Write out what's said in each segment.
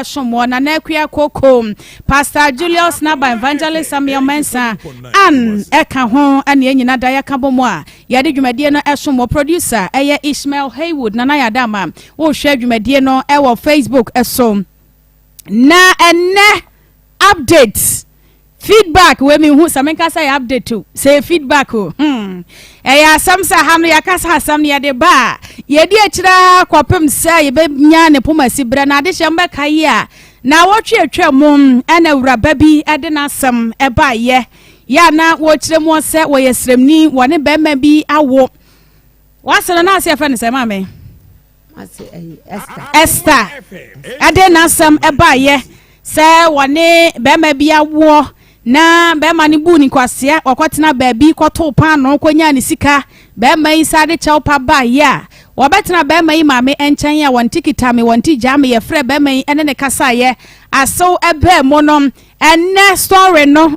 som wɔ Nana Akua Koko, Pastor Julius Naba, Evangelist Samuel Mensah, Ann ɛka ho ɛne yɛn nyina da yɛka bɔ mu a yɛde dwumadie no ɛsom wɔ. Producer ɛyɛ Ishmael Haywood. Nana Yadama wohwɛ dwumadie no ɛwɔ Facebook ɛso. Na ɛnɛ update, feedback wei mi hu sɛ menka sɛ yɛ update o, sɛ yɛ feedback o. Ɛyɛ asɛm sɛ ha no yɛakasa asɛm no yɛde ba a yɛdi akyirɛ kɔpem sɛ yɛbɛnya ne poma si berɛ na adehyɛ mbɛka yi a na wɔtwe atwa mu. Ɛna awuraba bi ɛde n'asɛm ɛbaayɛ yɛ a na wɔkyerɛ mu sɛ wɔyɛ sremni, wɔne bɛrima bi awo. Wasɛ no na ase yɛfrɛ no sɛ maame Esther. Ɛde n'asɛm ɛbaayɛ sɛ wɔne bɛrima bi awoɔ na bɛrima no bu ne nkwasea, wɔkɔtena baabi kɔtoo paano kɔnyaa ne sika. Bɛrima yi sa de kyɛw pa baayɛ a wɔbɛtena bɛrima yi maame nkyɛn a wɔn ti kita me, wɔn ti gyaa me. Yɛfrɛ bɛrima yi ɛne ne kasaeɛ asew ɛbɛɛ mu no. Ɛnɛ story no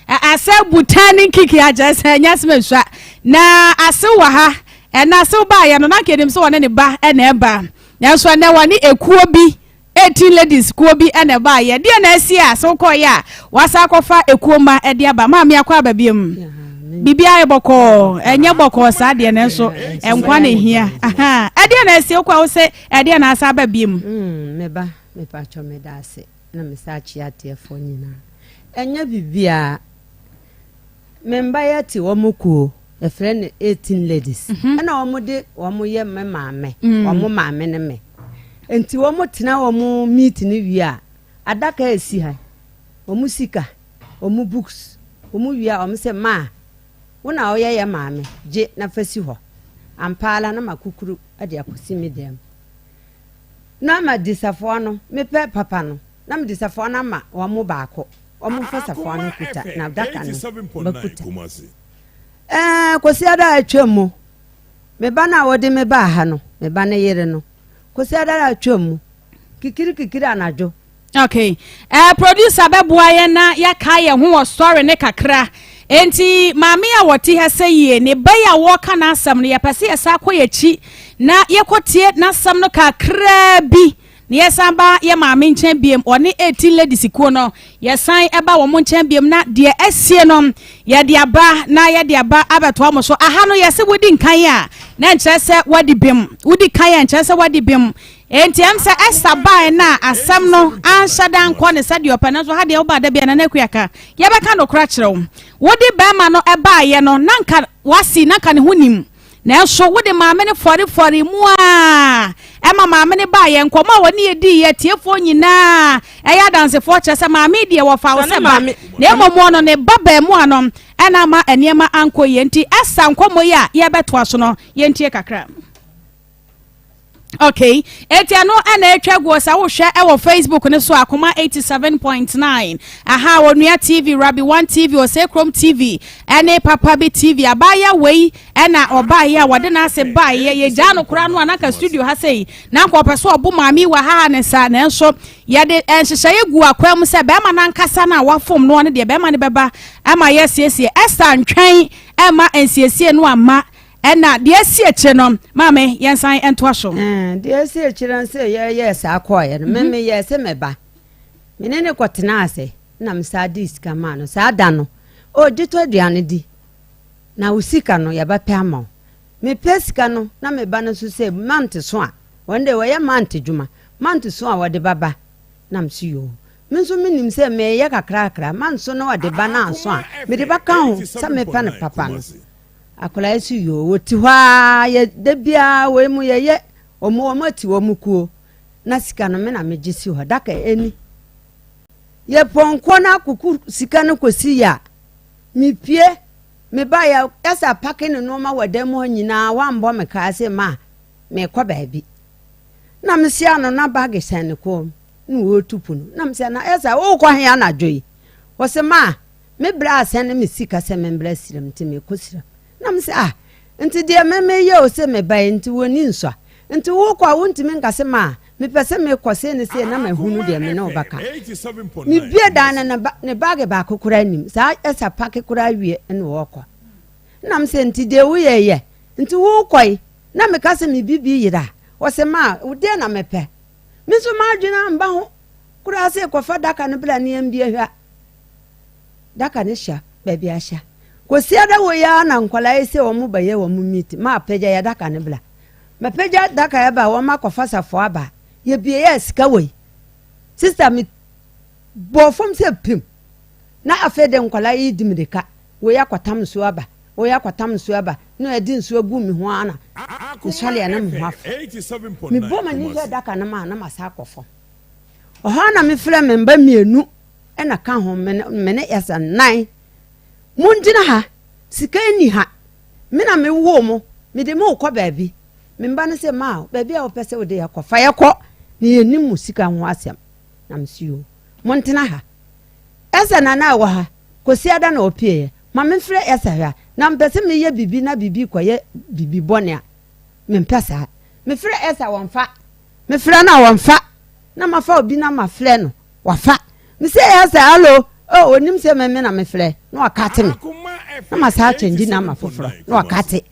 asɛ butan ne nkiki akyerɛ sɛ ɛnyɛ asɛm nsua na asew wɔ ha. Ɛna asew baayɛ no na nka enim sɛ wɔne ne ba ɛna ɛba, nanso ɛnɛ wɔne ekuo bi, 18 ladies kuo bi ɛna ɛbaayɛ. Deɛ na asi a asew kɔɔyɛ a wasa akɔfa ekuo ma ɛde aba. Maame, akɔ aba biem, biribiara yɛ bɔkɔɔ? Ɛnyɛ bɔkɔɔ saa deɛ, nanso nkwa na ehia. Ɛdeɛ na asi okɔ a wosɛ ɛdeɛ na asa aba biem? Meba mepatwɔ, meda ase na mesa akye atiefoɔ nyinaa. Ɛnyɛ biribiara, me mba yɛ te wɔn kuo yɛfrɛ no 18 ladies. Ɛna wɔn de wɔn yɛ me maame. Wɔn maame ne me, nti wɔn tena wɔn meet ne wie a, adaka esi ha, wɔn sika, wɔn books, wɔn wie a, wɔn sɛ, "Maa wo na ɔyɛ yɛ maame, gye na fa si hɔ." Ampaala na ma kukuru de akɔsi mi dɛm na ma di safoa no. Mepɛ papa no na mede safoa no ama wɔn mo baako, wɔn fa safoa no kuta na adaka no bakuta. Kwasi ada a atwa mu, me ba no a wɔde me baa ha no, me ba no yere no, Kwasi ada a atwa mu kikiri kikiri anadwo. Okay, producer bɛboa yɛn na yɛaka yɛn ho wɔ story ne kakra. Enti maame a wɔte ha sɛ yie ne ba yi a wɔreka n'asɛm no, yɛpɛ sɛ yɛsa akɔ yɛkyi na yɛkɔtie n'asɛm no kakraa bi na yɛsan ba yɛ maame nkyɛn biem. Ɔne 18 ladies kuo no, yɛsan ɛba wɔn nkyɛn biem na deɛ asie no yɛde aba na yɛde aba abɛtoa mo so. Aha no yɛsɛ wodi nkan a na nkyerɛ sɛ wadi bem, wodi kan a nkyerɛ sɛ wadi bem. Enti sɛ Esther bae na asɛm no anhyɛ da nkɔ ne sɛdeɛ ɔpɛ no nso ha deɛ, woba da bia na Nana ka yɛbɛka nokora kyerɛ wo. Wode bɛrima no ɛbaeɛ no, na nka wasi na nka ne ho nim, nanso wode maame no fɔrefɔre mu a ɛma maame no baeɛ. Nkɔmmɔ a wɔne yɛdii yɛ tiefoɔ nyinaa ɛyɛ adansefoɔ kyerɛ sɛ maame deɛ wɔfa wo sɛ ba, na mmom ɔno ne ba baamu a no ɛna ama nneɛma ankɔ yie. Nti ɛsa nkɔmmɔ yi a yɛbɛtoa so no, yɛntie kakra. Okay, eti ɛno ɛna atwa gu sɛ wohwɛ ɛwɔ Facebook ne so, Akoma 87.9 aha, Onua TV, Rabi One TV, Osekrom TV ɛne Papa Bi TV. Abaayewa wei ɛna ɔbaayɛ a wɔde n'ase baayɛ, yɛgyaa no koraa no a nanka studio ha sɛyi na nka ɔpɛ so ɔbo maame wɔ ha ha ne nsa, nanso yɛde nhyehyɛeɛ gu akwan mu sɛ bɛrima n'ankasa no a wafom no no deɛ, bɛrima no bɛba ama yɛasiesie. Esther ntwɛn ɛma nsiesie no ama ɛna deɛ asi akyire no, maame, yɛnsan ntoa so. Deɛ asi akyire no sɛ yɛyɛ saa kɔɔeɛ no, me meyɛɛ sɛ mɛba me ne ne kɔtena ase na mesaa de sika maa no saa da no. Ɔgye tɔ aduane di na wo sika no yɛbɛpɛ ama wo. Mepɛ sika no na meba no nso sɛ mante so a wɔn de wɔyɛ mante dwuma mante so a wɔde baba na mso yoo. Me nso menim sɛ meyɛ kakrakra manso na wɔde ba no anso a mede bɛka ho sɛ mepɛ no papa no. Akwadaa yi so yoo, wɔti hɔ a yɛ da biara wei mu yɛyɛ wɔn ati wɔn kuo na sika no me na megye si hɔ daka ɛni yɛ pɔnkɔ no akoko sika no kɔsi yɛ a mepie meba yɛ ɛsɛ apake ne nneɛma wɔ dan mu hɔ nyinaa. Wambɔ me kaa sɛ ma mekɔ baabi na mesia no na bag sɛn ne kɔn mu na wɔretu pono na mesɛ na ɛsɛ wokɔ he anadwo yi? Wɔsɛ ma me brɛ asɛn ne me sika sɛ membrɛ siram nti mekɔ siram. Na mesɛ, ah, nti deɛ me meyɛ o sɛ meba yi nti wɔni nsɔ nti wokɔ a wontumi nka sɛ ma mepɛ sɛ mekɔ sei ne sei na mahunu deɛ me ne wo bɛka. Mebie dan no, ne bag baako koraa nim saa ɛsa pake koraa wie ne wɔkɔ. Nam sɛ nti deɛ woyɛ yɛ nti wokɔ yi na meka sɛ me bibi yera. Wɔsɛ ma deɛ na mepɛ me nso m'adwene amba ho. Koraa sɛ kɔfa daka no bra ne yɛmbie hwɛ. Daka no hyɛ baabi ahyɛ. Kwasiada wɔ yi ara na nkwadaa yi sɛ wɔn bɛyɛ wɔn meet. Ma apagya yɛ daka no bra. Mapagya daka yɛ ba wɔn akɔfa safoa aba. Yɛbie yɛ sika wɔ yi. Sista me bɔɔ fam sɛ pim. Na afei de nkwadaa yi di mirika. Wei akɔtam nsuo aba, wei akɔtam nsuo aba, na ɛde nsuo agu me ho ara na mesɔre a na me ho afa. Mebɔ m'ani hwɛ adaka no mu a na masan akɔ fam. Ɔhɔ ara na mefrɛ me mba mmienu na ka ho, me ne yɛsɛ nnan. Mongyina ha, sika nni ha. Me na mewoo mo, mede mo rekɔ baabi. Me mba no sɛ, ma baabi a wopɛ sɛ wode yɛkɔ, fa yɛkɔ, na yɛnnim mo sika ho asɛm. Na mese yoo, montena ha. Esther na na ɛwɔ ha. Kwasiada na ɔpueeɛ. Ma memfrɛ Esther hwɛ a, na mepɛ sɛ meyɛ biribi na biribi rekɔyɛ biribi bɔne a, mempɛ saa. Mefrɛ Esther wɔmfa. Mefrɛ no a wɔmfa. Na mafa obi na mafrɛ no, wafa. Mese Esther, hallo, oh, ɔnim sɛ me me na mefrɛ, na wakate me. Na masan akyɛngye namba foforɔ, na wakate.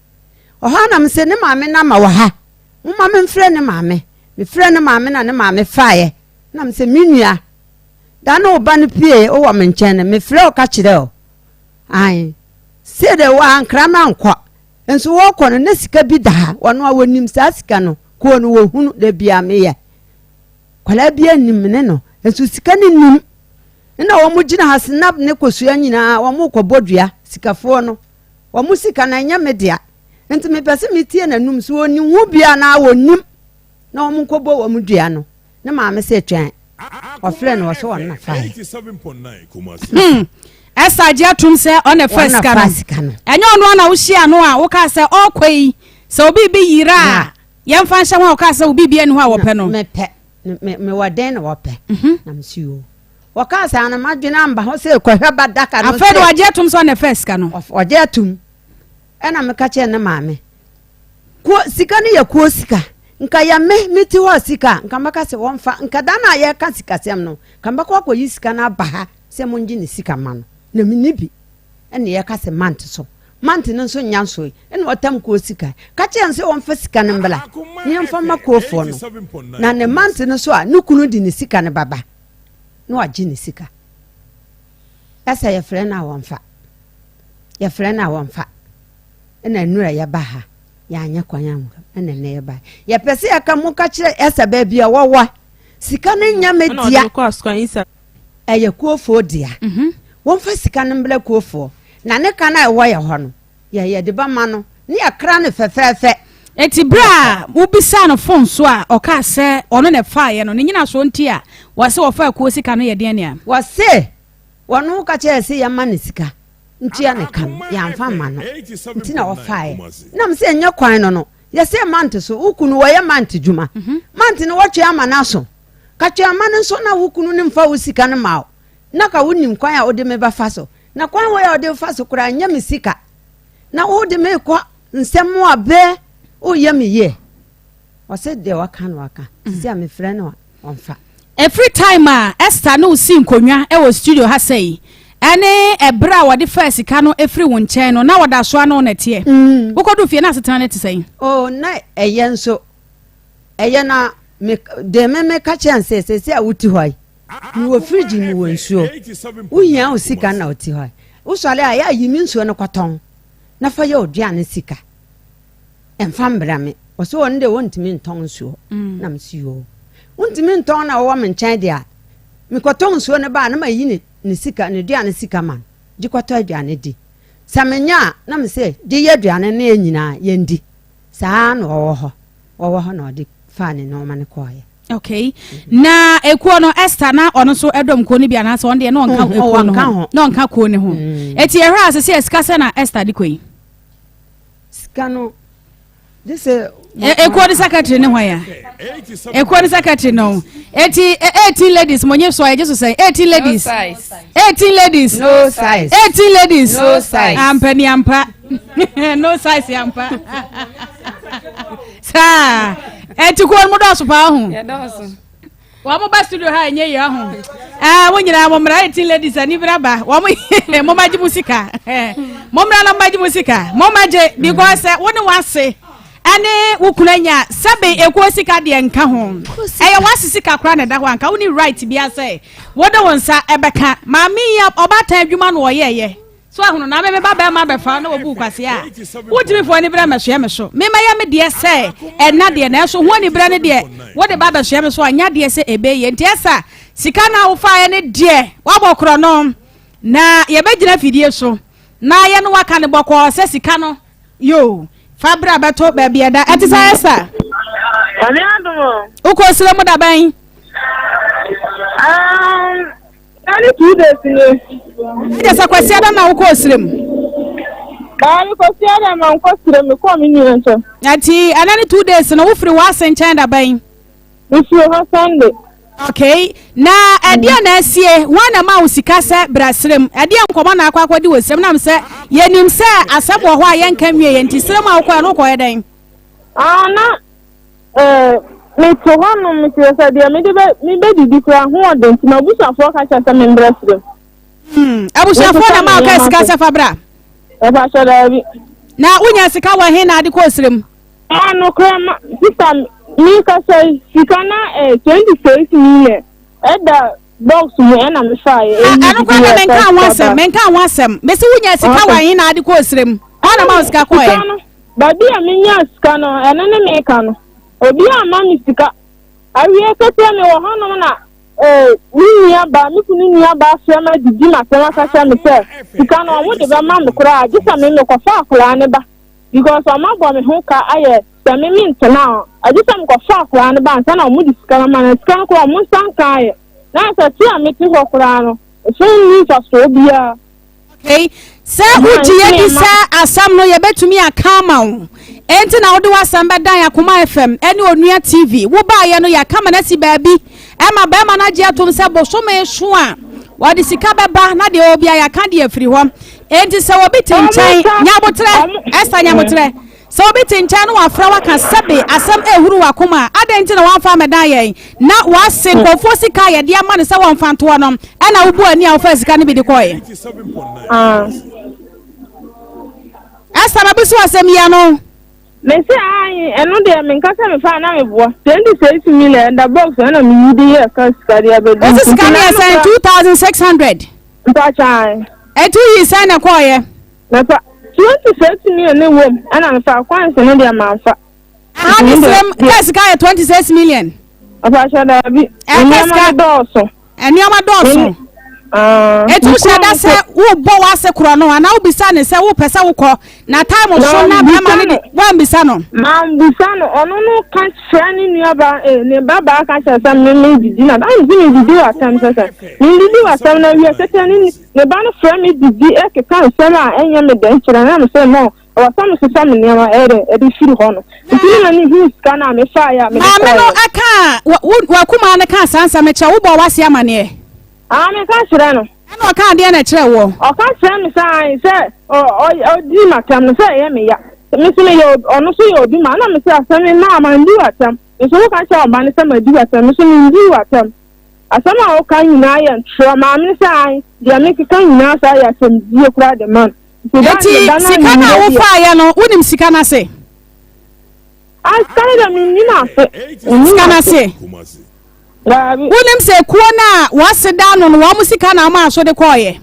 Ɔhɔ a na mese ne maame namba wɔ ha, momma memfrɛ ne maame. Mefrɛ ne maame na ne maame faeɛ. Na mese me nua, Da no wo ba no pue wɔ me nkyɛn no, mefrɛ wo ka kyerɛ wo. Ae. Sei de wɔankra me ankɔ. Nso wɔkɔ no, na sika bi da ha. Wɔn a wɔnim saa sika no, kuo no wɔhunu da bi a meyɛ. Kwadaa bi anim me ne no. Nso sika no nim. Nna wɔn gyina ha snap ne kosua nyinaa wɔn rekɔbɔ dua sikafoɔ no. Wɔn sika no ɛnyɛ me dea. Nti mepɛ sɛ metie n'anum so wɔnim ho bi anaa wɔnim na wɔn nkɔbɔ wɔn dua no. Ne maame sɛ twɛn. Ɔfrɛ no ɔsɛ ɔno na faeɛ. Hmm. Ɛsa agye atom sɛ ɔna fa sika no. Ɛnyɛ ɔno ana wohyia no a wokaa sɛ ɔkɔ yi sɛ obi bi yira a yɛmfa nhyɛ ho a wokaa sɛ obi bi ani hɔ a wɔpɛ no. Mepɛ. Mewɔ dɛn na wɔpɛ. Mhm. Na mesi o. Wɔkaa saa no madwene amba ho sɛ kɔhwɛ ba daka no. Afei de wagye atom sɛ ɔna fa sika no. Ɔgye atom. Ɛna meka kyerɛ ne maame. Kuo, sika no yɛ kuo sika. Nka yɛ me, me ti hɔ sika a, nka mɛka sɛ wɔmfa. Nka da no a yɛreka sikasɛm no, nka mɛkɔ akɔyi sika no aba ha sɛ mongye ne sika ma no. Na menni bi. Ɛna yɛka sɛ mant so. Mant no nso nnya nsoe. Ɛna ɔtam kuo sika. Ka kyerɛ no sɛ wɔmfa sika no mbra na yɛmfa mma kuofoɔ no. Na ne mant no so a, ne kunu de ne sika no bɛba na wagye ne sika. Ɛsɛ yɛfrɛ no a wɔmfa. Yɛfrɛ no a wɔmfa. Ɛna nnura yɛba ha yɛanyɛ kwan anwura ɛna nnɛ yɛba yɛpɛ sɛ yɛka mo ka kyerɛ ɛsɛ baabi a wɔwɔ sika no nya me dea ɛyɛ kuofoɔ dea mhm. wɔmfa sika no mbrɛ kuofoɔ na ne ka no a ɛwɔ yɛ hɔ no yɛyɛ de bɛma no ne yɛkra no fɛfɛɛfɛ. Eti bere a wobisaa no fon so a ɔkaa sɛ ɔno na ɛfaeɛ no, ne nyinasoɔ nti a wɔse wɔfaa kuo sika no yɛ deɛn nea? Wɔse wɔno ka kyerɛɛ sɛ yɛma no sika. ntua ne ka no yɛamfa mma no nti na ɔfaeɛ nam sɛ ɛnyɛ kwan no no yɛsɛ mante so wo kunu wɔyɛ mante dwuma mhm. mante no wɔtwe ama no aso ka twe ama no nso na wo kunu no mfa wo sika no ma wo na ka wonim kwan a wode me bɛfa so na kwan wei a wode fa so koraa nyɛ me sika na wode me kɔ nsɛm a bɛɛ woyɛ me yie Ɔse deɛ waka no waka. Sisi a mefrɛ no a ɔmfa. Ɛfiri time a Esther ne wo sii nkonnwa wɔ studio ha sɛi ɛne ɛberɛ a wɔde faa sika no firi wo nkyɛn no na wɔda so ara ne wo na ɛteɛ? Mm. Wokɔduu fie na asetena no te sɛn? Oh, na ɛyɛ nso ɛyɛ na me deɛ me meka kyerɛ no sɛ sɛsi a wote hɔ yi mewɔ fridge mewɔ nsuo wohia wo sika na wote hɔ yi wosɔre a yɛ ayi me nsuo no kɔtɔn na fa yɛ oduane sika Ɛmfa mbra me. Ɔse ɔno deɛ wɔntumi ntɔn nsuo. Mm. Na mese yoo. Wontumi ntɔn na wɔwɔ me nkyɛn deɛ a, mekɔtɔn nsuo no ba a na mayi ne, ne sika, ne duane sika ma no. Gye kɔtɔ aduane di. Sɛ menya a, na mese gye yɛ aduane ne yɛn nyinaa yɛndi. Saa na ɔwɔ hɔ. Ɔwɔ hɔ na ɔde faa ne nneɛma no kɔɔeɛ. Okay. Na ekuo no Esther na ɔno nso ɛdɔm kuo no bi anaasɛ ɔno deɛ na ɔnka mm, ekuo no ho. Na ɔnka kuo no ho. Mm. Eti ɛhwɛ a sɛ sɛ sika sɛ na Esther de kɔ yi. Sika no de sɛ. Ekuo ne secretary ne hwan ya? Ekuo ne secretary no. Eti 18 ladies mo nye so a yɛgye so sɛn? 18 ladies. 18 ladies. No size. 18 ladies. No size. Ampa ni ampa. No size ampa. Saa. Eti kuo no mo dɔɔso paa ho. Yɛdɔɔso. Wɔn ba studio ha ɛnyɛ yie ɔho. Ɛɛ mo nyinaa mo mmra 18 ladies ani bra ba. Wɔn mo ma gye mo sika. Mo mmra na mo ma gye mo sika. Mo ma gye because wo ne wase. Ɛne wo kunu anya sɛbe ekuo sika deɛ nka ho. Ɛyɛ w'ase sika koraa na ɛda hɔ anka wonni right biara sɛ wode wo nsa ɛbɛka. Maame yi ɔbaatan adwuma na ɔyɛɛyɛ. So ahunu na me me ba bɛrima bɛfa na wɔbu kwasea a wotumi fo aniberɛ mɛsoɛ me so. Me mɛyɛ me deɛ sɛ ɛna deɛ nanso ho aniberɛ no deɛ wode ba bɛsoɛ me so a nya deɛ sɛ ɛbɛyɛ. Nti ɛsa sika no a wofaeɛ no deɛ woabɔ korɔ no na yɛbɛgyina fidie so na yɛne waka no bɔkɔɔ sɛ sika no Yoo, fa bra bɛto baabi ɛda. Ɛte sɛ Esther. Nyame adom o. Wokɔ srɛ mu da bɛn? Um, ɛne 2 days ni. Ɛkyɛ sɛ Kwasiada na wokɔ srɛ mu? Baa me Kwasiada ma nkɔ srɛ mu, kɔɔ me nua nkyɛn. Nti ɛna ne 2 days no wofiri w'ase nkyɛn da bɛn? Mefiri hɔ Sunday. Okay, na ɛdeɛ na asie, hwan na ɛma wo sika sɛ bra serem? Ɛdeɛ nkɔmmɔ na akɔ akɔdi wɔ serem? Nam sɛ yɛnim sɛ asɛm wɔ hɔ a yɛnka nwie yɛ nti serem a wokɔɛ no wokɔyɛ dɛn? Ah, na eh, mete hɔ nom mekyerɛ sɛ deɛ mede bɛ mebɛdidi koraa ho ɔden nti m'abusuafoɔ ka kyerɛ sɛ membrɛ serem. Abusuafoɔ na ma wokaa sika sɛ fa bra? Ɛfa hyɛ daabi. Na wonya sika wɔ he na ade kɔɔ serem? Ah nokorɛ ma sister me kasa yi sika na eh 26 million ɛda box mu ɛna me fa yɛ. Ah ɛno koraa na menka ho asɛm, menka ho asɛm. Mesi wonya sika wɔ he na ade kɔɔ serem? Hɔ na ma wo sika kɔɔ Sika no baabi a menya sika no ɛno ne meka no obi amma me sika awie kɛseɛ me wɔ hɔnom na eh, me nua baa me kunu nua baa frɛ ma didi ma sɛm aka kyerɛ me sɛ sika no ɔmo de bɛma me koraa gye sɛ me mekɔfa akwaraa ne ba because ɔmo abɔ me ho ka ayɛ sɛ me me ntena hɔ agye sɛ mekɔfa akwaraa no ba ansa na ɔmo de sika no ma no. Sika no koraa ɔmo nsa nka ayɛ na sɛ te a mete hɔ koraa no so nni mfasoɔ biara. Okay, sɛ wogye yɛ di sɛ asɛm no yɛbɛtumi aka ama wo enti na wode w'asɛm bɛdan Akoma FM ne Onua TV. Wobaayɛ no yɛaka ma no asi baabi ɛma bɛrima no agye atom sɛ bosome so a wɔde sika bɛba na deɛ ɔwɔ bia yɛaka deɛ afiri hɔ. Enti sɛ obi te nkyɛn, nyabotrɛ, Esther nyabotrɛ, sɛ obi te nkyɛn na wafrɛ waka sɛbe asɛm ehuru wakoma a, adɛn nti na wamfa amɛdan yɛn na wase nkurɔfoɔ sika a yɛde ama no sɛ wɔmfa ntoɔ no ɛna wobu ani a wofa sika no bi de kɔɛ? Esther, mabusu asɛm yi ano. Mese ayi ɛno deɛ menka sɛ mefa na meboa 26 million ɛda box ɛna meyi de yɛ ka sika de abɛdu. Wosi sika no yɛ sɛn? 2600? Mpakyan. Ɛnti woyi sɛn na ɛkɔɔyɛ? Mefa 26 million ne wom ɛna mefa coins no deɛ mamfa. Aha ne serem kaa sika yɛ 26 million? Mpakyɛ daabi. Nneɛma no dɔɔso. Nneɛma dɔɔso. Etu hyɛ da sɛ wobɔ w'ase korɔ no anaa wobisa ne sɛ wopɛ sɛ wokɔ na time so na bɛrima no de woambisa no? Mambisa no, ɔno no ka kyerɛ ne nua ba eh, ne ba baa ka kyerɛ sɛ me me didi na dan si me didi w'asɛm sɛ sɛ me didi w'asɛm na wie tete ne ne ba no frɛ me didi ɛkeka nsɛm a ɛnyɛ me dɛ kyerɛ na me sɛ no ɛwɔ sɛ me sesa me nneɛma ɛyɛ ɛde firi hɔ no nti ne ma ne hu sika no a mefa yɛ a mede Maame no ɛka wakumaa no ka saa nsɛm kyerɛ wobɔ w'ase amaneɛ? Ah, meka kyerɛ no. Ɛna ɔka adeɛ na ɛkyerɛ wɔ? Ɔka kyerɛ me sɛ ae sɛ ɔdi m'atɛm no sɛ ɛyɛ me ya. Me so meyɛ ɔno so yɛ obi ma na me sɛ asɛm me maa mandi w'atɛm. Me so woka kyerɛ ɔba no sɛ madi w'atɛm, me so mendi w'atɛm. Asɛm a woka nyinaa yɛ ntorɔ. Maame no sɛ ae deɛ mekeka nyinaa saa yɛ asɛmdie koraa de ma no. Nti sika no a wofaeɛ no wonim sika no ase? Ah, sika no deɛ mennim ase. Sika no ase? Wonim sɛ kuo no a wɔase da no no wɔn sika na wɔn aso de kɔɔyɛ?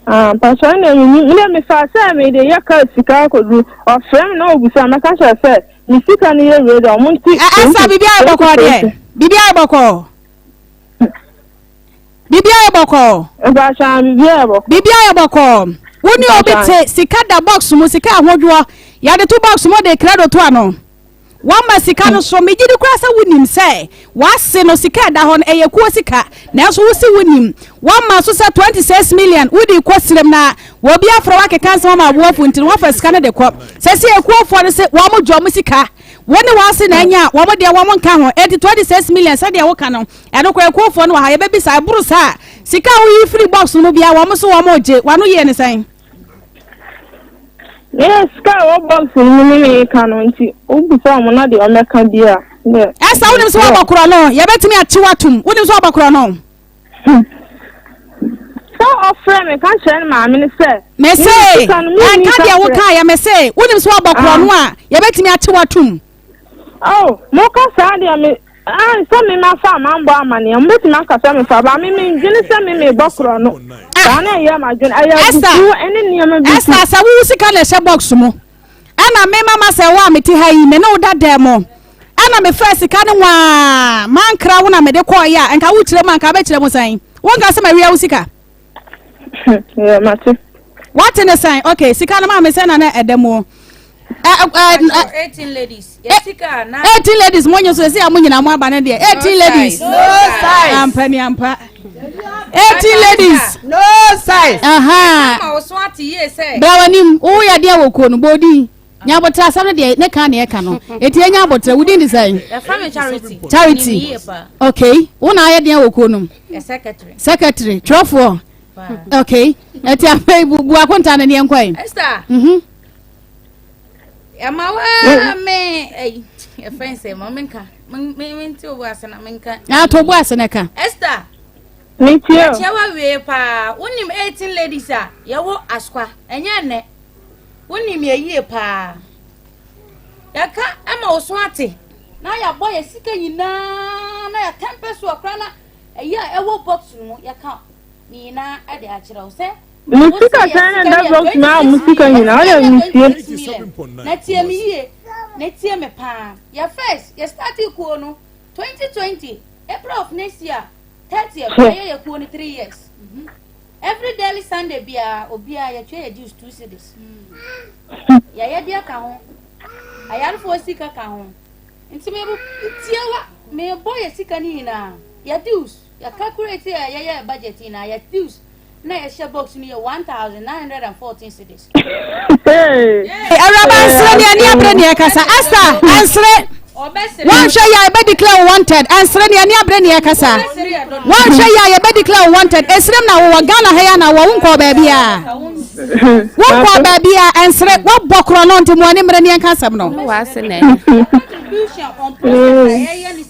Ah, mpasɔ na menim. Me deɛ mefa sɛ mede yɛ kaa sika akɔduru. Ɔfrɛ me na ɔbusa mɛka kyerɛ sɛ me sika no yɛ wei deɛ ɔmo nti. Ɛsa biribi ayɛ bɔkɔɔ deɛ? Biribi ayɛ bɔkɔɔ? Biribi ayɛ bɔkɔɔ? Mpasɔ biribi ayɛ bɔkɔɔ. Biribi ayɛ bɔkɔɔ. Wo ne obi te sika da box mu, sika ahodwoɔ yɛde to box mu de credo to ano. Wama sika no so, megye di koraa sɛ wonim sɛ wase no sika ɛda hɔ no ɛyɛ kuo sika, nanso wosi wonim. Wama so sɛ 26 million wode kɔ sirem na wɔbi afrɛ wakeka nsɛm ama aboafo nti no wafa sika no de kɔ. Sɛ sɛ ekuofoɔ no se wɔn gye wɔn sika, wo ne wase na anya a wɔn deɛ wɔn nka ho. Enti 26 million sɛdeɛ woka no ɛno koraa ekuofoɔ no wɔ ha yɛbɛbisa ɛboro saa. Sika a woyi firi box no mu biara wɔn so wɔn gye, wano yie ne sɛn? Yɛ sika a ɛwɔ box no mu ne me ka no nti wobisa ɔmo na deɛ ɔmɛka bi a. Ɛsa wonim sɛ woabɔ korɔ no yɛbɛtumi akye woatom, wonim sɛ woabɔ korɔ no? sɛ ɔfrɛ me ka kyerɛ ne maame no sɛ. Mese, ɛnka deɛ wokaeɛ, mese, wonim sɛ woabɔ korɔno a, yɛbɛtumi akye wo atom. Oh, moka saa deɛ me, ah, sɛ me mafa a mambɔ amaneɛ, mobɛtumi aka sɛ mefa, ba me mendwene sɛ me mebɔ korɔno. Saa na ɛyɛ m'adwene, ɛyɛ abufuo ne nneɛma bi. Esther, sɛ wo sika na ɛhyɛ box mu, ɛna me mama sɛ wo a mete ha yi, me ne wo da dan mu, ɛna mefaa sika no nwaa, mankra wo na mede kɔɔeɛ a, nka wokyerɛ mu a, nka wobɛkyerɛ mu sɛn? Wonka sɛ mawia wo sika? Yeah, mate. Wate ne sɛn? Okay, sika no maa me sɛ na na ɛda mu. 18 ladies. 18 ladies mo nyi so esi a mo nyinaa mo aba ne deɛ 18 ladies. No size. Ampa ni ampa. 18 ladies. No size. Aha. Bra w'anim wo yɛ deɛ wɔ kuo no bɔ odin. Nya abotrɛ asɛm no deɛ ne kan na ɛka no. Eti enya abotrɛ wo din de sɛn? Yɛfrɛ me Charity. Charity. Okay. Wo na ayɛ deɛ wɔ kuo no mu? Secretary. Secretary. Twerɛfoɔ. Okay. Eti afei bu bu akonta no neɛ nkɔ yi. Esther. Mhm. Ɛma wa me ɛyi yɛfrɛ nsɛ ma menka me me nti obu ase na menka. Na to bu ase na ka. Esther. Me tie o. Kyɛ wa wie paa. Wonim 18 ladies a yɛwɔ askwa. Ɛnyɛ nnɛ. Wonim yɛ yie paa. Yɛka ma wo so ate. Na yɛabɔ yɛ sika nyinaa na yɛatɛmpɛ so akora na ɛyɛ a ɛwɔ box no mu yɛka ne nyinaa de akyerɛ wo sɛ. Mo sika sɛn na ɛda box mu a mo sika nyinaa ɔyɛ me sie. Na tie me yie na tie me paa. Yɛ first yɛ start kuo no 2020 April of next year 30th yɛyɛ yɛ kuo no 3 years. Mm -hmm. Every daily Sunday biara obiara yɛtua yɛ dues 2 cedis. Yɛyɛ deɛ ka ho, ayarefoɔ sika ka ho. Nti mebo tie wa mebɔ yɛ sika no nyinaa yɛ dues yɛ calculate yɛ yɛyɛ budget nyinaa yɛ dues na yɛhyɛ box no yɛ 1914 cedis. Awuraba nsere ne ani abere ne ɛkasa. Esther ɛnsere. Wɔnhwɛ yɛ a yɛbɛ declare wo wanted. Ɛnsere ne ani abere ne ɛkasa. Wɔnhwɛ yɛ a yɛbɛ declare wo wanted. Esirim na wowɔ Ghana ha yi na wɔ wo nkɔɔ baabi a. Wo nkɔɔ baabi a ɛnsere wɔbɔ korɔ no nti mo ani mmere ne ɛnka asɛm no.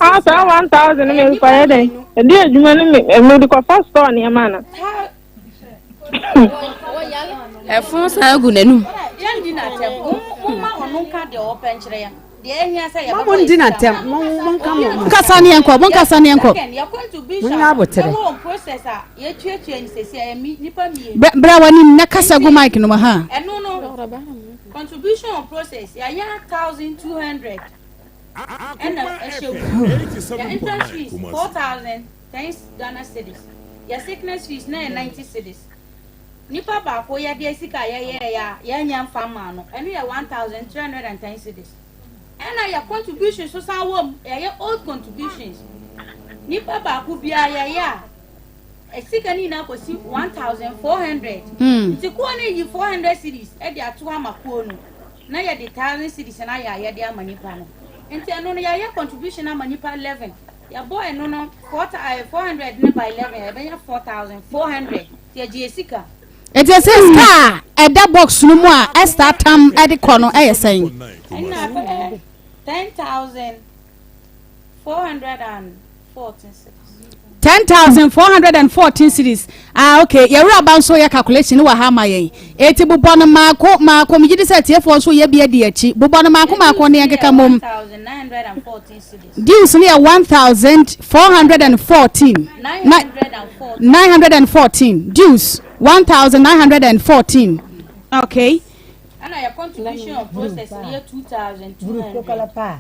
Ah, saa 1000 no memfa yɛ dɛn? Ɛde adwuma no me mede kɔfa store nneɛma ana? Ɛfo san gu n'anum. Mo mo ndi n'atɛm mo mo nka mo. Monkasa ne yɛnkɔ monkasa ne yɛnkɔ. Mo abotere. Bra w'anim na kasa gu mic no mu ha. Ɛno no contribution on process yɛayɛ 1200 ɛna ɛhyɛ mu yɛ entrance fees 4010 Ghana cedis, yɛ sickness fees na yɛ 90 cedis. Nipa baako yɛde sika yɛyɛɛ a yɛnyɛ mfa maa no ɛno yɛ 1310 cedis. Ɛna yɛ contribution so san wɔ mu, yɛyɛ old contributions. Nipa baako biara yɛyɛ a sika no nyinaa kɔsi 1400. Nti kuo no yi 400 cedis ɛde ato ama kuo no na yɛde 1000 cedis na ayɛ a yɛde ama nipa no. Nti ɛno no yɛyɛ contribution ama nipa 11. Yɛbɔ ɛno no 400 ne by 11 yɛbɛnya 4400 nti yɛgye yɛ sika. Nti sɛ sika a ɛda box no mu a Esther tam ɛde kɔ no ɛyɛ sɛn? Ɛna afɛ 10,414 cedis. 10,414 cedis. Ah, okay. Yɛwura ba nso yɛ calculation wɔ ha ma yɛn. Eti bobɔ no maako maako megye di sɛ tiefoɔ nso yɛ bi adi akyi. Bobɔ no maako maako ne yɛn keka mom. 1914 cedis. Dues no yɛ 1414. 914. 914. Dues 1914. Okay. Ɛna yɛ contribution on process no yɛ 2200.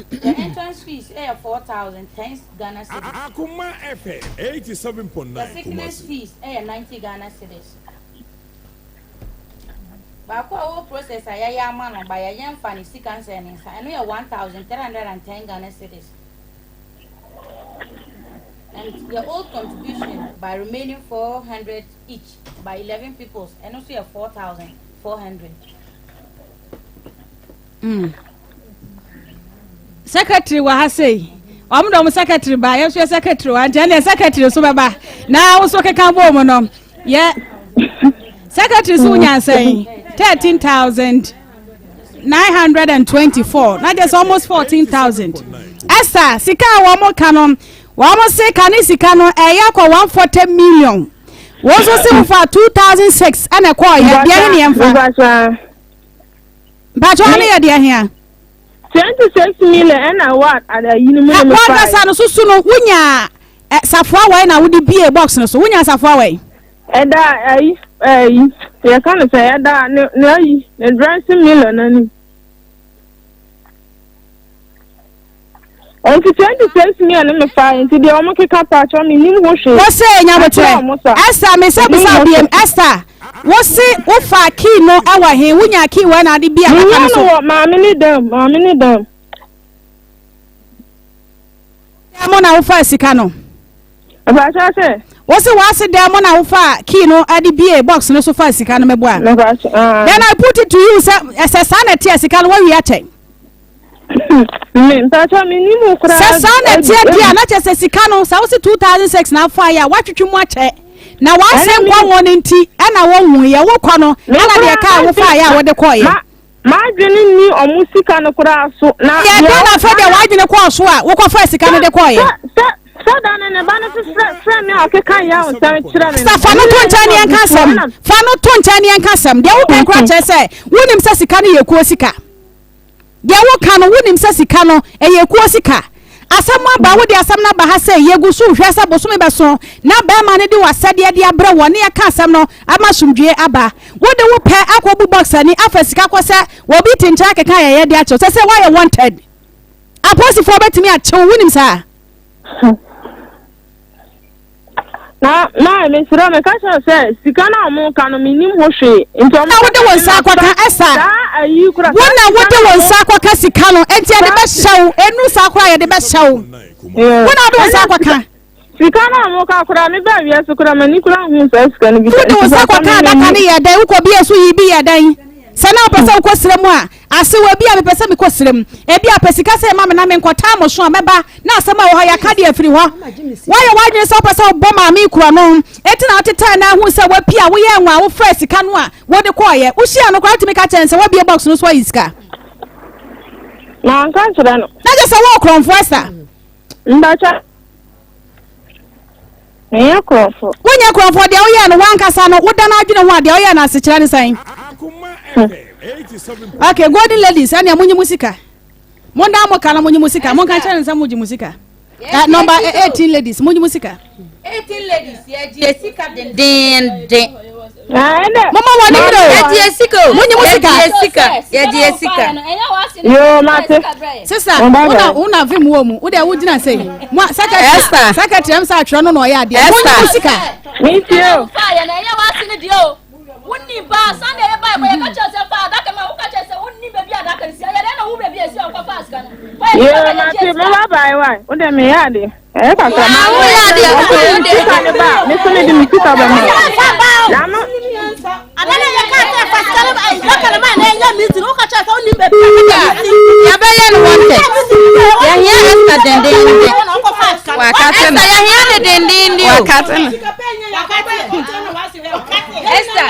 The entrance fees ɛyɛ 4010 Ghana cedis. Akuma FM 87.9 The sickness Kumasi. fees ɛyɛ 90 Ghana cedis. Baako a ɔwɔ process a yɛyɛ ama no ba yɛyɛ mfa ne sika nsɛn ne nsa ɛno yɛ 1310 Ghana cedis. And the old contribution by remaining 400 each by 11 peoples ɛno nso yɛ 4400. Secretary wɔ ha sei ɔmo de ɔmo secretary ba yɛn nso yɛ secretary wɔ ha nti ɛnna secretary nso bɛba na woso keka bɔ mu no yɛ secretary so wonya nsɛn 13,924 na just almost 14,000. Esther, sika a wɔn ka no. Wɔn se kane sika no ɛyɛ kɔ 140 million. Wɔn nso se wofa 2006 ɛna ɛkɔɔ yɛ deɛ he ne yɛmfa. Mpakyɛ ɔno yɛ deɛ hea. 26 million ɛna ɛwɔ ayi no mu na mefae. Wankasa no susu no wonya safoa wɛn na wode bie box no so wonya safoa wɛn. Ɛda ayi ayi yɛka no sɛ ɛda ne ne ayi ne dressing mirror n'anim. Nti 26 million ne mefae nti deɛ wɔn keka paakyɛw menim ho hwee. Wose nyabotrɛ Esther me sɛ busa biem Esther wose wofa key no ɛwɔ he wonya key wɔ na ade bi adaka no so. Menya no wɔ maame ne dam maame ne dam. Dan mu na wofaa sika no. Mpakyɛ sɛ. Wose w'ase dan mu na wofaa key no de bie box no so faa sika no meboa. Mepakyɛ. Then I put it to you sɛ ɛsɛ saa na ɛteɛ sika no wawie akyɛ. Me mpakyɛ me nim wo koraa. Sɛ saa na ɛteɛ deɛ a na kyerɛ sɛ sika no sɛ wose 2006 na afa yɛ a woatwetwe mu akyɛ na w'ase nkɔ ngo no nti ɛna wɔhu yɛ wokɔ no ɛna deɛ kaa wofa yɛ a wode kɔɔyɛ. M'adwene nni ɔmo sika no koraa so na. Yɛ dɛn na afei deɛ w'adwene kɔɔ so a wokɔfaa sika no de kɔɔeɛ? Sɛ sɛ sɛ da no ne ba no nso frɛ frɛ me a ɔkeka yaw nsɛm kyerɛ me no. Sista fa no to nkyɛn ne yɛnka asɛm. Fa no to nkyɛn ne yɛnka asɛm. Deɛ woka yi koraa kyerɛ sɛ wonim sɛ sika no yɛ kuo sika. Deɛ woka no wonim sɛ sika no ɛyɛ kuo sika. Asɛm aba wode asɛm no aba ha sɛ yɛgu so rehwɛ sɛ bosome bɛso na barima no de w'asɛdeɛ de abrɛ wɔ ne yɛka asɛm no ama asomdwie aba. Wode wo pɛ akɔbu box ani afa sika kɔ sɛ obi te nkyɛn akeka ayɛyɛdeɛ akyerɛ wo sɛ sɛ woayɛ wanted. Apolisifoɔ bɛtumi akye wo wonim saa? Na maa mesrɛ meka kyerɛ sɛ sika no a wɔn ka no menim ho hwee nti wɔn na wode wo nsa akɔka ɛsa wo na wode wo nsa akɔka sika no nti yɛde bɛhyɛ wo enu saa koraa yɛde bɛhyɛ wo wo na wode wo nsa akɔka sika no a wɔn ka koraa me baa wiase koraa m'ani koraa hu saa sika no bi wode wo nsa kɔka adaka no yɛ dɛn wokɔ bi so yi bi yɛ dɛn sɛ na wopɛ sɛ wokɔ srɛ mu a ase wɔ ebi a mepɛ sɛ mekɔ srɛ mu ebi a pɛ sika sɛ ɛma me na menkɔtaa mo so a mɛba na asɛm a ɛwɔ hɔ yɛaka deɛ afiri hɔ woayɛ w'adwene sɛ wopɛ sɛ wobɔ maame korɔ no enti na wotetɛɛ na ahu sɛ wapi a woyɛ nwa a wofrɛ sika no a wode kɔɔyɛ wohyia no koraa wotumi ka kyerɛ no sɛ woabie box no so ayi sika manka nkyerɛ no na kyɛ sɛ wowɔ korɔmfoɔ sa mbakyɛ menyɛ korɔmfoɔ wonyɛ korɔmfoɔ deɛ woyɛ no woankasa no woda no adwene ho a deɛ woyɛ no asekyerɛ ne sɛn okay golden ladies ɛnea monyi mo sika Mondan mo ka na monyi mo sika. Monka nkyerɛ no sɛ mogye mo sika. Uh, number 18 ladies, monyi mo sika. 18 ladies, yɛgye sika dendenden. Mama wɔn ni mmerɛ o. Yɛgye sika o. Monyi mo sika. Yɛgye sika. Yɛgye sika. Yoo mate. Sista, wona wona vim wɔ mu. Wode wo gyina sɛ. Mo secretary. Secretary am sɛ atwerɛ no na ɔyɛ adeɛ. Monyi mo sika. Me tie o. Wonni ba a, Sunday yɛ bae bɔ yɛka kyerɛ sɛ fa adaka ma woka kyerɛ sɛ wonni baabi a adaka no si ɛyɛ dɛn na wo baabi a esi a wokɔ faa sika no fa yɛ Yoo mate mo ba bae wa wo de meyɛ ade ɛyɛ kakra ma wo yɛ ade wɔn de me sika ne ba me so me de me sika bɛ mo na mo. Adana yɛ kaa sɛ fa sika no adaka no ma na ɛnyɛ meeting woka kyerɛ sɛ wonni baabi a adaka no si. Yɛbɛyɛ no wanted yɛhia Esther dendenden Wakate no Esther yɛhia ne dendenden o wakate no. Esther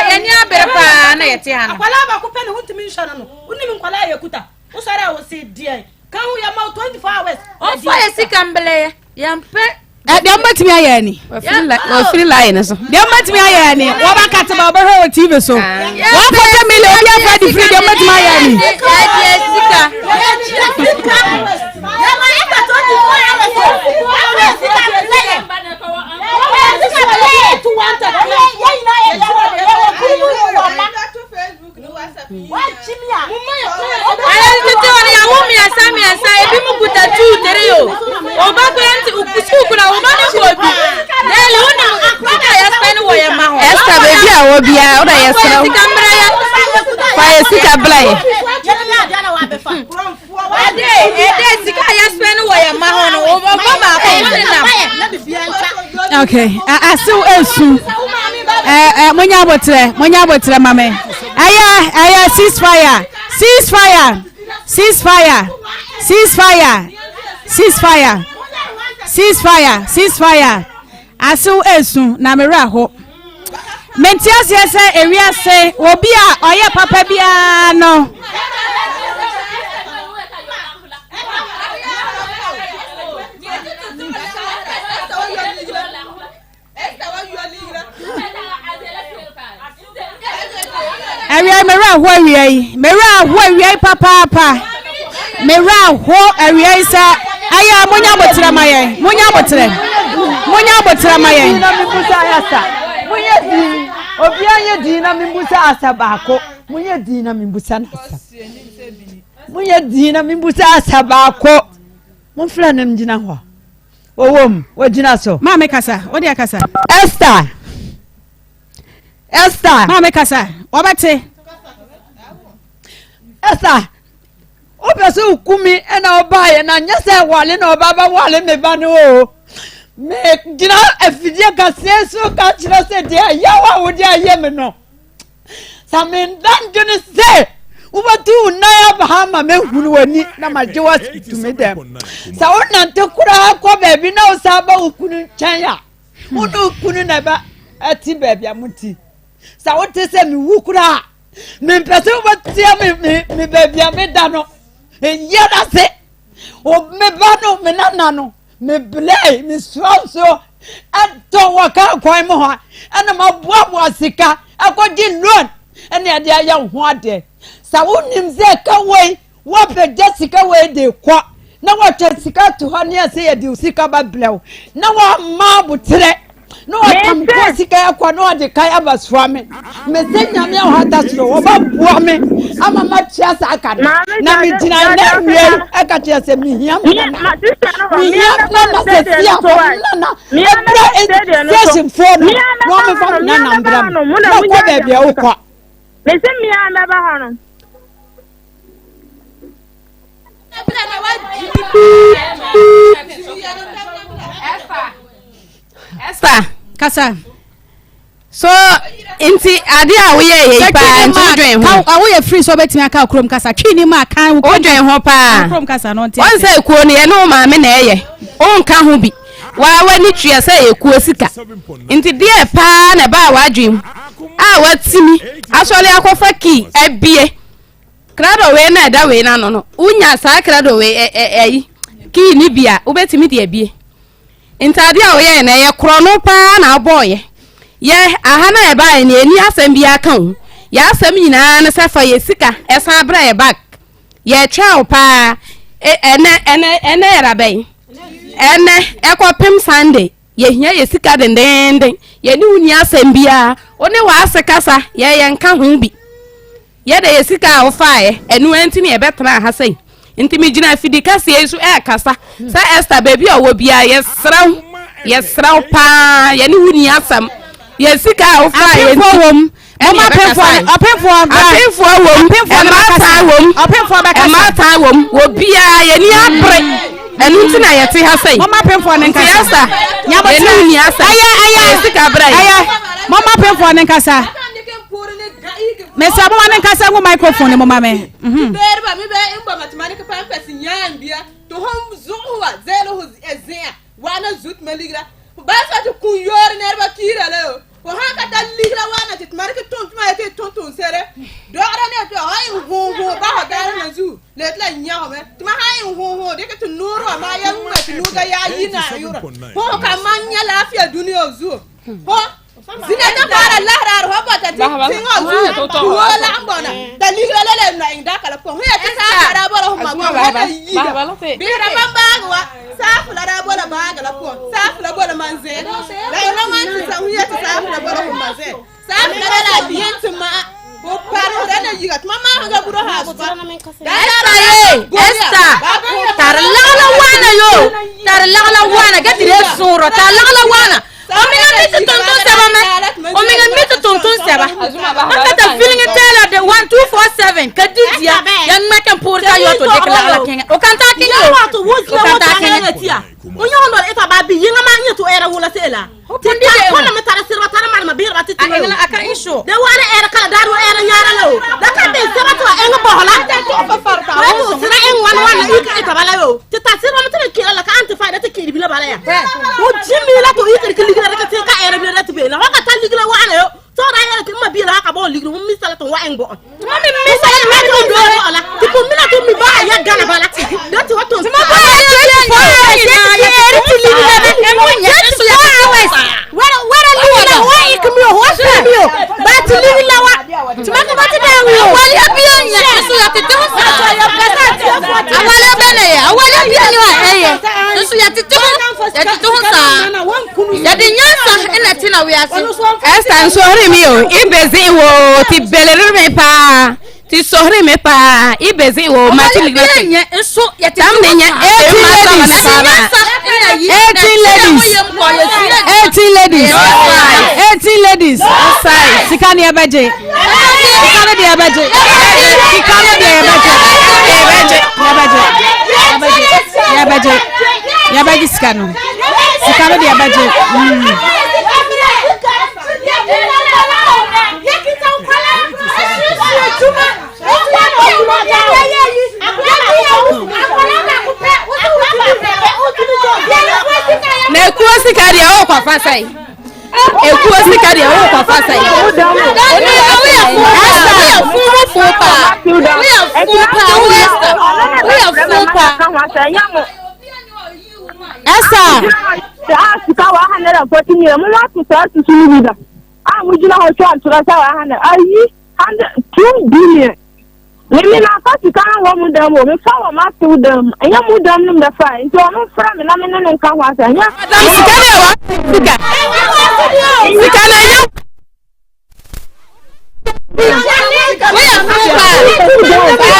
yɛni abere paa na yɛte ha no. Akwadaa baako pɛ na wontumi nhwɛ no no wonim nkwadaa yɛ kuta wosɔre a wɔsi deɛ ka ho yɛ ma wo 24 hours. Ɔmfa yɛ sika mbelɛ yɛ yɛmpɛ. Deɛ mobɛtumi ayɛ ani wɔfiri line no so deɛ mobɛtumi ayɛ ani wɔbɛkate ba wɔbɛhwɛ wɔ tv so wɔakɔtɛ mili obi afa de firi deɛ mobɛtumi ayɛ ani yɛdeɛ sika Tete wɔn yɛ awo mmiɛnsa mmiɛnsa ebi mu kuta tuu tere o ɔba kura nti sukuu kura ɔba ne kɔ bi dɛli wo nim sika yɛ spɛn wɔ yɛ ma ho. Ɛsta beebi a wɔ biara wo na yɛ srɛ wo fa yɛ sika bla yɛ. Ɛdɛ ɛdɛ sika a yɛsrɛ no wɔ yɛn mma ho no ɔba baako wo ne nam. Okay, asew esu. Eh eh munya abotrɛ, munya abotrɛ ma me. Ɛyɛ ɛyɛ cease fire, cease fire, cease fire, cease fire, cease fire, cease fire, cease fire. Asew esu na me werɛ ho. Mente aseɛ sɛ ewiase obi a ɔyɛ papa biara no. Awia yi mewura ho awia yi mewura ho awia yi papaapa mewura ho awia yi sɛ ayɛ a monya abotrɛ ma yɛn monya abotrɛ monya abotrɛ ma yɛn. Monyɛ din obiara nyɛ din na membusa asa baako monyɛ din na membusa no asa monyɛ din na membusa asa baako momfrɛ no mgyina hɔ wɔwɔ mu wɔgyina so. Maame kasa wode akasa. Esther. Esther. Maame kasa, wɔbɛte. Esther, wopɛ sɛ woku me ɛna ɔbaeɛ na nyɛ sɛ wale na ɔba bɛwale me ba no o. Megyina afidie kaseɛ so ka kyerɛ sɛ deɛ yaw a wode ayɛ me no, sɛ menda ndwene sɛ wobɛtu wo nan aba ha ma mɛhunu w'ani na magye wo atumi dɛm. Sɛ wonante koraa kɔ baabi na wo san ba wo kunu nkyɛn a, Wo ne wo kunu na ɛbɛ ɛte baabi a mote. Sɛ wote sɛ mewu koraa a, mempɛ sɛ wobɛteɛ me me me baabi a meda no. Ɛyɛ no ase. Wo me ba no me nana no mebrɛe mesua nsuo ɛtɔ wɔ kaa kwan mu hɔ ɛna maboaboa sika ɛkɔgye loan ɛne ɛde ayɛ wo ho adeɛ. Sɛ wonim sɛ ka wei Woapagya sika wei de rekɔ na wɔatwa sika ato hɔ ne ɛsɛ yɛde wo sika bɛbrɛ wo na wɔama aboterɛ na wɔatam kɔ sika akɔ na wɔde kan aba soa me mese nyame a ɔhata soro wɔbɛboa me ama matua saa ka no na megyina nnɛ awia yi ɛka kyerɛ sɛ mehia me nana mehia me nana sɛ siafo me nana ɛbrɛ stationfoɔ no na wɔmefa me nana mbrɛ me na kɔ baabi a wokɔ mese mmea mɛba hɔ no. Esther. Kasa. So nti ade a woyɛ yɛ yi paa nti wodwen ho. Ka woyɛ free sɛ wobɛtumi aka kurom kasa twi ni mu a kan wo. Wodwen ho paa. Kurom kasa no nti. Wɔn sɛ kuo no yɛ ne wo maame na ɛyɛ. Wonka ho bi. Waa w'ani tua sɛ ɛyɛ kuo sika. Nti deɛ paa na ɛbaa w'adwen mu a watumi asɔre akɔfa kii abie. Krado wei na ɛda wei n'ano no, wonya saa krado wei ɛ ɛ ɛyi kii ne bi a wobɛtumi de abie. Ntaade a woyɛɛ no ɛyɛ korɔno paa na abɔɔyɛ. Yɛ aha na ɛbaeɛ no yɛnni asɛm biara ka o. Yɛ asɛm nyinaa ne sɛ fa yɛ sika ɛsan brɛ yɛ back. Yɛtwɛn wo paa. Ɛnɛ ɛnɛ ɛnɛ yɛ da bɛn? Ɛnɛ ɛkɔpem Sunday. Yɛhia yɛ sika dendeenden. Yɛne wo nni asɛm biara. Wo ne w'ase kasa, yɛ yɛnka ho bi. Yɛ de yɛ sika a wofaeɛ, ɛno ara nti na yɛbɛtenaa ha sei. Nti megyina afidi kɛseɛ yi so ɛrekasa sɛ Esther baabi a ɔwɔ biara yɛsrɛ wo, yɛsrɛ wo paa, yɛne wo nni asɛm. Yɛ sika a wofaeɛ nti. Apemfoɔ wom. Ɛne Moma yɛbɛkasa. apemfoɔ apemfoɔ bra. Apemfoɔ wom, Apemfoɔ no bɛkasa. mmaatan wom, Apemfoɔ bɛkasa. mmaatan wom, obiara yɛni abere. Ɛno nti na yɛte ha sei. Moma apemfoɔ no Nti nkasa. Esther, Nyabotrɛ. yɛne wo nni asɛm. Ɛyɛ ɛyɛ. Yɛ sika brɛ yɛn. Ɛyɛ. Moma apemfoɔ no nkasa. Mesa moma no nkasa ngu microphone no mu ma me. Mhm. Zina ta paara laharaar ho bɔta ti tiŋa zuo kuo laɣim bɔna ta ligira la la nɔyiŋ daka la puan ho yɛ ti saafa daa bɔra ho ma puan ho ta yiga bihira ban baagi wa saafu la daa bɔla baagi la puan saafu la bɔla man zɛɛ la ina wan ti sa ho yɛ ti saafu la bɔla ho ma zɛɛ saafu la la la biyen ti ma'a ho paara ho daa na yiga tuma maa ho ga guro ha asuba Esther ye Esther tari lagala wana yo tari lagala wana ge ti de sõorɔ tari lagala wana o miŋa mi ti tuntun sɛba mɛ o miŋa mi ti tuntun sɛba n ka ta filingi tɛɛla de 1 2 4 7 ka di dia ya ŋmɛ kɛn poore ta yɔ to dɩk lagala kẽŋɛ o kan taa kẽŋɛ o o kan taa kẽŋɛ o yõgd ita ba bi yĩngã maa yẽ tɩ ɛɛra wʋla se'ela tɩ kõna me tara sɩdba tara malema bɩɩrba tɩ a ẽŋ la a ka ẽ so de waana ɛɛra kala daar wa ɛɛra yãara la o la ka be sɛba tɩ ba ẽng bɔg la tɩ sɩda ẽng wãn wãnna ika ita bala yo tɩ tar sɩdba me tɩ b kɩɩra la ka ãn tɩ faɩda tɩ kɩɩd bila bala ya fo jimi la tɩ ikd kɩ ligra rɩk tɩ ka ɛɛra bila la tɩ beela fo ka tar ligra wa'ana yo tɩ f daa yɛla tɩ m ma biila ka bao ligri fo misa la tɩ n wa ẽng bo'o tɩ mam me misa la tɩ m doog la tɩ pʋm mina tɩ mi ba a ya gãna bala da tɩ wa tõn wɛrɛ luwada wa ik mi o wa sɛ mi o ba ti ligi la wa tuma ka ba ti da na wiase. Esther nsohori mi o ibezi wo ti beleri mi paa ti sohori mi paa ibezi wo ma ti ligbe Ɔbɛyɛ nyɛ nso yɛte tam ne nyɛ 18 ladies. 18 ladies. 18 ladies. 18 ladies. Sika ni ɛbɛgye. Sika no deɛ ɛbɛgye. Sika no deɛ ɛbɛgye. Yɛbɛgye. Yɛbɛgye. Yɛbɛgye. Yɛbɛgye sika no. Sika no deɛ ɛbɛgye. Na ekuo sika deɛ ɔkɔfa sɛn ekuo sika deɛ ɔkɔfa sɛn woyɛ fun fun paa woyɛ fun paa woyɛ woyɛ fun paa. Esther. Saa sika 140 million mo wa to saa susu no bi da a mo gyina hɔ twa ntorɔ sɛ 100 ayi 100 2 billion mimi na afa sika no wɔ mo dam o mefa wɔ m'asew dam ɛnyɛ mo dam no mbɛfa nti ɔno mfrɛ me na me ne ne nka ho asɛ ɛnyɛ. Madam sika no yɛ wa sika sika no ɛnyɛ. Woyɛ fun paa woyɛ fun paa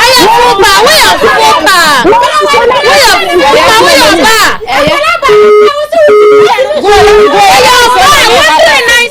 woyɛ fun paa woyɛ fun paa woyɛ ɔbaa woyɛ ɔbaa wotiri nan.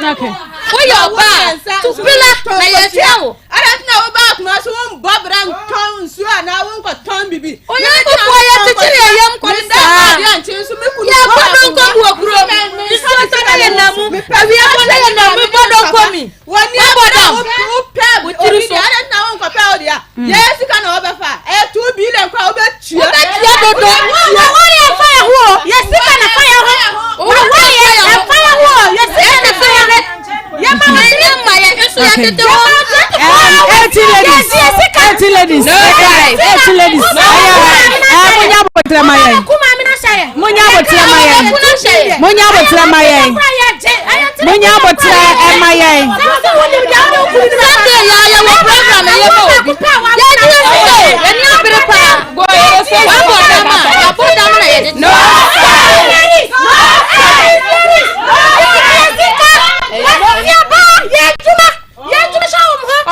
Okay. Woyɛ ɔbaa tupila na yɛhwɛ wo. Ada nti na wo ba akoma so wo mbɔ bra ntɔn nsuo anaa wo nkɔ tɔn bibi. Onyankopɔn yɛ kyekyere yɛ yam kɔm saa. Yɛ bɔ dɔnkɔ mu wɔ kurom. Nsuo tɔ na yɛ nam mu. Awia bɔ na yɛ nam mu. Bɔ dɔnkɔ mi. Wabɔ dam. Wopɛ obi deɛ ada nti na wo nkɔ pɛ wo deɛ. Yɛ sika na wɔbɛfa. Ɛyɛ 2 billion kora wobɛtua. Wobɛtua dodo. Wɔn yɛ fa yɛ ho o. Yɛ sika na fa yɛ ho. Wɔn yɛ fa yɛ ho o. Yɛ sika na fa yɛ ho. Yɛ ma wɔn Yɛ ma yɛ nso yɛ tete hɔ. 18 ladies. 18 ladies. 18 ladies. Ɛyɛ munya abotire ma yɛn. Munya abotire ma yɛn. Munya abotire ma yɛn. Munya abotire ma yɛn. Sunday yɛ yɛ wɔ program yɛ ma obi. Yɛ di yɛ sika o. Yɛ ni abere paa. Wabɔ dam a yabɔ dam na yɛ de. No.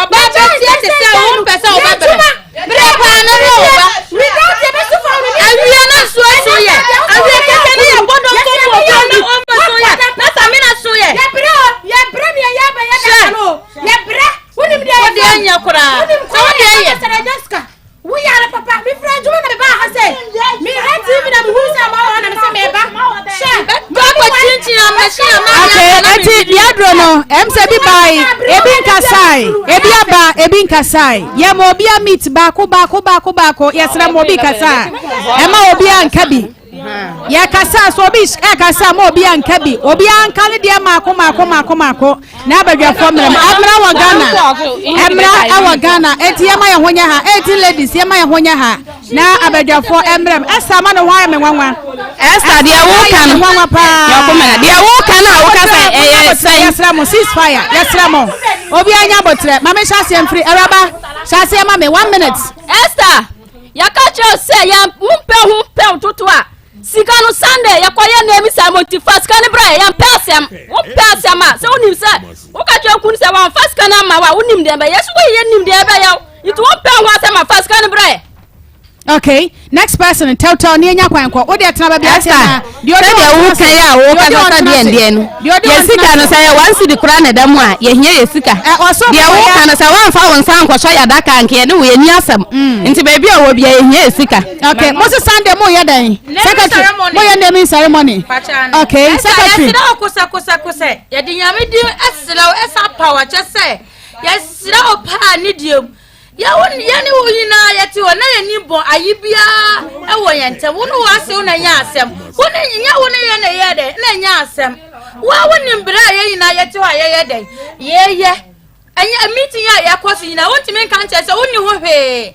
Ɔbaa bɛ tie te sɛ wo mpɛ sɛ wobɛbrɛ. Brɛ paa na wɔ wo ba. Awia na nsuo so yɛ. Awia kɛkɛ ne yɛ bɔ dɔm kɔ mu wɔ kurom na ɔmma so yɛ. Na samina so yɛ. Hwɛ. Wo deɛ nyɛ koraa. Sɛ wo deɛ yɛ. Woyare papa mefiri adwuma na mebaa ha sɛ mehwɛ TV na mehu sɛ ma wɔ na mesɛ meba hyɛ Bɛkɔ kyinkyin a machine a ma Okay, eti deɛ aduro no ɛm sɛ ebi bae ebi nkasae ebi aba ebi nkasae yɛ ma obi a meat baako baako baako baako yɛsrɛ ma obi kasa ɛma obi anka bi yɛkasa so obi ɛkasa ma obi anka bi obi anka ne deɛ maako maako maako maako na abadwafoɔ mmerɛ mu ɛmmerɛ wɔ Ghana ɛmmerɛ ɛwɔ Ghana eti yɛma yɛn ho nyɛ ha 18 ladies yɛma yɛn ho nyɛ ha na abadwafoɔ ɛmmerɛ mu ɛsa ama ne ho ayɛ me nwanwa. Esther deɛ woka no nwanwa paa yɔko mena deɛ woka no a woka sɛ ɛyɛ sɛn. Yɛsrɛ mo cease fire yɛsrɛ mo obi anya abotire maame hyɛ aseɛ mfiri awuraba hyɛ aseɛ ma me 1 minute. Esther yɛka kyerɛ sɛ yɛn mpɛ ho pɛw toto a sika no Sunday yɛkɔyɛ name ceremony ti fa sika no brɛ yɛ yɛmpɛ asɛm wopɛ asɛm a sɛ wonim sɛ woka kyerɛ kun sɛ wɔamfa sika no ama wo a wonim deɛ ɛbɛyɛ so woyɛ nim deɛ ɛbɛyɛ wo nti wompɛ ho asɛm a fa sika no brɛ yɛ. Okay, next person tell tell ni enya kwan kɔ. O de tena baabi ate na. Sɛdeɛ woka yi a woka sɛ sɛ deɛ ndeɛ no yɛ sika no sɛ yɛ 1 cedi koraa na ɛda mu a yɛhia yɛ sika deɛ woka no sɛ woamfa wo nsa ankɔsɔ yɛ adaka anka yɛne wo yɛni asɛm nti baabi a wɔ bia yɛhia yɛ sika. Okay, mo se Sunday mo yɛ dɛn? Secretary, mo yɛ naming ceremony. Okay, secretary. Yɛsrɛ wo kosɛkosɛkosɛ yɛde nyame din ɛsrɛ wo ɛsa pa wakyɛ sɛ yɛsrɛ wo paa ne deɛ mu yɛne wo nyinaa yɛte hɔ na yɛni bɔ ayi biara ɛwɔ yɛn ntam wo ne wo ase wo na ɛnyɛ asɛm wo ne nyɛ wo ne yɛ na ɛyɛ dɛn na ɛnyɛ asɛm wo a wonim berɛ a yɛn nyinaa yɛte hɔ a yɛyɛ dɛn yɛyɛ ɛnyɛ meeting a yɛkɔ so nyinaa wontumi nka nkyerɛ sɛ wonni ho hwee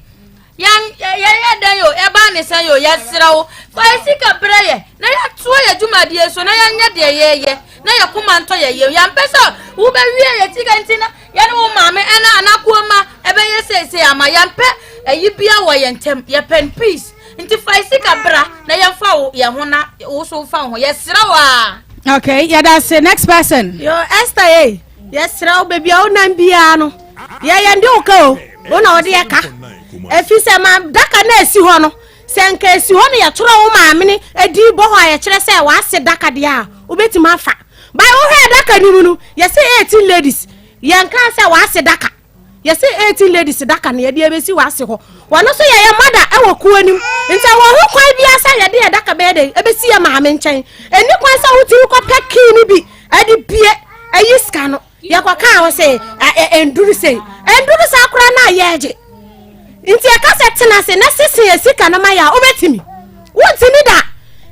yɛn yɛyɛ dɛn o ɛbaa ne sɛn o yɛserɛ wo fa yɛ sika berɛ yɛ na yɛtoa yɛ dwumadie so na yɛnyɛ deɛ yɛyɛ na yɛ koma ntɔ yɛ yie yɛmpɛ sɛ wobɛwie yɛ sika nti na yɛne wo maame ɛna anakuo ma ɛbɛ. Yɛbɛyɛ seesei ama yɛmpɛ ayi bia wɔ yɛn ntam. Yɛpɛ peace. Nti fa sika bra na yɛmfa wo yɛn ho na wo so fa wo ho. Yɛsrɛ wo a. Okay, yɛda ase. Next person. Yo, Esther ei, yɛsrɛ wo baabi a wonam biara no, yɛ yɛn de wo ka o, wo na wode yɛ ka. Ɛfiri sɛ ma daka no a ɛsi hɔ no, sɛ nka ɛsi hɔ no yɛtwerɛ wo maame no din bɔ hɔ a yɛkyerɛ sɛ w'ase daka deɛ a, wobɛtumi afa. By wohwɛ adaka no mu no, yɛsɛ 18 ladies, yɛnkaa sɛ w'ase daka. Yɛse 18 ladies daka no yɛde abɛsi w'ase hɔ. Wɔno nso yɛyɛ mother wɔ kuo no mu. Nti ɛwɔ ho kwan biara sɛ yɛde yɛ daka bɛyɛ dɛn ɛbɛsi yɛ maame nkyɛn. Ɛnni kwan sɛ wotumi kɔpɛ key no bi de bie ayi sika no. Yɛkɔkaa ho se ɛnduru sei. Ɛnduru saa koraa na yɛregye. Nti ɛka sɛ tena ase na sese yɛ sika no ma yɛ a wobɛtumi? Wontumi da.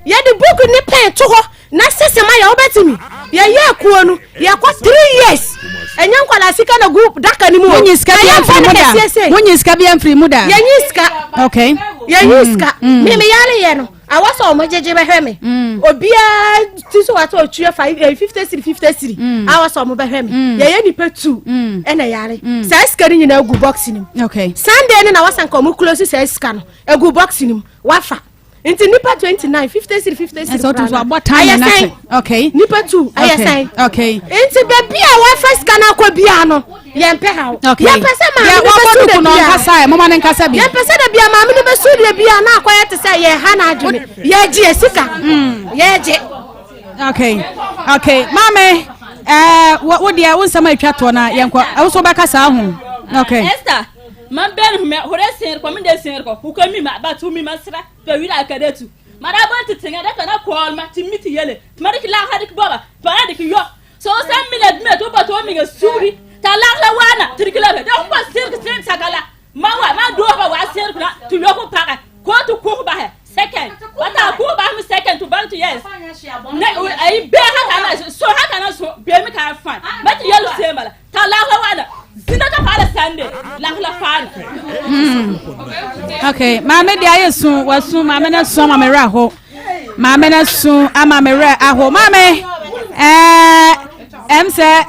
Yɛde book ne pen to hɔ na sese ma yɛ wobɛtumi? Yɛyɛ kuo no yɛkɔ three years ɛnyɛ nkwadaa sika na gu daka no mu o. Wonyi sika bi amfiri mu da. Wonyi sika bi amfiri mu da. Yɛnyi sika. Okay. Yɛnyi sika. Mi mi yare yɛ no. Awɔ sɛ ɔmo gyegye bɛhwɛ me. Mm. Obiara ti so wate otua five eh, 50 cedi 50 cedi. Mm. Awɔ sɛ ɔmo bɛhwɛ me. Mm. Yɛyɛ nipa tu. Ɛna yare. Saa sika no nyinaa gu box no mu. Okay. Sunday no na wɔsan ka ɔmo close saa sika no egu box no mu wafa. Nti nipa 29 50 cedi 50 cedi. Ɛsɛ otu abɔ time na n'ase. Okay. Nipa tu ɛyɛ sɛn. Okay. Nti baabi a wafa sika no akɔ biara no yɛn pɛ ha o. Okay. Yɛn pɛ sɛ maame no bɛ su de bia. Nkasa ɛ moma ne nkasa bi. Yɛn pɛ sɛ de bia maame no bɛ su de bia na akɔyɛ te sɛ yɛn ha na adwene. Yɛ gye yɛ sika. Yɛ gye. Okay. Okay. Maame ɛɛ wo deɛ wo nsɛm a atwa toɔ na yɛn kɔ ɛwo so bɛka saa ho. Okay. Esther, man bɛn hu mɛ hore sẽer kɔ min de sẽer kɔ hu ka mi ma ba tu mi ma sira tɩ ba wi a ka de tu ma daa bõe tɩ tẽŋa da ka na kɔɔlma tɩ mi tɩ yele tɩ ma dɩk lagsa dɩk bɔba tɩ ba na dɩk yɔ so sãn mina dũme tɩ b ba tɩ b minga sugri t'a lagla waana tɩ dɩk la be da fʋ pa sẽrg sẽn saka la ma wa ma doosba wa sẽrg na tɩ yɔ fʋ pagɛ ko tɩ kʋs basɛ sɛkɛn ba t'a kʋs bas me sɛkɛn tɩ bãng tɩ yes ne ayi bee sã ka na so sã ka na so bee me ka fãn ma tɩ yel seem bala t'a lagla waana zĩna ka paala sande lagla faana. Okay, maame deɛ ayɛ su wasu maame no su ama me werɛ aho maame no su ama me werɛ aho maame ɛɛ ɛm sɛ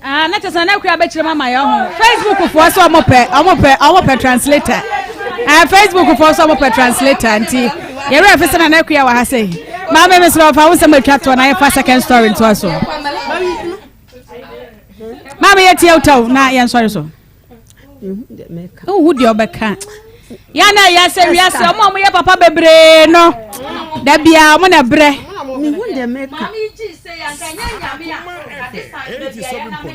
ah na kyerɛ sɛ na kura bɛkyerɛ mu ama yɛ ho Facebook foɔ sɛ ɔmo pɛ ɔmo pɛ ɔmo pɛ translator ɛɛ Facebook foɔ sɛ ɔmo pɛ translator nti yɛwerɛ fi sɛ na na kura wɔ ha sɛ maame mesrɛ ɔfa wo nsɛm atwa toɔ na yɛfa second story ntoa so. Maame yɛ tie wotɛw na yɛn sɔre so. Wohu deɛ ɔbɛka. Yɛn na yɛ sɛ wiase ɔmo a ɔmo yɛ papa bebree no da bia ɔmo na brɛ.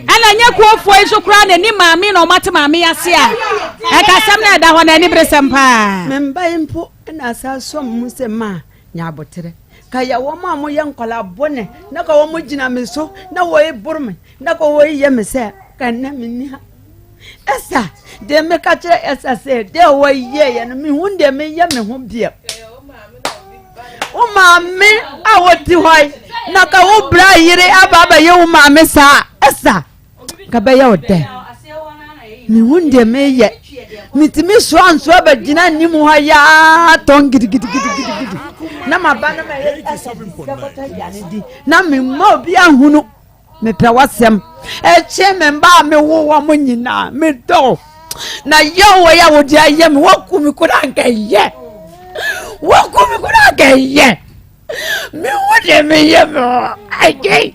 Ɛna nyɛ kuofoɔ yi so koraa na ni maame na ɔmo ate maame ase a ɛkasɛm na ɛda hɔ na ani bere sɛm paa. Memba yi mpo na asa sɔm mu sɛ maa nya aboterɛ. Ka yɛ wɔn a wɔyɛ nkwadaa bɔne na ka wɔn gyina me so na wɔreboro me na ka wɔreyɛ me sɛ ka nnɛ menni ha. Ɛsa deɛ meka kyerɛ ɛsa sɛ deɛ wɔyɛeɛ no mehu deɛ meyɛ me ho biam. Wo maame a wɔte hɔ yi na ka wo bra yere aba abɛyɛ wo maame saa ɛsa. Nka bɛyɛ wo dɛn? Mehu deɛ meyɛ. Metumi soa nsoa bɛgyina anim hɔ yaa tɔn gidigidigidigidi. Na maba na mayɛ sɛ aduane di. Na memma obi ahunu. Mepɛ w'asɛm. Ɛkyɛn me mma a mewo wɔn nyinaa. Medɔ. Na yɛ wɔ yɛ a wode ayɛ me. Woaku me koraa nka ɛyɛ. Woaku me koraa nka ɛyɛ. Me wo de me yɛ me hɔ agye.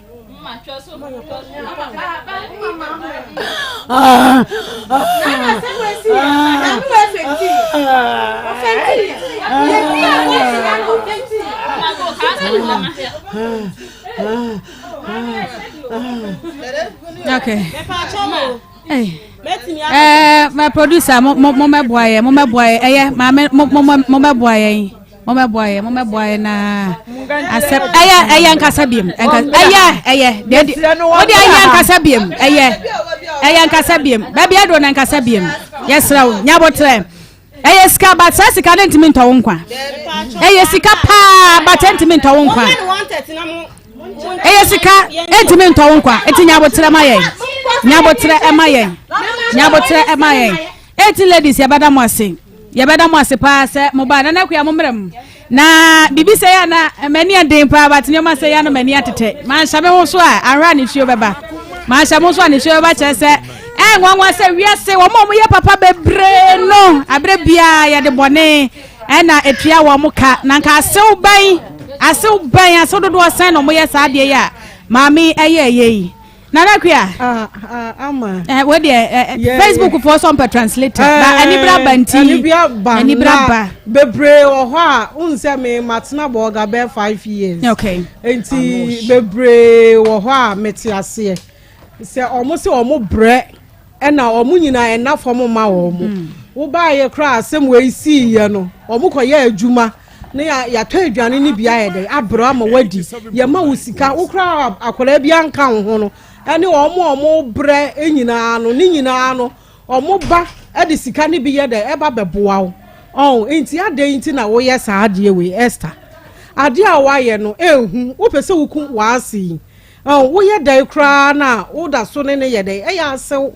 Okay. Hey. Eh, my producer, mo mo mo mɛboa yɛ, mo mɛboa yɛ. Ɛyɛ maame mo mo mo mɛboa yɛ. Mommɛboa yɛ, mommɛboa yɛ na asɛm ɛyɛ ɛyɛ nkasa biem ɛyɛ ɛyɛ deɛ wode ɛyɛ nkasa biem ɛyɛ ɛyɛ nkasa biem baabi aduro na nkasa biem yɛsrɛ wo nyabotrɛ ɛyɛ sika but saa sika no ntumi ntɔ wo nkwa ɛyɛ sika paa but ntumi ntɔ wo nkwa ɛyɛ sika ntumi ntɔ wo nkwa eti nyabotrɛ ma yɛn nyabotrɛ ɛma yɛn nyabotrɛ ɛma yɛn eti ladies yɛbɛda mo ase. Yɛbɛda mo ase paa sɛ mo baa. Nana Akua mo mmerɛ mu. Na biribi sɛ yɛ na m'ani ɛden paa but nneɛma sɛ yɛ na m'ani atetɛ. Manhyɛ me ho so a ahwɛ a nisuo bɛba. Manhyɛ mo so a nisuo bɛba kyerɛ sɛ Ɛnwanwa sɛ wiase wɔn a wɔyɛ papa bebree no, abere biara yɛde bɔne ɛna etua wɔn ka. Na nka asew bɛn, asew bɛn, asew dodoɔ sɛn na wɔyɛ saa adeɛ yi a maame ɛyɛ ɛyɛ yi. Nana Akua. Ah, ah, ama. Eh, wo deɛ eh, eh, Facebook foɔ sɛ ɔmpɛ translator. Eh, ba anibere aba nti. Anibere aba. Anibere aba. Bebree wɔ hɔ a, n sɛ me matena bɔɔga bɛɛ 5 years. Okay. Nti bebree wɔ hɔ a mete aseɛ. Sɛ ɔmo sɛ ɔmo brɛ ɛna ɔmo nyinaa ɛna fam ma wɔn. Wobaayɛ koraa, asɛm wei sii yɛ no, ɔmo kɔ yɛ adwuma ne yɛatɔ aduane no bi ayɛ dɛ abrɛ ama wadi, yɛma wo sika, wo koraa akwadaa bi anka wo ho no, ɛne ɔmo a ɔmo brɛ nyinaa no ne nyinaa no, ɔmo ba ɛde sika no bi yɛ dɛ ɛba bɛboa wo ɔn. Nti adan nti na woyɛ saa adeɛ wei, Esther? Adeɛ a wayɛ no ehu, wopɛ sɛ woku w'ase yi ɔn, woyɛ dɛ koraa na woda so ne ne yɛ dɛ ɛyɛ asew.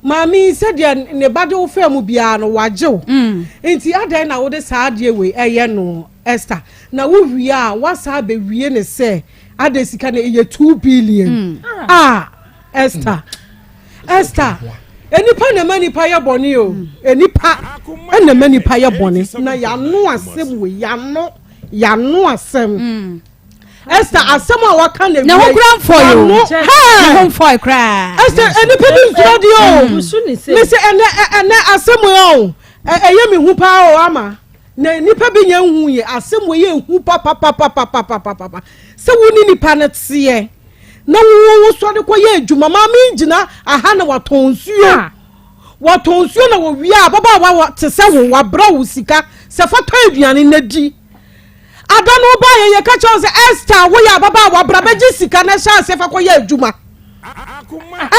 Maame yi, sɛdeɛ ne ba de wo fɛ mu biara no, wagye wo. Nti adan na wode saa adeɛ wei ɛyɛ no, Esther? Na wowie a, wasa abɛwie ne sɛ ade sika no ɛyɛ 2 billion. Ah, Esther, Esther, enipa na ɛma nipa yɛ bɔne o, enipa ɛna ɛma nipa yɛ bɔne. Na yano asɛm wei, yano asɛm. Esther, asɛm a waka na Ne ho kura mfɔ yi o, ne ho mfɔ koraa. Esther, enipa bi nsoro deɛ o. Mesi ɛnɛ asɛm yi o, ɛyɛ mi hu paa o ama na nipa bi nyɛ nhu yɛ asɛm wɔ yɛ hu papapapapapapa sɛ wo ne nipa no teɛ na wo wo sɔre kɔ yɛ adwuma. Maame gyina aha na watɔn nsuo, watɔn nsuo na wɔwie a, ababaawa wa te sɛ wo wabrɛ wo sika sɛ fa tɔ aduane na di. Ada no ba yɛ yɛka kyerɛ wo sɛ, Esther, woyɛ ababaawa, bra bɛgye sika na hyɛ aseɛ fa kɔyɛ adwuma.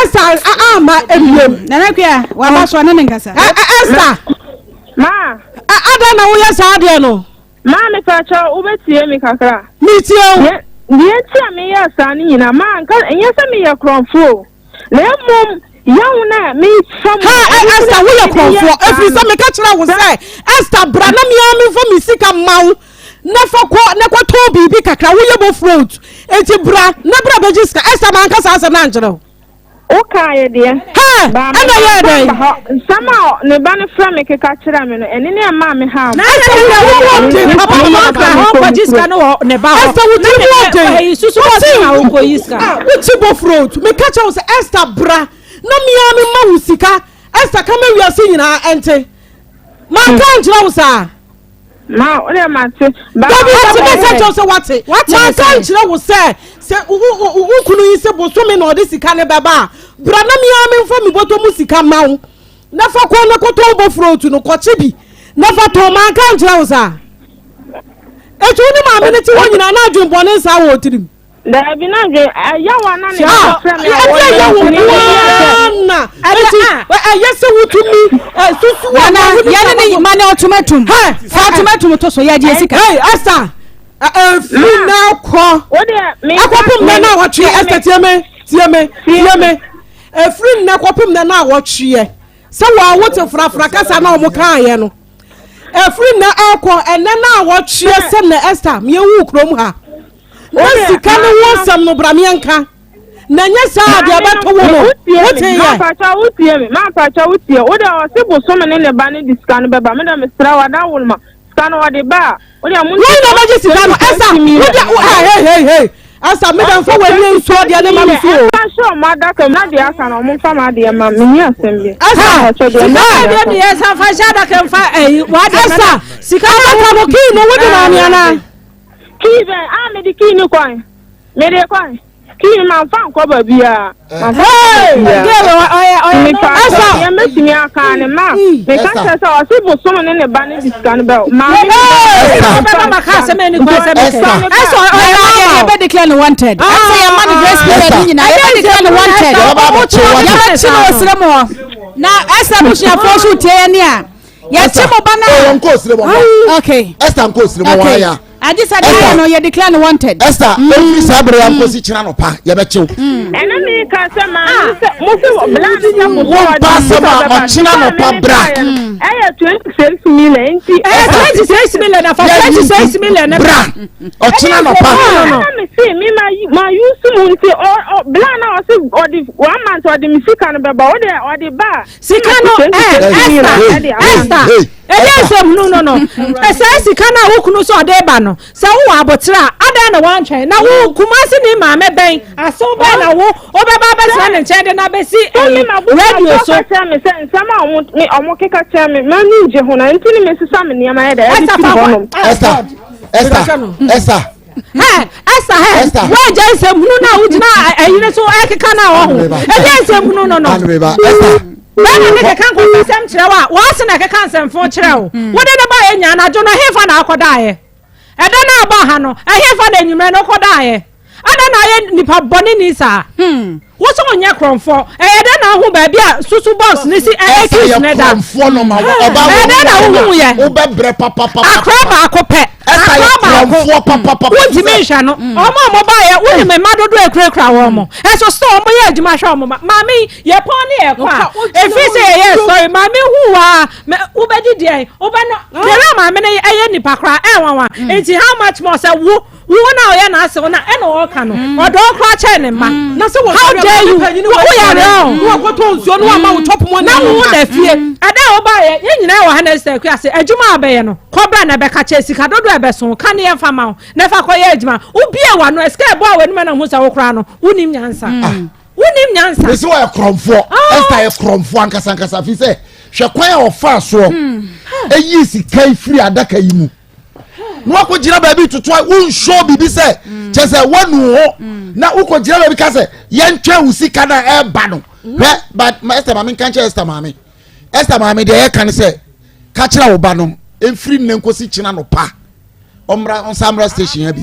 Esther ama ebiem. Nana Akua waba so ɔne ne nkasa. Esther. Ma. Ada na woyɛ saa adeɛ no? Ma, mepakyɛ wobɛtie me kakra. Metie o. Deɛ nti a meyɛ saa no nyinaa, ma nka ɛnyɛ sɛ meyɛ korɔmfoɔ o, na mmom yaw no a mefa mu. Ha, Esther, woyɛ korɔmfoɔ, ɛfiri sɛ meka kyerɛ wo sɛ, Esther, bra na mea memfa me sika ma wo na fa kɔ na kɔtɔn biribi kakra. Woyɛ bofrot, enti bra na bra bɛgye sika. Esther, manka saa asɛm no ankyerɛ wo? Wokaeɛ deɛ. Ɛna yɛɛ dɛn? Nsɛm a ne ba no frɛ me keka kyerɛ me no, ɛne ne ɛmaa me haw. Esther, wo tiri mu ɔden papa. Ɔkɔgye sika no wɔ ne ba hɔ. Esther, wo tiri mu ɔden. Susu bɔ na wokɔyi sika. Wote bofrot, meka kyerɛ wo sɛ, Esther, bra na mea me ma wo sika. Esther, ka ma wiase nyinaa ɛnte, manka nkyerɛ wo saa? Ma o de ma te. Dabi, wate bɛ sɛ kyɛw sɛ wate. Manka nkyerɛ wo sɛ wo kunu yi sɛ bosome na ɔde sika ne bɛba a, bra na mea memfa me bɔtɔ mu sika ma wo na fa kɔ na kɔtɔn bofrot no, kɔkye bi na fa tɔn? Manka nkyerɛ wo saa? Ɛti wo ne maame no te hɔ nyinaa na adwenbɔne nsaa wɔ tirim. Daabi, na dwe ɛyɛ wa na ne ba frɛ me a ɛdeɛ wɔyɛ yɛ wo ne nkoa na eti ɛyɛ sɛ wotumi susu a na yɛne ne ma ne ɔtomatum fa ɔtomatum to so yɛgye sika. Hey, Esther, efiri na kɔ ɛkɔpem nɛ na wɔtweɛ. Esther, tie me, tie me, tie me. Efiri nnɛ kɔpem nɛ na wɔtweɛ sɛ wɔn a wote frafra kasa na wɔn kaayɛ no, efiri nnɛ ɛkɔ ɛnɛ na wɔtweɛ sɛ na Esther mmiɛnwu kurom ha na sika no ho asɛm no, bra meɛnka na nyɛ saa deɛ ɛbɛto wo no, wote yɛ. Mampakyɛ, wotie me? Mampakyɛ, wotie? Wo deɛ, ɔse bosome ne ne ba ne de sika no bɛba. Me deɛ, mesrɛ wo, ada wo ma sika no ɔde ba a, wo deɛ mo. Wɔn na bɛgye sika no, ɛsa wo deɛ wo. Hey, hey, hey, ɛsa me deɛ, nfa w'ani nsuo deɛ ne ma me so o. Ɛfa hyɛ ɔmo adaka mu na deɛ aka no, ɔmo nfa ma adeɛ ma me ni asɛm bi. Ɛsa sika deɛ deɛ ɛsa fa hyɛ adaka mfa ɛyi wa deɛ. Ɛsa sika adaka no kii no wode maame ana? Kii bɛn a mede kii ne kwan, mede kwan kii no mamfa nkɔ baabiara, mamfa nkɔ baabiara. Nipa deɛ mɛtumi aka ne ma meka kyerɛ sɛ ɔse bosom ne ne ba ne de sika no bɛ maame. Ɛsɛ ɔyɛ yɛbɛ declare no wanted. Ɛsɛ yɛ ma no grace period ni nyinaa, yɛbɛ declare no wanted, yɛbɛkyi no wɔ srɛ mu hɔ. Na ɛsɛ abusuafoɔ so tie yɛ ni a yɛkyi mo ba na. Ɔwɔ nkɔ osire mɔ. Okay. Esther, nkɔ osire mɔ wɔn ya. Agye sɛ deɛ no yɛ declare no wanted. Esther, efiri saa abere ya nkosi kyerɛ no pa, yɛbɛkyew. Ɛna mi ka sɛ maame sɛ mo fi wɔ bla ne sɛ mo Wɔn pa asɛm a ɔkyena no pa bra. Ɛyɛ 26 million nti. Ɛyɛ 26 million, afa 26 million. Bra ɔkyena no pa. Ɛna mi si mi ma ma yusu mu nti ɔ ɔ bla na ɔsi. ɔde one month ɔde me sika no bɛba, wo deɛ ɔde ba a. Sika no ɛ Esther Esther ɛyɛ nsɛmhunu no no saa sika no a wo kunu sɛ ɔde ba no sɛ wowɔ abotere a adɛn na woantwɛn na wo Kumasi ne maame bɛn asew bɛn na wo wobɛba abɛtena ne nkyɛn de no abɛsi ɛyi radio so. Ɛka kyerɛ me sɛ nsɛm a ɔmo me ɔmo keka kyerɛ me m'ani ngye ho na nti ne mesesa me nneɛma yɛ dɛ ɛde firi hɔnom. Esther Esther Esther. Hɛ Esther hɛ woagya nsɛmhunu no a wogyina ɛyere so ɛkeka no a wɔho ɛnyɛ nsɛmhunu no no. Bɛrima ne keka nkɔsɛsɛm kyerɛ wo a wɔase na ɛkeka nsɛmfo kyerɛ wo wode ne baeɛ nya anadwo no ɛhefa na akɔdaeɛ ɛda no a ɔbaa ha no ɛhefa na anwummerɛ no wokɔdaeɛ adɛn na ayɛ nipa bɔne ni saa wo so wonyɛ korɔmfoɔ ɛyɛ dɛn na wohu baabi a susu box ne si ɛyɛ keys ne da ɛyɛ dɛn na wohu yɛ akora baako pɛ akora baako wontumi nhwɛ no ɔmo a ɔmo baeɛ wonim mma dodoɔ ekurakura wɔn mo ɛso sɛ ɔmo yɛ adwuma hwɛ ɔmo ma maame yi yɛpɔn ne yɛkɔ a ɛfiri sɛ yɛyɛ sɔre maame hu waa wobɛdi deɛn wobɛno deɛ maame no ɛyɛ nipa koraa ɛnwanwa nti how much more sɛ wo wo na ɔyɛ n'ase na ɛna ɔka no ɔdɔ koraa kyɛn ne mma na sɛ wɔ how dare you wo yare o na wakɔtɔ nsuo na wama wo top money na wo da fie ɛda a wobaeɛ yɛn nyinaa wɔ ha na ɛsɛ akua ase adwuma a bɛyɛ no kɔbra na ɛbɛka kyɛ sika dodoɔ a ɛbɛso ka ne yɛmfa ma wo na ɛfa kɔyɛ adwuma wobie w'ano sika ɛbɔ a w'anim na hu sɛ wo koraa no wonim nyansa wonim nyansa mesi wɔyɛ korɔmfoɔ Esther yɛ korɔmfoɔ ankasa ankasa fi sɛ hwɛ kwan a ɔfaa soɔ ɛyi sika yi firi adaka yi mu na wakɔ gyina baabi toto a wonsuo biribi sɛ kyɛ sɛ woanu ho na wokɔ gyina baabi ka sɛ yɛntwɛn wo sika no a ɛreba no hwɛ but Esther maame nka nkyerɛ Esther maame Esther maame deɛ yɛka ne sɛ ka kyerɛ wo ba no ɛmfiri nnɛ nkɔsi kyena no pa ɔmmra ɔnsa mmra station ha bi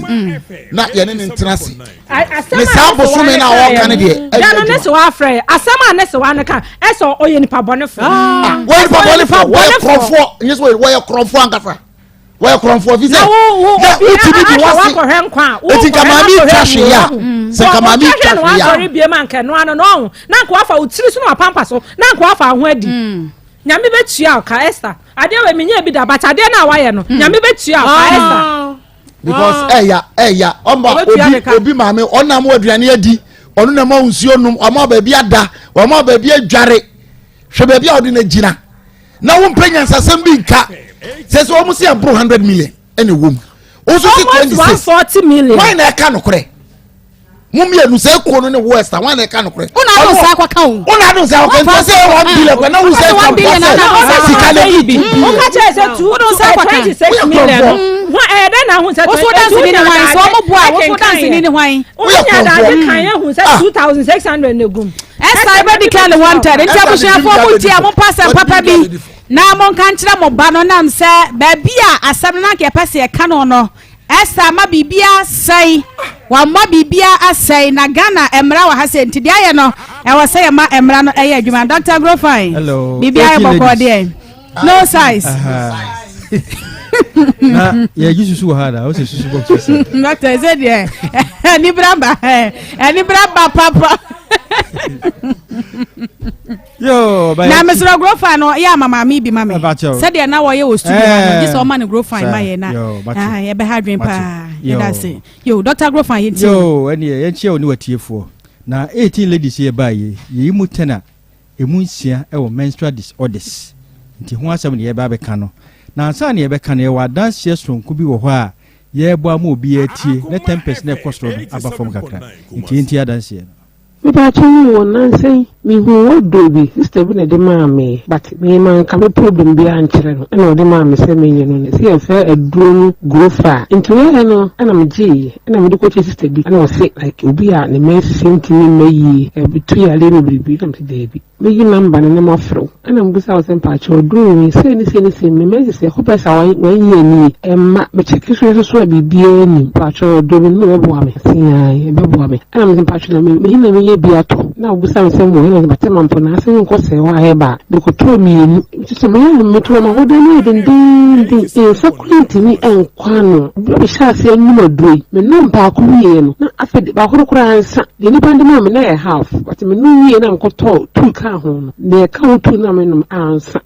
na yɛne ne ntena ase ne saa bosome no a ɔka no deɛ ɛnyɛ adwuma ne se wafrɛ yɛ asɛm a ne se wa no ka ɛsɛ ɔyɛ nipa bɔnefoɔ wɔyɛ nipa bɔnefoɔ wɔyɛ korɔmfoɔ nyɛ sɛ wɔyɛ korɔmfoɔ ankasa wɔyɛ korɔmfoɔ fi sɛ na wotumi di wase eti nka maame twa hwee a sɛ nka maame twa hwee a asɔre biem anka ɛno ano no ɔho na nka wafa wo tiri so na wapampa so na nka wafa ho adi Nyame bɛtua wo ka Esther. Adeɛ wei menyɛɛ bi da but adeɛ no a wayɛ no mm. Nyame bɛtua wo ka ah. Esther. Because ɛya ɛya ɔma obi obi maame ɔnam wɔ aduane adi ɔno na ɛma nsuo nom ɔma baabi ada ɔma baabi adware hwɛ baabi a ɔde no gyina na wompɛ nyansasɛm bi nka sɛ sɛ wɔn si aboro 100 million ɛna ɛwɔ mu woso si 26 wɔn na ɛka nokorɛ mo mmienu sɛ ekuo no ne wo ɛsa wɔn na ɛka nokorɛ. Wona ado nsa akɔka o. Wona ado nsa akɔka nti sɛ one billion kɔ na wo sɛ ɛka mpɔ sɛ sika na bi tu bi. Woka kyerɛ sɛ two two 26 million no. Ho ɛyɛ dɛ na ho sɛ Woso danseni ne hwan sɛ ɔmo boa woso danseni ne hwan. Wonya daade kan ehu sɛ 2600 na egum. Ɛsa ebe declare ne wanted nti abusuafoɔ mo tie mo mpa asɛm papa bi na mo nka nkyerɛ mo ba no nam sɛ baabi a asɛm no na nka yɛpɛ sɛ yɛka no no Esther ama biribiara asɛe wama biribiara asɛe na Ghana mmara wɔ ha sɛ nti deɛ ayɛ no ɛwɔ sɛ yɛma mmara no ɛyɛ adwuma Dr. Grofine biribiara yɛ bɔkɔɔ deɛ no size na yɛgye susu wɔ ha da wosɛ susu box sɛ Dr. ɛsɛ deɛ anibra ba anibra ba papa na mesrɛ grofa no yɛ ama maame bi ma me sɛdeɛ na wɔyɛ wɔ studio ha no gye sɛ ɔma no grofa ma yɛ na yɛbɛha adwen paa yɛda ase yo Dr. Grofa yɛntie yo ɛneɛ yɛnkyia wo ne watiefoɔ na 18 ladies yɛ baa yi yɛyi mu 10 a ɛmu nsia ɛwɔ menstrual disorders nti ho asɛm ne yɛba bɛka no na ansa ne yɛbɛka no yɛwɔ adanseɛ soronko bi wɔ hɔ a yɛrebɔ ama obiara tie ne 10 percent na ɛkɔ soro no aba fam kakra nti yɛntie adanseɛ no. Mepakyɛw o, nnansa yi mehuu wardrobe bi, sister bi na ɛde maa me but me manka me problem biara ankyerɛ no ɛna ɔde maa me sɛ menyɛ no sɛ yɛfrɛ aduro no Grofa nti meyɛɛ no ɛna megyee ɛna mede kɔkyerɛ sister bi ɛna ɔse like obi a ne menses ntumi mma yie ɛbi tu yareɛ no biribi na mese daabi. Meyi number no na mafrɛ wo. Ɛna mebisa wo sɛ mpakyɛw aduru wei sei ne sei ne sei me menses ɛkɔ bɛyɛ sɛ one year nie ɛmma me check so nso so a biribiara nnim mpakyɛw aduru no ɛbɛboa me ɔse ae ɛbɛboa me ɛna mese mpakyɛw na me he na menya bi atɔ na obisa me sɛ mewɔ he na. no bɛtɛ ma mpo na ase nkɔ sɛ hɔ ayɛ ba mekɔtɔɔ mmienu nti sɛ meyɛ no metɔɔ ma wodan no yɛ dendeenden nsa kora ntumi nkɔ ano. Berɛ mehyɛ aseɛ nom aduro yi, menom baako wieɛ no na afei de baako no koraa nsa deɛ nipa de maa me na yɛ half, but menom wieɛ na mekɔtɔɔ two kaa ho no, deɛ ɛka ho two na menom ansa.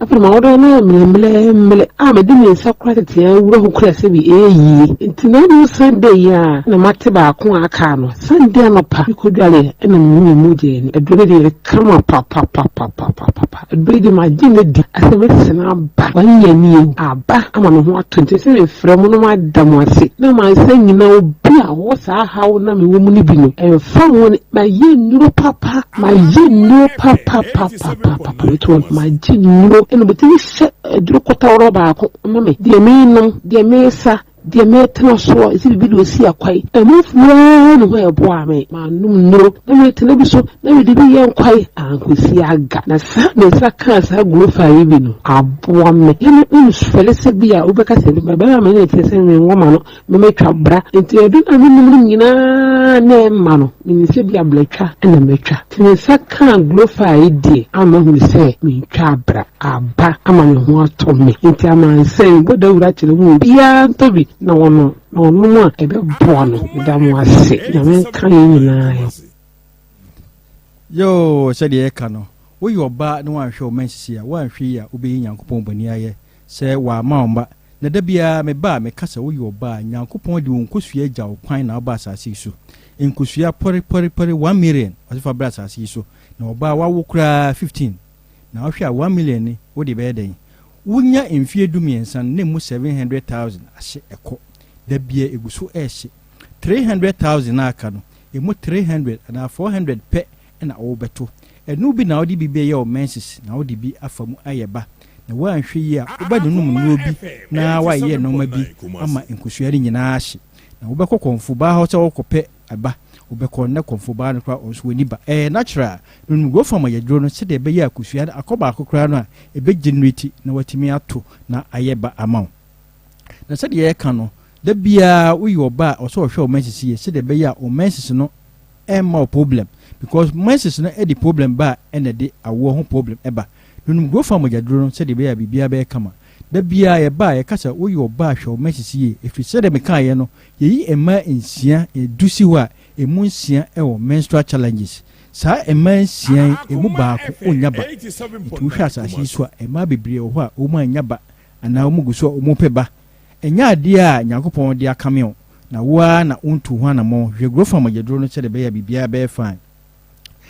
Afei ma wɔdɔ no ayɛ mmerɛmmerɛmmerɛ a mede me nsa kora tete awura ho kura sɛ bi ɛyɛ yie. Nti na ɛno Sunday yi a na mate baako a aka no. Sunday anɔpa mekɔdware ɛna mehu me mogya ani. Aduro no deɛ kama papapapapapapa. Aduro yi deɛ magye no di asɛ mɛsena aba. Wanyɛ nie o. Aba ama me ho atɔ nti sɛ mefrɛ mo na mada mo ase na mansa nyina obi a ɔwɔ saa haw na mewɔ mu no bi no ɛmfa ho ne mayɛ nnuro papa. Magye nnuro papapapapapa meto hɔ magye nnuro ɛna obetumi hyɛ aduro kɔtɔrɔ baako ma me deɛ menom deɛ mesa deɛ metena soɔ ɛsɛ biribi de osi akwae ɛmufoɔ ara ne hɔ ɛboa me manom nnuro na metena bi so na mede bi yɛ nkwae ankosi aga na saa me nsa kaa saa gurofa yi bi no aboa me yɛne mfɛle sɛ bi a wobɛka sɛ bɛma me ne te sɛ menwɔma no Mɛtwa bra. Nti adu no a menom no nyinaa na ɛmma no, menim sɛ bi a bratwa na matwa. Nti me nsa kaa Glofar yi deɛ ama mahunu sɛ mentwaa bra. Aba ama me ho atɔ me. Nti amansan bɔ dawuro akyerɛ mu obiara ntɔ bi na ɔnom, na ɔnom a ɛbɛboa no. Meda mo ase. Nyame nka yɛn nyinaa ho. Yoo, sɛdeɛ yɛka no, woyɛ ɔbaa na woanhwɛ wo mma nsisi a, woanhwɛ yie a wobɛyi Nyankopɔn bɔne ayɛ sɛ wamma wo mma. Na da biara meba a, meka sɛ woyɛ ɔbaa a, Nyankopɔn de wo nkosua agya wo kwan na woba asase yi so. Nkosua pɔre pɔre pɔre 1,000,000 ɔse fa bra asase yi so. Na ɔbaa wawo koraa 15. Na wohwɛ a 1,000,000 ni wode bɛyɛ dɛn? Wonya mfeɛ 13 no na emu 700,000 ahye ɛkɔ. Da biara egu so ɛrehye. 300,000 no a aka no, emu 300 anaa 400 pɛ na wobɛto. Ɛno bi na wode bi bɛyɛ wo menses na wode bi afa mu ayɛ ba. Na woanhwɛ yie a, wobɛnonom nnuro bi na woayeyɛ nnoɔma bi ama nkosua no nyinaa ahye. Na wobɛkɔ kɔmfobaa hɔ sɛ worekɔpɛ ba. Wobɛkɔ nnɛ kɔmfobaa no koraa ɔno nso ɔnni ba. Ɛyɛ natural. Nonom growth hormone aduro no sɛdeɛ ɛbɛyɛ a kosua no akɔ baako koraa no a, ɛbɛ generate na watumi ato na ayɛ ba ama wo. Na sɛdeɛ yɛreka no, da biara woyɛ ɔbaa a ɔsɛ ɔhwɛ wo menses yie sɛdeɛ ɛbɛyɛ a wo menses no ɛmma wo problem because menses no ɛde problem ba a ɛna ɛde awoɔ ho problem ɛba. Nonom growth hormone mogyaduro no sɛdeɛ ɛbɛyɛ a biribiara bɛyɛ kama. Da biara yɛba a yɛka sɛ woyɛ ɔbaa a hwɛ wo menses yie ɛfiri sɛdeɛ mekaeɛ no yɛyi mmaa nsia, du si hɔ a ɛmu nsia ɛwɔ menstrual challenges. Saa mmaa nsia yi ɛmu baako ɔnnya ba. Nti wohwɛ asase yi so a mmaa bebree wɔ hɔ a wɔn annya ba anaa wɔn gu so a wɔn pɛ ba. Ɛnyɛ adeɛ a Nyankopɔn de akame wo, na wo ara na wontuu ho anammɔn. Hwehwɛ Grofan mogyaduro no sɛdeɛ ɛbɛyɛ a biribiara bɛyɛ fine.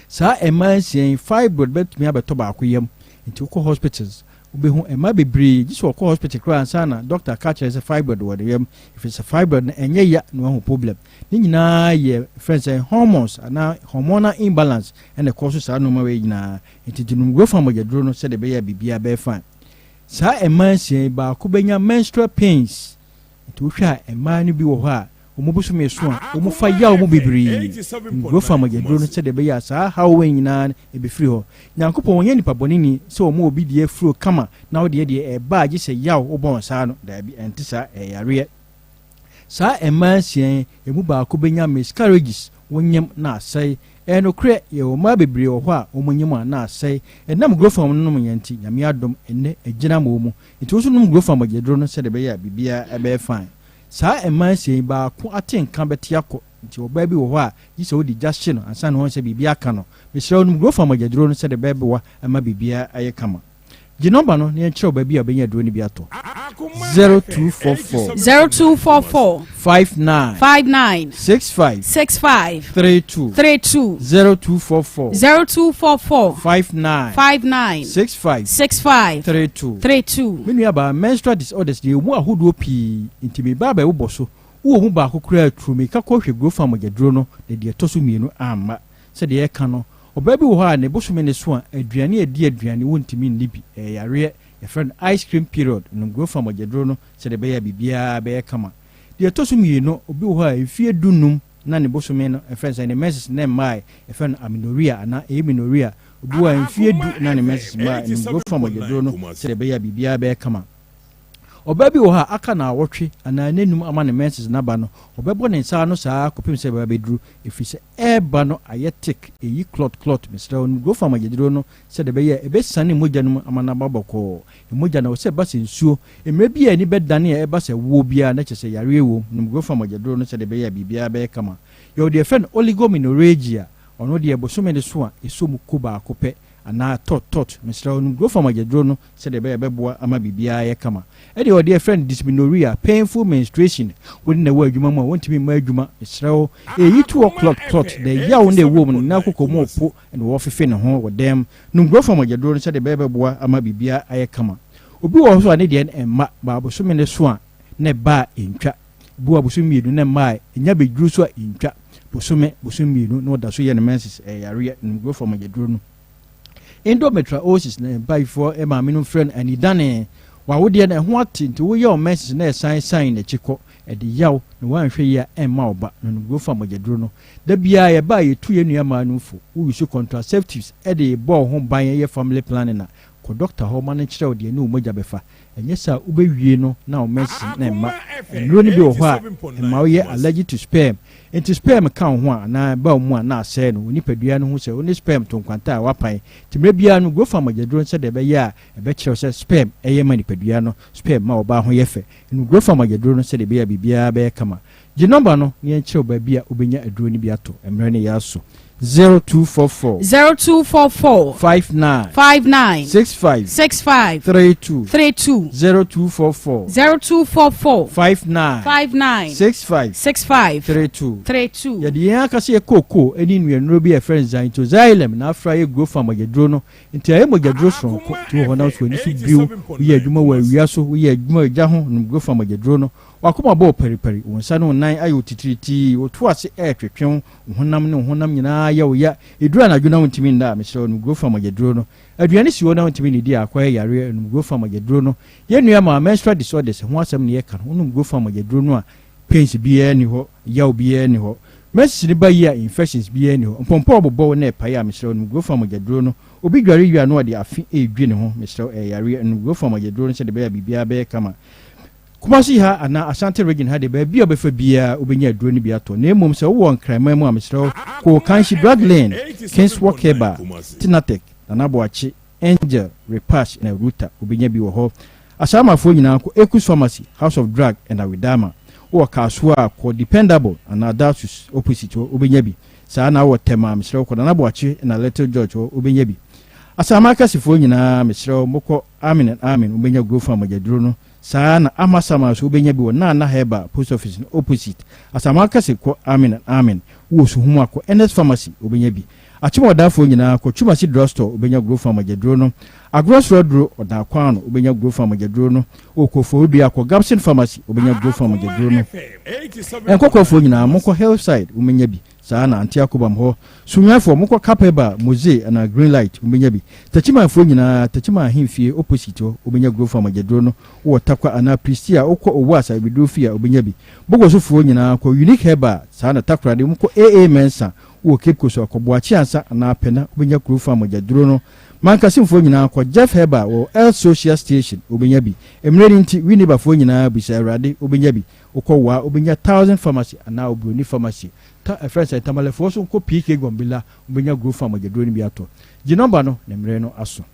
Saa mmaa nsia yi, fibroid bɛtumi abɛtɔ baako yam. Nti wokɔ hospitals, wobɛhu mmaa bebree, gye sɛ wɔkɔ hospital koraa ansa na doctor aka akyerɛ sɛ fibroid wɔ ne yam. Ɛfiri sɛ fibroid no ɛnyɛ ya na wahu problem. Ne nyinaa yɛ frɛ sɛ hormones anaa hormonal imbalance ɛna ɛkɔ so saa nneɛma wei nyinaa. Nti nti nom Grofan mogyaduro no sɛdeɛ ɛbɛyɛ a biribiara bɛyɛ fine. Saa mmaa nsia yi, baako bɛnya menstrual pains. Nti wohwɛ a, mmaa no bi wɔ hɔ a, wɔn bosome so a, wɔfa yaw mu bebree. Nnuro fa mogyaduro no sɛdeɛ ɛbɛyɛ a saa haw wei nyinaa no ɛbɛfiri hɔ. Nyankopɔn ɔnyɛ nipa bɔneni sɛ ɔma obi deɛ furo kama na wo deɛ deɛ ɛba a gye sɛ yaw wobɔ wo saa no. Daabi, ɛnte saa, ɛyɛ yareɛ. Saa mmaa nsia yi, ɛmu baako bɛnya miscarriages, wonyem na asɛe. Ɛyɛ nokorɛ, yɛwɔ mmaa bebree wɔ hɔ a wɔnyem a na asɛe. Ɛnam Grofam no nom yɛ nti, Nyame adom, ɛnnɛ agyina ama wɔn. Nti wo nso nom Grofam agyaduro no sɛdeɛ ɛbɛyɛ a biribiara bɛyɛ fine. Saa mmaa nsia yi, baako ate nka bɛte akɔ. Nti ɔbaa bi wɔ hɔ a, gye sɛ wode gya hye no ansa na wahu sɛ biribi aka no. Mesrɛ wo, nom Grofam agyaduro no sɛdeɛ ɛbɛboa ama biribiara ayɛ kama. Gye nɔmba no na yɛnkyerɛ wo baabi a wobɛnya aduro no bi atɔ. 0244. 0244. 59. 59. 65. 65. 32. 32. 0244. 0244. 59. 59. 65. 65. 32. 32. Me nuabaa, menstrual disorders deɛ ɛwɔ mu ahodoɔ pii, nti meba abɛbobɔ so. Wowɔ mu baako koraa a, turu mirika kɔhwɛ Grofan mogyaduro no na deɛ ɛtɔ so mmienu amma. Sɛdeɛ yɛka no, ɔbaa bi wɔ hɔ a ne bosome no so a, aduane a ɛdi aduane wontumi nni bi. Ɛyɛ yareɛ. Yɛfrɛ no ice cream period. Nom Grofan mogyaduro no sɛdeɛ ɛbɛyɛ a biribiara bɛyɛ kama. Deɛ ɛtɔ so mmienu, obi wɔ hɔ a mfeɛ du-num na ne bosome no, yɛfrɛ no sɛ ne menses no mmaae. Yɛfrɛ no amenorrhea anaa amenorrhea. Obi wɔ hɔ a mfeɛ du na ne menses mmaae. Nom Grofan mogyaduro no sɛdeɛ ɛbɛyɛ a biribiara bɛyɛ kama. Ɔbaa bi wɔ hɔ a aka naawɔtwe anaa nnanum ama ne menses no aba no, ɔbɛbɔ ne nsa ano saa ara kɔpem sɛ ɛbɛba abɛduru, ɛfiri sɛ ɛreba no ayɛ thick, ɛyi clot clot, mesrɛ wo nom Grofam agyaduro no sɛdeɛ ɛbɛyɛ a ɛbɛsiane mogya no mu ama no aba bɔkɔɔ. Mogya no ɛwɔ sɛ ɛba sɛ nsuo, mmerɛ bi a ani bɛdane a ɛba sɛ woɔ biara na kyerɛ sɛ yareɛ wɔ mu, nom Grofam agyaduro no sɛdeɛ ɛbɛyɛ a biribiara bɛyɛ kama. Yɛwɔ deɛ yɛfrɛ no oligomenorrhagia, ɔno deɛ bosome no so a ɛsɔ mu ko baako pɛ, anaa tɔt tɔt, mesrɛ wo nom Grofam agyaduro no sɛdeɛ ɛbɛyɛ a ɛbɛboa ama biribiara ayɛ kama. Ɛdeɛ ɔde yɛfrɛ no dysmenorrhea, painful menstruation, wo ne na ɛwɔ adwuma mu a wontumi mma adwuma, mesrɛ wo, ɛyi toɔ clot clot, na ɛyaw na ɛwɔ mu no nyinaa koko mu repo na wɔfefe ne ho wɔ dan mu. Nom Grofam agyaduro no sɛdeɛ ɛbɛyɛ ɛbɛboa ama biribiara ayɛ kama. Obi wɔ hɔ nso a ne deɛ no ɛmma, but abosome no so a na ɛba a ɛntwa. Obi wɔ abosome mmienu na ɛmma a ɛnya bɛduru so a ɛntwa. Bosome, bosome mmienu na ɔda so yɛ ne menses, ɛyɛ yareɛ, nom Grofam agyaduro no. Endometriosis na mpaefoɔ maame nom frɛ no anidane. W'awodeɛ no ɛho ate nti woyɛ wo menses na ɛsan san n'akyi kɔ. Ɛde yaw na woanhwɛ yie a ɛmma wo ba. No nom Grofam mogyaduro no. Da biara yɛba a yɛtu yɛn nua maa nom fo. Wo use contraceptives de bɔ wo ho ban yɛ family planning a, kɔ doctor hɔ ma no nkyerɛ wo deɛ ɛne wo mogya bɛfa. Ɛnyɛ saa a wobɛwie no na wo menses no mma. Nnuro no bi wɔ hɔ a ɛma woyɛ allergic to sperm. Enti sperm ka wo ho a anaa ɛba wo mu a na asɛe no. Wo nipadua no hu sɛ wo ne sperm to nkwanta a woapae. Nti mmerɛ biara no Grofan mogyaduro no sɛdeɛ ɛbɛyɛ a ɛbɛkyerɛ wo sɛ sperm yɛ ma nipadua no, sperm ma ɔbaa ho yɛ fɛ. Nom Grofan mogyaduro no sɛdeɛ ɛbɛyɛ a biribiara bɛyɛ kama. Gye nɔmba no na yɛnkyerɛ wo baabi a wobɛnya aduro no bi atɔ. Mmerɛ no yɛ aso. 0244. 0244. 59. 59. 65. 65. 32. 32. 0244. 0244. 59. 59. 65. 65. 32. 32. Yɛde yɛn ankasa yɛ kookoo ne nnuannuro bi a yɛfrɛ no xanthoxylum na afra yɛ growth farm mogyaduro no. Nti ɛyɛ mogyaduro soronko. Nti wɔ hɔ na nso w'ani so biriw, woyɛ adwuma wɔ awia so, woyɛ adwuma wɔ gya ho, nom growth farm mogyaduro no. W'akoma bɔ wo paripari, wo nsa ne wo nan ayɛ wo titiritii, wo to ase retwetwe wo, wo honam ne wo honam nyinaa yɛ wo ya. Ɛduru anadwo na wontumi nna a, mesrɛ wo nom Grofam mogyaduro no. Aduane si hɔ na wontumi nnidi a, akɔyɛ yareɛ, nom Grofam mogyaduro no. Yɛn nua maa menstrual disorders ho asɛm na yɛka no, wonom Grofam mogyaduro no a, pains biara nni hɔ, yaw biara nni hɔ. Menses no ba yie a, infections biara nni hɔ. Mpɔmpɔ a bobɔ wo na ɛpae a, mesrɛ wo nom Grofam mogyaduro no. Obi dware wie a na ɔde afe redwi ne ho, mesrɛ wo, ɛyɛ yareɛ, nom Grofam mogyaduro no sɛdeɛ ɛbɛyɛ a biribiara bɛyɛ kama. Kumasi ha anaa Ashanti region ha deɛ baabi a wobɛfa biara wobɛnya aduro no bi atɔ na mmom sɛ wowɔ Nkraman mu a mesrɛ wo kɔ Okanshi Drug Lane, Kingswalk Herbal, Tinatec, Nana Boakye, Angel, Repash na Ruta wobɛnya bi wɔ hɔ. Asaamafoɔ nyinaa kɔ Ekus Pharmacy, House of Drug na Widama. Wowɔ Kasoa a kɔ Dependable anaa Dalsus opposite hɔ wobɛnya bi. Saa na wowɔ Tema a mesrɛ wo kɔ Nana Boakye na Little George hɔ wobɛnya bi. Asaama akɛsefoɔ nyinaa mesrɛ wo mokɔ Amen and Amen wobɛnya Grofan mogyaduro no. Saa ara na Amasaman nso wobɛnya bi wɔ Nana Herbal post office no opposite. Asaman kɛse kɔ Amen and Amen. Wowɔ Suhum a kɔ Ernest Pharmacy wobɛnya bi. Akyem Ɔdaafoɔ nyinaa kɔ Twumasi Drug Store wobɛnya Grofan mogyaduro no. Agorɔ Soro Aduro, Ɔdaa Kwan no wobɛnya Grofan mogyaduro no. Wowɔ Koforidua a kɔ Gabson Pharmacy wobɛnya Grofan mogyaduro no. Nkɔkɔɔfoɔ nyinaa monkɔ Hillside wobɛnya bi. Saa ara na Ante Akobam hɔ Sunyanifoɔ, mokɔ Kapeba, Moze anaa Green Light, wobɛnya bi. Takyimanfoɔ nyinaa, Takyiman Ahemfie opposite hɔ, wobɛnya Grofo Amagyaduro no. Wowɔ Tarkwa anaa Prestea a, wokɔ Owuas Abibiduro fie a, wobɛnya bi. Bogosofoɔ nyinaa, kɔ Unique Herbal, saa na Takoradi, mokɔ AA Mensah, wowɔ Cape Coast a, kɔ Boakye Ansa anaa Pena, wobɛnya Grofo Amagyaduro no. Mankasimfoɔ nyinaa, kɔ Jeff Herbal wɔ El Social Station, wobɛnya bi. Mmerɛ no nti, Winnibafoɔ nyinaa, bisa Awurade, wobɛnya bi. Wokɔ Wa a, wobɛnya Thousand Pharmacy anaa Oburoni Pharmacy. Ta ɛfrɛ no sɛn? Tamalefoɔ nso nkɔ PK Gombila, wobɛnya Gro Farm mogyaduro no bi atɔ. Gye nɔmba no na mmerɛ no aso.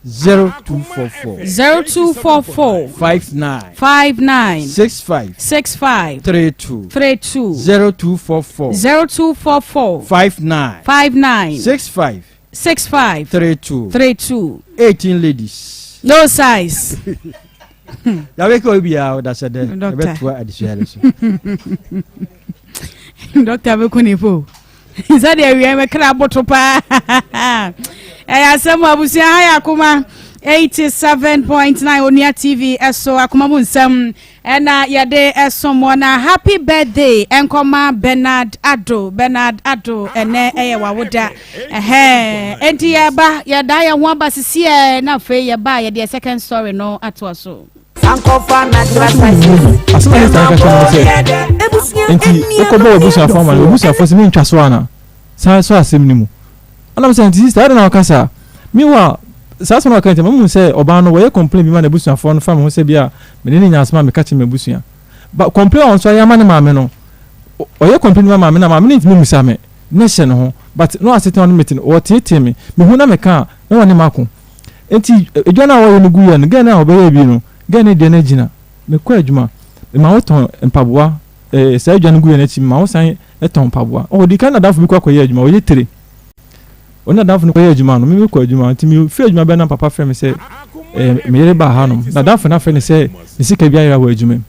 0244. 0244. 59. 59. 65. 65. 32. 32. 0244. 0244. 59. 59. 65. 65. 32. 32. 18 ladies. No size. Yàwé kí obi a ɔda sɛ dɛ ɛbɛtoa adesua no so. Dɔkta bɛku ne po. Sɛdeɛ awia mɛkra aboto paa. Ɛyɛ asɛm abusua ha yɛ akoma 87.9 Onua TV ɛso akoma mu nsɛm ɛna yɛde ɛsom wɔ na happy birthday ɛnkɔma Bernard Ado Bernard Ado ɛnɛ ɛyɛ wawoda ɛhɛn enti yɛba yɛda yɛn ho aba sisiɛ na afei yɛba a yɛde second story no atoa so. Asɛm a ne saa ka kyerɛ no sɛ nti wokɔbɔ w'abusuafoɔ ama no w'abusuafoɔ sɛ mentwa so ana san sɔ asɛm no mu ɛna mesɛ nti sista ɛde na ɔka saa meanwhile. Saa asɛm no a ɔka nti, mahu sɛ ɔbaa no, wɔyɛ complain bi ma n'abusuafoɔ no fa me ho sɛ bi a me ne no nya asɛm a meka kyerɛ m'abusua. But complain a ɔno nso ayɛ ama ne maame no, ɔyɛ complain ma maame no a, maame no ntumi mmisa me, na ɛhyɛ ne ho. But na asetena a ɔne me te no, ɔteetee me. Mehu na meka a, na ɔne m'ako. Nti adwa no a ɔyɛ no guiɛ no, girl no a ɔbɛyɛɛ bi no, girl no deɛ no agyina. Mekɔ adwuma, mema wotɔn mpaboa, eh, saa adwa no guiɛ no akyi, mema wosan tɔn mpaboa. Ɔdi kan n'adamfo bi kɔ akɔyɛ adwuma, ɔyɛ tire. Ɔne n'adamfo no kɔyɛ adwuma no, me mekɔ adwuma. Nti mefiri adwuma bɛ na papa frɛ me sɛ eh, me yere baa hanom. N'adamfo no afrɛ no sɛ ne sika bi ayera wɔ adwuma mu.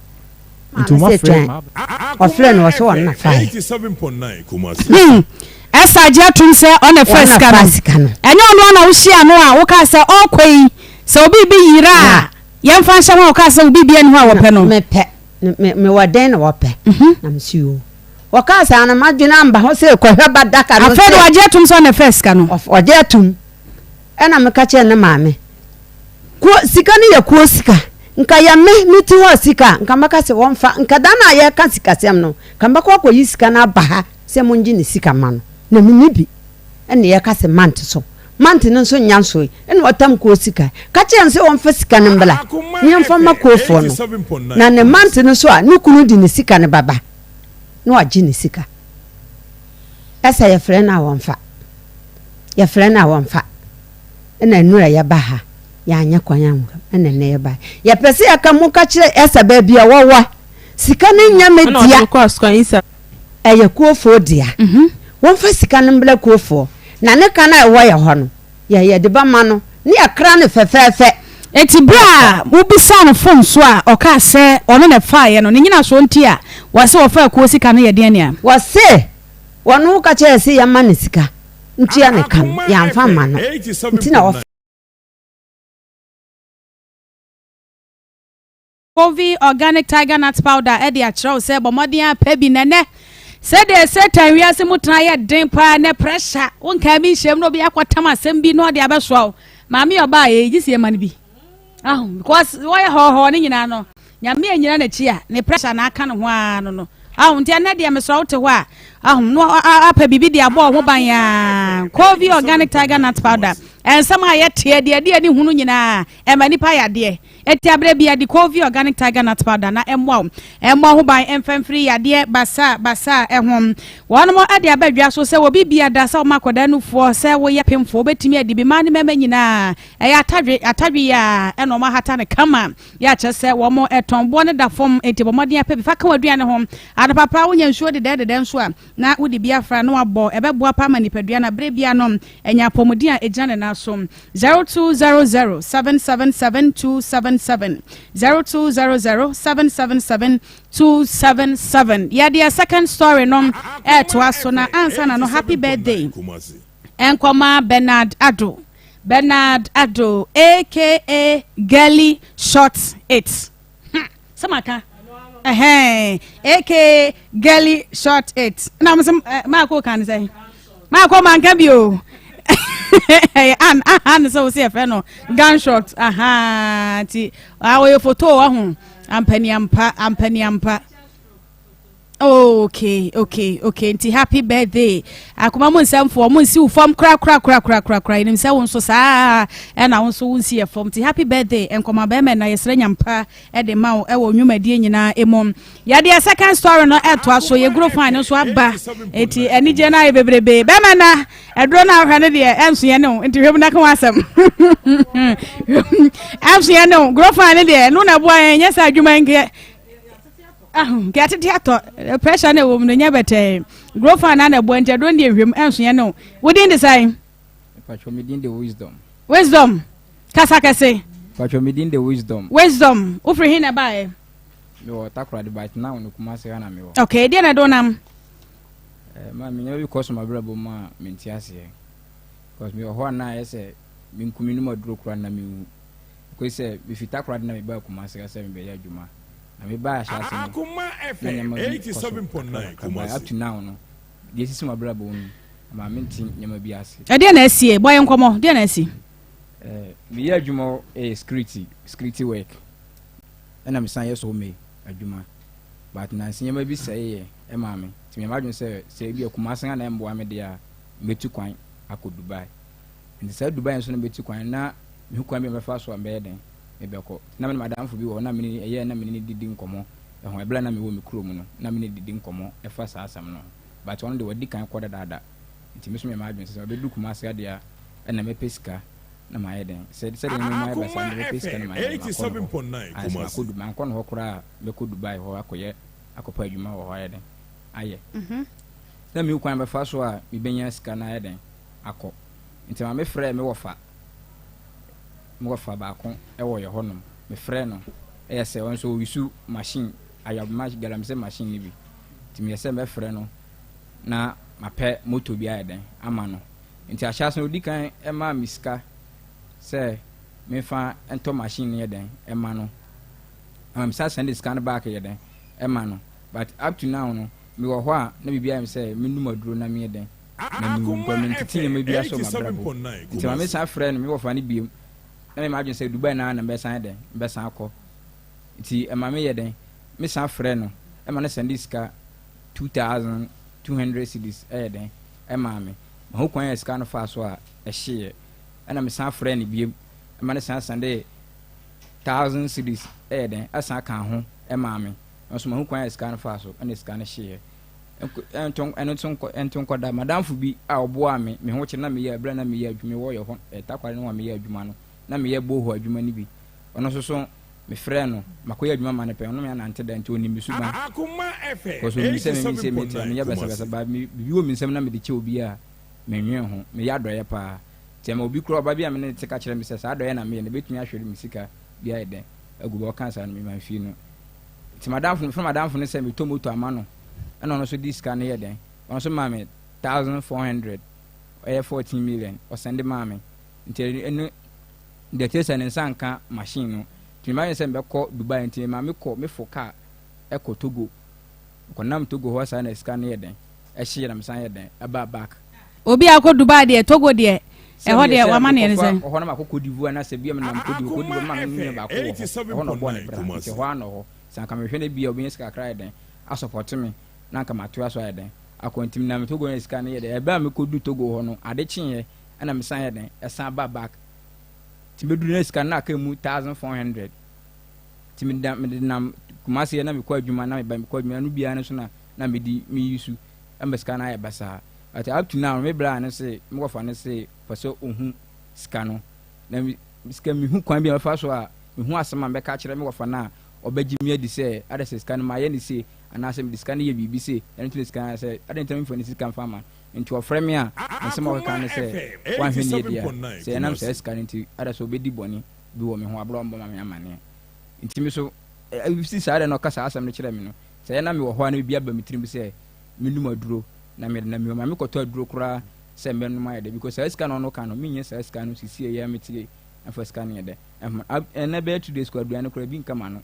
Nti wɔn afrɛ ma. Ɔfrɛ no ɔsɛ ɔno na faeɛ. Hmm. Ɛsa agye atum sɛ ɔna fa sika no. Ɛnyɛ ɔno ana wohyia no a wokaa sɛ ɔkɔ yi sɛ obi bi yera a yɛmfa nhyɛ ho a wokaa sɛ obi bi ani hɔ a wɔpɛ no. Mepɛ mewɔ dɛn na wɔpɛ mhm. na mesi o. Wɔkaa saa no, m'adwene amba ho sɛ kɔhwɛ ba daka no. Afei de wagye atum sɛ ɔna faa sika no. Ɔgye atum. Ɛna meka kyerɛɛ ne maame, kuo sika no yɛ kuo sika. Nka yɛ me me ti hɔ sika a, nka mɛka sɛ wɔmfa. Nka da no a yɛreka sikasɛm no, nka mɛkɔ akɔyi sika no aba ha sɛ mongye ne sika ma no. Na menni bi. Ɛna yɛka sɛ mant so. Mant no nso nnya nsoe. Ɛna ɔtam kuo sika. Ka kyerɛ no sɛ ɔmfa sika no mbra na yɛmfa mma kuofoɔ no. Na ne mant no so a, ne kunu de ne sika no bɛba. na wagye ne sika. Ɛsɛ yɛfrɛ no a wɔmfa, yɛfrɛ no a wɔmfa. Ɛna nnura yɛba ha, yɛanyɛ kwan anwura mu, ɛna nnɛ yɛba. Yɛpɛ sɛ yɛka mo ka kyerɛ ɛsɛ baabi a wɔwɔ. Sika no nyɛ me dea, ɛyɛ kuofoɔ dea. Mhm. Wɔmfa sika no mbra kuofoɔ, na ne ka no a ɛwɔ yɛ hɔ no, Yɛ yɛde bɛma no ne yɛkra no fɛfɛɛfɛ. Enti berɛ a wobisaa no fon so a ɔkaa sɛ ɔno na ɛfaeɛ no, ne nyinasoɔ nti a wɔse wɔfaa kuo sika no yɛ deɛn nea? Wɔse wɔno woka kyerɛɛ se yɛma no sika ntua ne ka no, yɛamfa amma no nti na wɔfaa. Covey Organic Tiger Nut Powder de akyerɛ wo sɛ bɔ mmɔden ara pɛ bi na ɛnɛ sɛdeɛ Satan wiase mu tena yɛ den paa nɛ pressure wonkaa bi nhyɛm na obi akɔtam asɛm bi na ɔde abɛsoa wo maame yɛ ɔbaa yɛ gye si ɛma no bi aho because wɔyɛ hɔɔhɔɔ ne nyinaa no nyame anyina n'akyi a ne pressure na aka ne ho ara no no aho nti ɛnɛ deɛ mesrɛ wo te hɔ a aho no apɛ biribi de abɔ ho ban aa Covey Organic Tiger Nut Powder ɛnsɛm a yɛteɛ deɛ ɛde ani hunu nyinaa ɛma nipa yadeɛ Enti aberɛ biara di Covey Organic Tiger Nut Powder na ɛmmoa wo mmɔ ho ban mfa mfiri yadeɛ basaa basaa ho. Wɔnom de aba dwa so sɛ obi bia da sɛ wɔma akwadaa nufoɔ sɛ woyɛ pemfoɔ wobɛtumi adi bi mmaa ne mmarima nyinaa. Ɛyɛ atadwe atadwe yi ara ɛna wɔn ahata no kama yɛ akyerɛ sɛ wɔn tɔn boɔ no da fam enti bɔ mmɔden apɛ bi fa ka w'aduane ho. Anɔpa paa wonya nsuo dedɛɛ dedɛɛ nso a na wode bi afra na wabɔ ɛbɛboa paa ma nipadua no aberɛ biara no anya apɔmuden a ɛgyina ne nan so. 0200 777 277 0200 777 277 yɛde second story no ɛɛtoa so na ansa na no happy birthday nkɔma Bernard Ado Bernard Ado aka Girly Short It Hmm, sɛ maka ɛhɛn aka girly short it na mo sɛ eh, maako kan sɛ maako manka bi o ɛyɛ an aha ne sɛ wo sɛ yɛfrɛ no gunshot aha nti wɔyɛ foto wɔ ho ampaniampa ampaniampa Okay, okay, okay. Nti happy birthday. Akoma mu nsɛmfoɔ mo nsi wo fam kora kora kora kora kora kora. Yɛnim sɛ wo nso saa ɛna wo nso wo nsi yɛ fam. Nti happy birthday. Nkɔma bɛrima na yɛsrɛ nyampa ɛde ma wo ɛwɔ nnwumadie nyinaa emu. Yɛde yɛ second story no ɛtoa so. Yɛ guro fine nso aba. Nti anigye no ayɛ bebrebe. Bɛrima na ɛduro no ahwɛ no deɛ ɛnso yɛ ne wo. Nti hwɛ mu na ka ho asɛm. Ɛnso yɛ ne wo. Guro fine no deɛ ɛno na ɛboa yɛn nyɛ sɛ adwuma nkɛ. Ahu, nka atete atɔ, eh, pressure na ɛwɔ mu no nyɛ bɛtɛɛ. Growth a na na ɛboa nti ɛduro no deɛ nhwɛm ɛnso yɛ ne wo. Wo din de sɛn? Patro me din de Wisdom. Wisdom, kasa kɛse. Patro me din de Wisdom. Wisdom, wofiri he na ɛbaeɛ? Mewɔ Takoradi but now no Kumasi ha na mewɔ. Okay, deɛ na ɛde wo nam? Eh, ma menyɛ bi kɔ so mabrabɔ mu a mente aseɛ. Because mewɔ hɔ a na ayɛ sɛ menku me num aduro koraa na menwu. Ɛkɔsi sɛ mefi Takoradi na mebaa Kumasi ha sɛ mebɛyɛ adwuma. Na mebaa ahyɛase no, na nneɛma bi kɔ so kakra kakra, but up to now no, deɛ esisi m'abrabɔ mu no, ama mente nneɛma bi ase. Ɛdeɛn na asie? Bɔ yɛn nkɔmmɔ. Deɛn na asi? Eh, meyɛ adwuma ɛyɛ security, security work. Ɛna mesan yɛ sawmill adwuma. But nansa nneɛma bi sɛeɛ ɛmaa me. Nti meyɛ m'adwene sɛ, sɛ ebi a Kumasi ha na ɛmmoa me deɛ a, mɛtu kwan akɔ Dubai. Nti saa Dubai nso na mɛtu kwan na. Mehu kwan bi a mɛfa so a mɛyɛ dɛn mebɛkɔ. Na me ne m'adamfo bi wɔ hɔ na me ne ɛyɛ na me ne no didi nkɔmmɔ ɛho. Ɛberɛ a na mewɔ me kurom no na me ne no didi nkɔmmɔ ɛfa saa asɛm no ho. But ɔno deɛ wadi kan kɔ dadaada. Nti me nso meyɛ m'adwene sɛ sɛ mabɛduru Kumasi ha deɛ a ɛna mɛpɛ sika na mayɛ dɛn. Sɛ sɛdeɛ nneɛma mu ayɛ basaa no mɛpɛ sika na mayɛ dɛn makɔ no hɔ. Ayɛ sɛ makɔ Du mankɔ no hɔ koraa a mɛkɔ Dubai hɔ akɔyɛ akɔpɛ adwuma wɔ hɔ ayɛ dɛn ayɛ. Na mehu kwan a mɛfa so a mebɛnya sika no ayɛ dɛn akɔ. Nti maame frɛɛ me wɔfa, me wɔfa baako wɔ yɛ hɔnom. Mefrɛɛ no, ɛyɛ sɛ ɔno nso ɔyusu machine, ayɔ galamsey machine no bi. Nti meyɛ sɛ mɛfrɛ no na mapɛ moto bi ayɛ dɛn ama no. Nti ahyɛase no ɔdi kan maa me sika sɛ memfa ntɔ machine no yɛ dɛn ɛma no. Ama me san sɛnde sika no back yɛ dɛn ɛma no. But up to now no, mewɔ hɔ a na biribi ayɛ me sɛ menum aduro na meyɛ dɛn na mewu because mentete nneɛma biara so wɔ m'abrabɔ mu. Nti ma mesan frɛɛ no me wɔfa no biom na meyɛ m'adwene sɛ Dubai no ara na mɛsan ayɛ dɛn mɛsan akɔ. Nti ɛma meyɛ dɛn mesan frɛɛ no ɛma no sɛnde sika 2200 cedis ɛyɛ dɛn ɛmaa me. Mahu kwan a sika no faa so a ɛhyeeɛ. Ɛna mesan frɛɛ no biom ɛma no san sɛndee 1000 cedis ɛyɛ dɛn ɛsan kaa ho ɛmaa me. Nanso mahu kwan a sika no faa so ɛna sika no hyeeɛ. Ɛnto ɛno nso nkɔ ɛnto nkɔda. M'adamfo bi a ɔboaa me me ho kyerɛ na meyɛ ɛberɛ a na meyɛ adwuma wɔ yɛ hɔ ɛ Takoradi no hɔ a meyɛ adwuma no na meyɛ borehole adwuma no bi. Ɔno nso so mefrɛɛ no makɔyɛ adwuma ma no pɛn ɔno me anante da nti ɔnim me suban. Because ɔnim sɛ me me sɛ me tia menyɛ basabasa ba me biribi wɔ me nsam na mede kyɛ obi a mennwen ho. Meyɛ adɔeɛ paa. Nti ɛma obi koraa ɔba bi a me ne no te ka kyerɛ me sɛ saa adɔeɛ na meyɛ no ɛbɛtumi ahwere me sika bi ayɛ dɛn agu ba ɔkaa saa no me mamfii no. Nti m'adamfo no mefrɛ m'adamfo no sɛ metɔ moto ama no ɛna ɔno nso de sika no yɛ dɛn ɔno nso maa me 1400 ɛyɛ 14 million ɔsɛnde maa me nti ɛno deɛ kyerɛ sɛ ne nsa nka machine no nti mema yɛ sɛ mebɛkɔ Dubai nti mema mekɔ mefo car ɛkɔ Togo kɔnam Togo hɔ saa na sika no yɛ dɛn ɛhye na mesan yɛ dɛn ɛba back. Obi akɔ Dubai deɛ Togo deɛ ɛhɔ deɛ wama neɛ ne sɛn. Ɔhɔ na makɔ Cote d'Ivoire na sɛ bia menam Cote d'Ivoire Cote d'Ivoire ma me nua baako wɔ hɔ ɛhɔ na ɔbɔɔ ne bra nti ɛhɔ ara na ɔhɔ sɛ anka mehwɛ no bia ɔbɛnya sika kakra ayɛ dɛn asɔpɔte me na anka matoa so ayɛ dɛn akɔ nti menam Togo na sika no yɛ dɛn ɛbɛ a mekɔdu Togo hɔ no ade kyeeɛ ɛna mesan yɛ dɛn ɛsan ba back nti mɛduru na sika no na aka mu 1400 nti meda mede nam Kumasi na mekɔ adwuma na meba mekɔ adwuma no biara no so na na medi meyi su ɛma sika no ayɛ basaa but up to now me bra no se me wɔfa no se pɛ sɛ ohu sika no na sika mehu kwan bi a mɛfa so a mehu asɛm a mɛka akyerɛ me wɔfa no a ɔbɛgye me adi sɛ ada sɛ sika no mayɛ ne se anaasɛ mede sika no yɛ biribi se ɛno nti na sika no sɛ adɛn nti na memfa ne sika mfa ma nti ɔfrɛ me a nsɛm a ɔkeka ne sɛ wanhwɛ ne yɛ a sɛ ɛnam saa sika no nti ada sɛ ɔbɛdi bɔne bi wɔ me ho aberɛ a ɔmbɔ ma me amanneɛ nti me so ɛsi saa dɛ na ɔka saa asɛm no kyerɛ me no sɛ ɛna mewɔ hɔ a na biribi aba me tirim sɛ menom aduro na mede na mewɔ maame kɔtɔ aduro koraa sɛ mɛnom ayɛ dɛ because saa sika na ɔno ka no menyɛ saa sika no sisi ɛyɛ me tie ɛmfa sika no yɛ dɛ ɛmfa ɛnɛ bɛyɛ 2 days kɔ aduane koraa bi nka ma no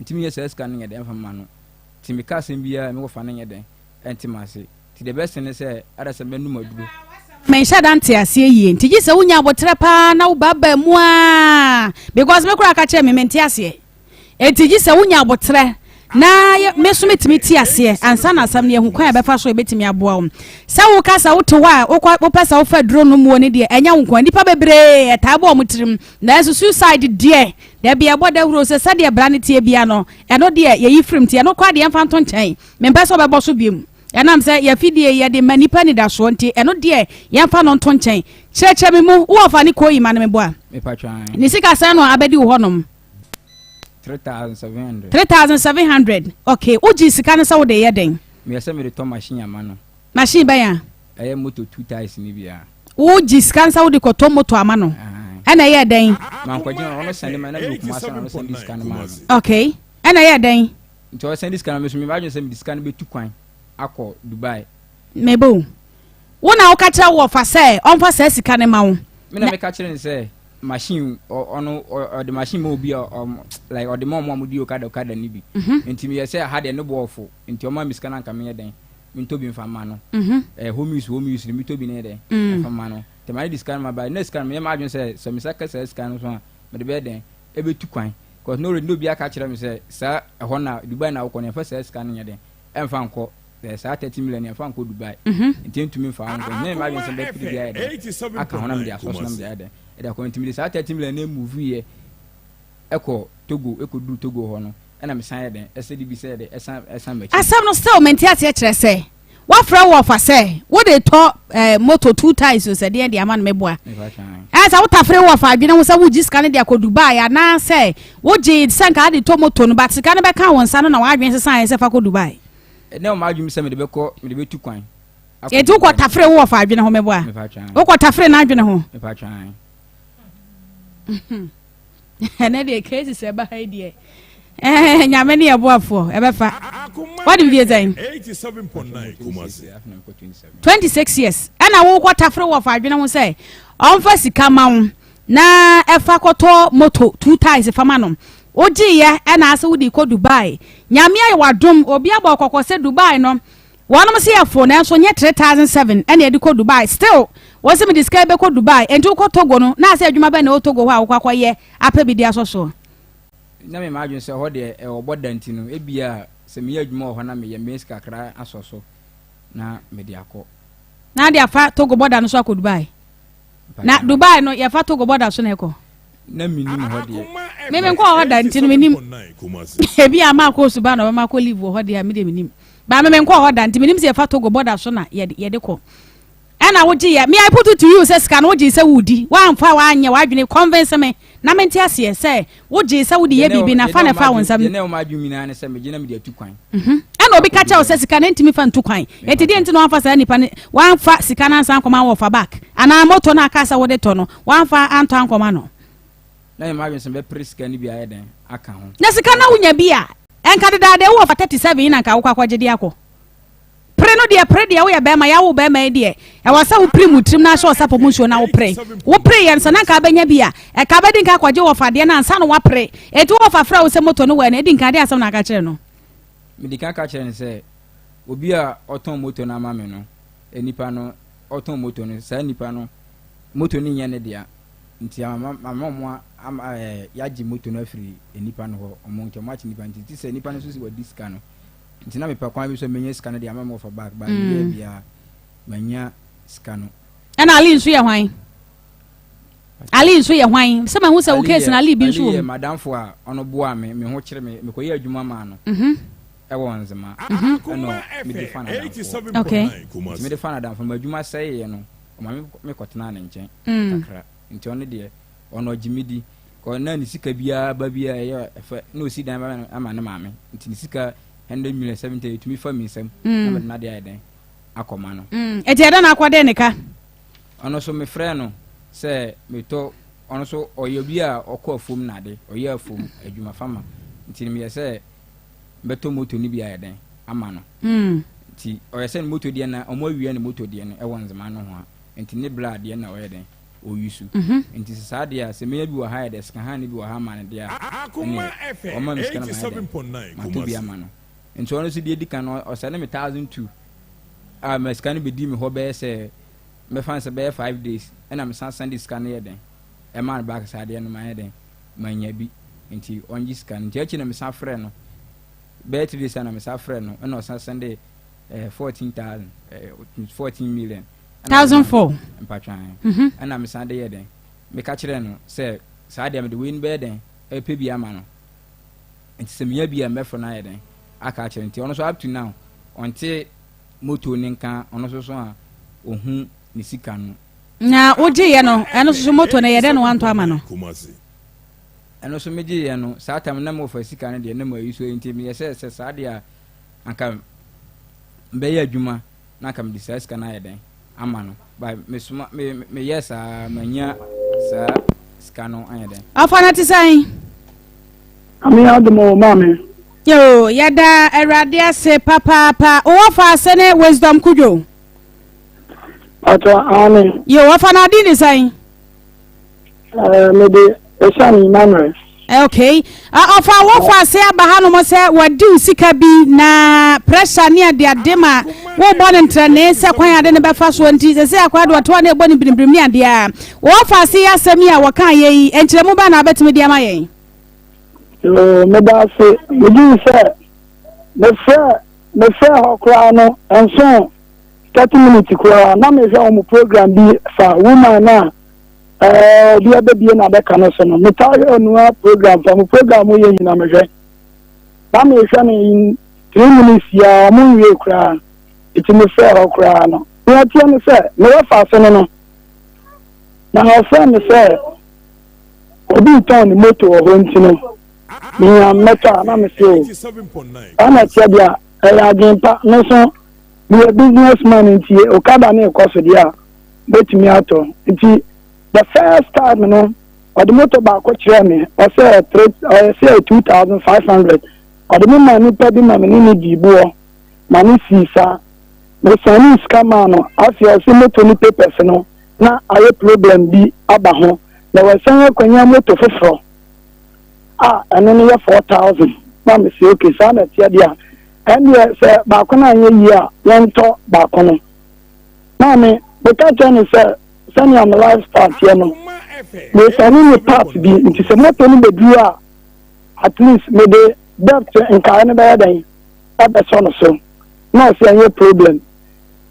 nti menyɛ saa sika no yɛ dɛ ɛmfa ma no nti meka asɛm biara me wɔfa no nyɛ dɛ ɛnte ma ase nti deɛ bɛse ne sɛ ada sɛ mɛnom aduro. Menhyɛ da nte aseɛ yie nti gye sɛ wonya aboterɛ paa na wobaabaa mu aa because me koraa ka kyerɛ me mente aseɛ. Enti gye sɛ wonya aboterɛ na me nso metumi te aseɛ ansa na asɛm no yɛhu kwan a ɛbɛfa so a ɛbɛtumi aboa wo. Sɛ woka sɛ wote hɔ a wokɔ wopɛ sɛ wofa aduro nom muo no deɛ ɛnyɛ wo nko a nnipa bebree ɛtaa bɔ wɔn tirim nanso suicide deɛ dabi ɛbɔ dawuro sɛ sɛdeɛ bra no teɛ bia no ɛno deɛ yɛyi firim nti ɛno koraa deɛ ɛmfa nto nkyɛn mempɛ sɛ ɔbɛbɔ so biom ɛnam sɛ yɛafidie yɛde ma nnipa anidasoɔ nti ɛno deɛ yɛmfa no nto nkyɛn. Kyerɛkyerɛ me mu wowɔ fa ne kooyi ma no meboa ne sika sɛn no abɛdi wo hɔnom. 3700. 3700 okay wogye sika no sɛ wode yɛ dɛn. Meyɛ sɛ mede tɔ machine ama no. Machine bɛn a. Ɛyɛ moto two tyres no bi a. Wogye sika no sɛ wode kɔtɔ moto ama no ɛna ɛyɛ dɛn. Mankɔgye no ɔno sɛnde ma na mewɔ Kumasi na ɔno sɛnde sika no maa me. Okay ɛna ɛyɛ dɛn. Nti ɔsɛnde sika no me so me madwene sɛ mede sika no bɛtu kwan akɔ Dubai. Meba o. Wo na woka kyerɛ wo wɔfa sɛ ɔmfa saa sika no ma wo. Me na meka kyerɛ no sɛ machine ɔno ɔde machine ma obi a like ɔde ma ɔmo a ɔmo di okada okada no bi. Mhm. Nti meyɛ sɛ ha deɛ ne bo ɔfo nti ɔma me sika no anka menyɛ dɛn mentɔ bi mfa mma no. Mhm. Ɛɛ home use home use no metɔ bi no yɛ dɛn mm. mfa mma no. Nti ma ne de sika no ma ba na sika no meyɛ m'adwene sɛ sɛ me nsa ka saa sika no so a mede bɛyɛ dɛn ɛbɛtu kwan. Cause no already na obi aka kyerɛ me sɛ saa ɛhɔ na Dubai na wokɔ no yɛmfa saa sika no nyɛ dɛn ɛmfa nkɔ Sɛ saa 30 million yɛmfa nkɔ Dubai mhm. nti ntumi mfa ho nkɔ. Nyɛ m'adwene sɛ bɛpere bi ayɛ dɛn aka ho na mede asɔ so na mede ayɛ dɛn. Ɛde akɔ nti mede saa 30 million no move yɛ ɛkɔ Togo ɛkɔduru Togo hɔ no ɛna mesan yɛ dɛn ɛsɛ de bi sɛ yɛ dɛ ɛsan ɛsan m'akyi. Asɛm no still mente aseɛ kyerɛ sɛ wafrɛ wo ɔfa sɛ wode tɔ eh, moto two times o sɛ deɛ de ama no meboa ɛɛ sɛ wotafere wo ɔfa adwene ho sɛ wogye sika no de akɔ Dubai anaasɛ wogye sɛ nka ade tɔ moto no but sika no bɛka wo nsa no na w'adwene sesa ayɛ sɛ fa kɔ Dubai. Ɛnɛ wɔ m'adwene sɛ mede bɛkɔ mede bɛtu kwan. Eti wokɔ tafere wo ɔfa adwene ho meboa wokɔ tafere n'adwene ho. Ɛnɛ deɛ cases ɛba ha yi deɛ ɛɛ nyame ne ɛboafoɔ ɛbɛfa wade mfie sɛn 26 years ɛna wokɔ tafere wɔ fa adwene ho sɛ ɔmfa sika ma wo na ɛfa kɔtɔ moto two times fa ma no wogyeeɛ ɛna asɛ wode kɔ Dubai nyame ayɛ wadom obi abɔ kɔkɔ sɛ Dubai no Wɔnom se yɛ fo nanso nyɛ 3007 ɛna yɛde kɔ Dubai still wɔse mede sika yi bɛkɔ Dubai enti wokɔ Togo no na asɛ adwuma bɛn na ɛwɔ Togo hɔ a wokɔ akɔ yɛ apɛ bi de asɔ soɔ. Na me m'adwene sɛ ɛhɔ deɛ ɛwɔ bɔ da nti no ebia sɛ meyɛ adwuma wɔ hɔ na meyɛ menya sika kakra asɔ so na mede akɔ. Na ade afa Togo bɔda no so akɔ Dubai. Na Dubai no yɛfa Togo bɔda so na ɛkɔ. Na mennim hɔ deɛ. Me menkɔɔ hɔ da nti no mennim. Ebi a maakɔ Osuba na ɔbɛma akɔ leave wɔ hɔ deɛ a me deɛ mennim. Ba me menkɔɔ hɔ da nti menim sɛ yɛfa Togo border so na yɛde yɛde kɔ. Ɛna wogye yɛ me I put it to you sɛ sika no wogye sɛ wodi woamfa woanyɛ w'adwene convince me na mente aseɛ sɛ wogye sɛ wode yɛ biribi na fa na ɛfa wo nsam. Deɛ na ɛwɔ m'adwene nyinaa ne sɛ megye na mede atu kwan. Mhm. Ɛna obi ka kyerɛ wo sɛ sika no ntumi fa ntu kwan. Enti deɛ nti na wamfa saa nipa no wamfa sika no ansa ankɔma wɔfa back anaa moto no aka sɛ wode tɔ no wamfa antɔ ankɔma no. Na yɛ m'adwene sɛ mɛpere sika no bi ayɛ dɛn aka ho. Na sika no wonya bi a, ɛnka dedaada wowɔ fa 37 yi na nka wokɔ akɔgye de akɔ. Pere no deɛ, pere deɛ, woyɛ bɛrima, yɛawo bɛrima yi deɛ, ɛwɔ sɛ wopere mu tirim na ahyɛ ɔsapɔ mu nsuo na wopere. Wopere yɛ no sɛ na nka abɛnya bi a, ɛka bɛdi nka akɔgye wɔfa deɛ no ansa na woapere. Enti wɔfa frɛ wo sɛ moto no wɔ ɛno, ɛdi nka deɛ asɛm na aka kyerɛ no? Medi kan ka kyerɛ no sɛ obi a ɔtɔn moto no ama me no, nipa no ɔtɔn moto no, saa nipa no moto no nyɛ ne dea. Nti ama ama ɔmo ama ɛɛ yagye moto no afiri nnipa no hɔ ɔmo nti ɔmo akye nnipa nti ti sɛ nnipa no nso si wadi sika no nti na mepɛ kwan bi so menya sika no de ama mo fa back ba meyɛ mm. bia manya sika no. Ɛna Ali nso yɛ hwan? Ali nso yɛ hwan? Sɛ mahu sɛ wo case na Ali bi nso wɔ mu. Ali yɛ madamfo a ɔno boa me me ho kyerɛ me mekɔyɛ adwuma maa no. Mhm. Ɛwɔ Nzema. Mhm. Ɛna mede fa n'adamfo. Okay. Nti mede fa n'adamfo ma adwuma sɛeɛ no. Ɔma me me kɔtenaa ne nkyɛn mm. kakra. Nti ɔno deɛ ɔno ɔgye me di. Kɔ na ne sika biara ba biara ɛyɛ ɛfɛ na osi dan ba ama ne maame. Nti ne sika 100 million 70 etumi fa mi nsam mm. na mede n'ade ayɛ dɛn akɔma no. Mm. Eti ɛdɛn na akɔde ne ka? Ɔno nso mefrɛ no sɛ metɔ ɔno nso ɔyɛ obi a ɔkɔ afuom na ade ɔyɛ afuom adwuma fama nti meyɛ sɛ bɛtɔ moto no bi ayɛ dɛn ama no. Nti ɔyɛ sɛ ne moto deɛ na ɔmo awia ne moto deɛ no ɛwɔ Nzema no ho a nti ne bla deɛ na ɔyɛ dɛn ɔyusu. Nti sɛ saa deɛ a sɛ menya bi wɔ ha yɛ dɛ sika han no bi wɔ ha ama no deɛ a ɛneɛ ɔma me sika na mayɛ dɛn matɔ bi ama no. Nti ɔno nso deɛ edi kan no ɔsɛne me 1002 a ma sika no bɛdi me hɔ bɛyɛ sɛ mɛfa no sɛ bɛyɛ 5 days ɛna mesan sɛnde sika no yɛ dɛn ɛmaa no back saa deɛ no mayɛ dɛn manya bi nti ɔngye sika no. Nti akyi na mesan frɛ no bɛyɛ 3 days a na mesan frɛ no ɛna ɔsan sɛnde eh, 14,000 eh, 14 million. 1,004. Mpatwan. Ɛna mesan de yɛ dɛn meka kyerɛ no sɛ saa deɛ mede wei no bɛyɛ dɛn ɛpɛ bi ama no nti sɛ menya bi a mɛfrɛ no ayɛ dɛn aka akyerɛ nti ɔno nso up to now ɔnte moto ne nka ɔno nso so a ɔhu ne sika no. Na wogyeeɛ no ɛno nso so moto no ɛyɛ dɛn na wantɔ ama no? Ɛno nso megyeeɛ no saa tam na mewɔfa sika no deɛ na mayi so nti meyɛ sɛ sɛ saa deɛ a anka mbɛyɛ adwuma na anka mede saa sika no ayɛ dɛn ama no ba mesoma me meyɛ saa manya saa sika no ayɛ dɛn. Ɔfa no te sɛn? Ame adom o maame. Yoo yɛda awurade ase papaapa wowɔ fa ase ne wisdom kudwo. Pato aane. Yoo wɔfa no ɔdin de sɛn? Ɛɛ mede Esiane Emmanuel. Eh, okay. Ɔfa wɔfa ase aba hanom sɛ wɔadi wo sika bi na pressure ne adeade ma wobɔ no ntrɛnee sɛ kwan ade no bɛfa soɔ nti sɛ sɛ akora de ɔtoa na ɛbɔ no birimbirim ne adeɛ a wɔfa ase yɛ asɛm yi a wɔka yɛ yi nkyerɛmu bɛn na wobɛtumi de ama yɛn? Yoo meda ase megye sɛ mefrɛ mefrɛ hɔ koraa no ɛnso 30 minutes koraa na mehwɛ wɔn program bi fa woman a. Ɛɛ obi abɛbie n'adaka no so no, metaa hwɛ onua program fa mo program mo yɛ nyina mehwɛ. Na mehwɛ no in 3 minutes yi a ɔmo nwie koraa. Nti mefrɛ hɔ koraa no. Nea ɛteɛ ne sɛ, mewɔ faase no no, na ɔfrɛ me sɛ obi retɔn ne moto wɔ hɔ nti no, menya mmɛtɔ a na mese o. Saa na ɛteɛ deɛ a, ɛyɛ adwene pa. Me nso meyɛ business man nti okada ne rekɔ so deɛ a, mɛtumi atɔ. Nti the first time no, ɔde moto baako kyerɛɛ me, ɔsɛ three, ɔyɛ sɛ 2,500. Ɔde me maa nipa bi ma me ne ne dii boɔ ma ne sii saa. Mesanee sika maa no, afei ɔse moto no papers no na ayɛ problem bi aba ho, na wasan akwanya moto foforɔ a ɛno no yɛ 4,000. Na mese okay, saa na ɛteɛ deɛ a, ɛndeɛ sɛ baako no anyɛ yie a, yɛntɔ baako no. Maame, meka kyerɛ no sɛ sɛnea me lifestyle teɛ no, mesane ne part bi, nti sɛ moto no bɛduru a, at least mede debt nkaeɛ no bɛyɛ dɛn ɛbɛsɔ no so. Na ɔsɛ ɛnyɛ problem.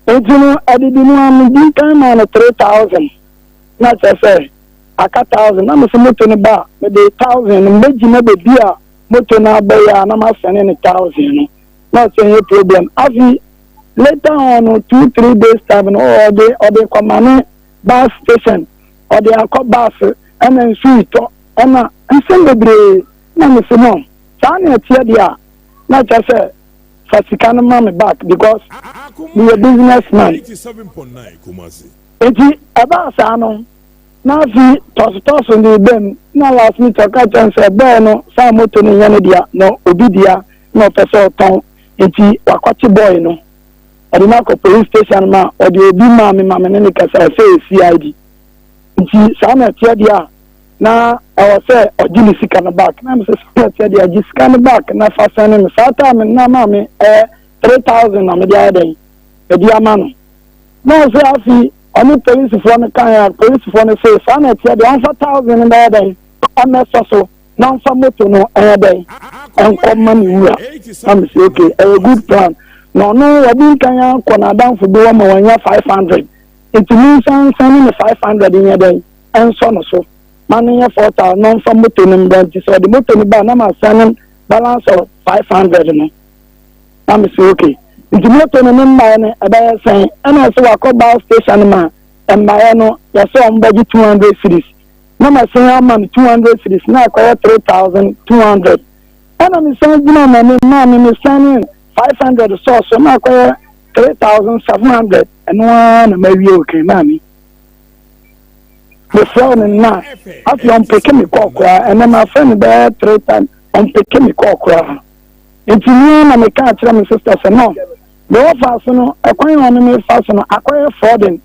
Nti no, ɛdidi mu a medi kan maa no 3,000, na kyerɛ sɛ aka 1,000. Na mese moto no ba a, mede 1,000 no mɛgyina baabi a moto no abɛyɛ a na masɛne ne 1,000 no. Na ɔsɛ ɛnyɛ problem. Afei later on no, 2, 3 days time no, ɔde kɔma ne bus station, ɔde akɔ bus ɛna nsu itɔ ɛna nsɛm bebree. Na mese no saa na ɛteɛ deɛ a, na kyerɛ sɛ fa sika no ma me back because meyɛ business man. Nti ɛbaa saa no, na afei tɔsotɔso ne bɛm na last minute ɔka kyerɛ no sɛ bɛɛ no saa moto no nyɛ ne dea na obi dea na ɔpɛ sɛ ɔtɔn, nti wakɔkye boy no, ɔde no akɔ police station ma ɔde obi maa me ma me ne ne kasa, ɔsɛ yɛ CID. Nti saa na ɛteɛ deɛ a, na ɛwɔ sɛ ɔgye ne sika no back. Na mesɛ saa na ɛteɛ deɛ, agye sika no back na fa sɛne no. Saa time no na maa me 3,000 na mede ayɛ dɛn mede ama no. Na ɔsɛ afei ɔne polisifoɔ no kan a, polisifoɔ no sɛ saa na ɛteɛ deɛ, ɔmfa 1,000 no bɛyɛ dɛn ɛmɛsɔ so na ɔmfa moto no ɛyɛ dɛn ɛnkɔ ma ne wura. Na mese okay, ɛyɛ good plan. Na ɔno wɔde nkan akɔ n'adamfo bi hɔ ma wɔanya 500, nti me nsa nsɛne ne 500 nyɛ dɛn ɛnsɔ no so ma no nyɛ 4,000 na ɔmfa moto no mbra. Nti sɛ ɔde moto no ba na ma sɛne balance of 500 no. Na mese okay. Nti moto no ne mmaeɛ no ɛbɛyɛ sɛn? Ɛna sɛ wakɔ bus station ma mmaeɛ no yɛsɛ ɔmo bɛgye 200 cedis, na ma sɛn ama no 200 cedis na akɔyɛ 3,200. Ɛna mesan gyina m'anim maa me mesane 500 sɔɔ so na akɔyɛ 3,700. Ɛno ara na mawie. Okay, maame, mefrɛ no na afei ɔmpick me call koraa. Ɛnɛ mafrɛ no bɛyɛ three times, ɔmpick me call koraa. Nti ni na meka kyerɛ me sister sɛ no, deɛ wɔfa so no, ɛkwan a ɔne me fa so no akɔyɛ frauding,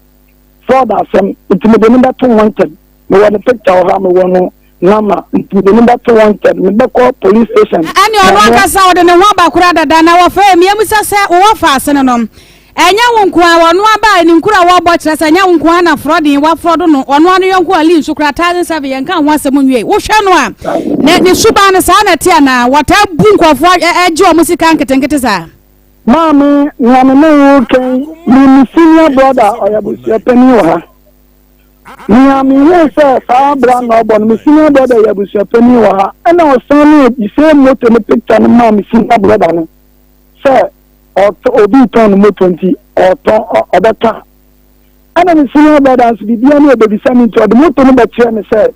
fraud asɛm. Nti mede ne bɛto wanted. Mewɔ ne picture wɔ ha, mewɔ no nama, nti mede ne bɛto wanted, mebɛkɔ police station. Ɛne ɔno ankasa ɔde ne ho aba koraa dada. Na wɔfrɛ mmiamusa sɛ wowɔ faase no no, ɛnyɛ wo nko a ɔno aba ne nkura a wɔbɔ kyerɛ sɛ ɛnyɛ wo nko a na frɔden wafrɔdo no. Ɔno ano yɔnko Ali nso kora 1,700. Yɛnka ho asɛm nwie. Wohwɛ no a, ne suban no saa na ɛte anaa wɔtaa bu nkurɔfoɔ ɛgye wɔn sika nketenkete saa? Maame, nea me ne wo kɛn me senior brother ɔyɛ abusuapanin wɔ ha. Nea mehuu sɛ saa bra na ɔbɔ no, me senior brother yɛ abusuapanin wɔ ha, ɛna ɔsan ne the same moto no picture no maa me senior brother no sɛ ɔtɔ, obi tɔn no moto nti ɔtɔn ɔbɛtɔ a. Ɛna me senior brother nso biribiara ne ɔbɛbisa me, nti ɔde moto no bɛkyerɛ me sɛ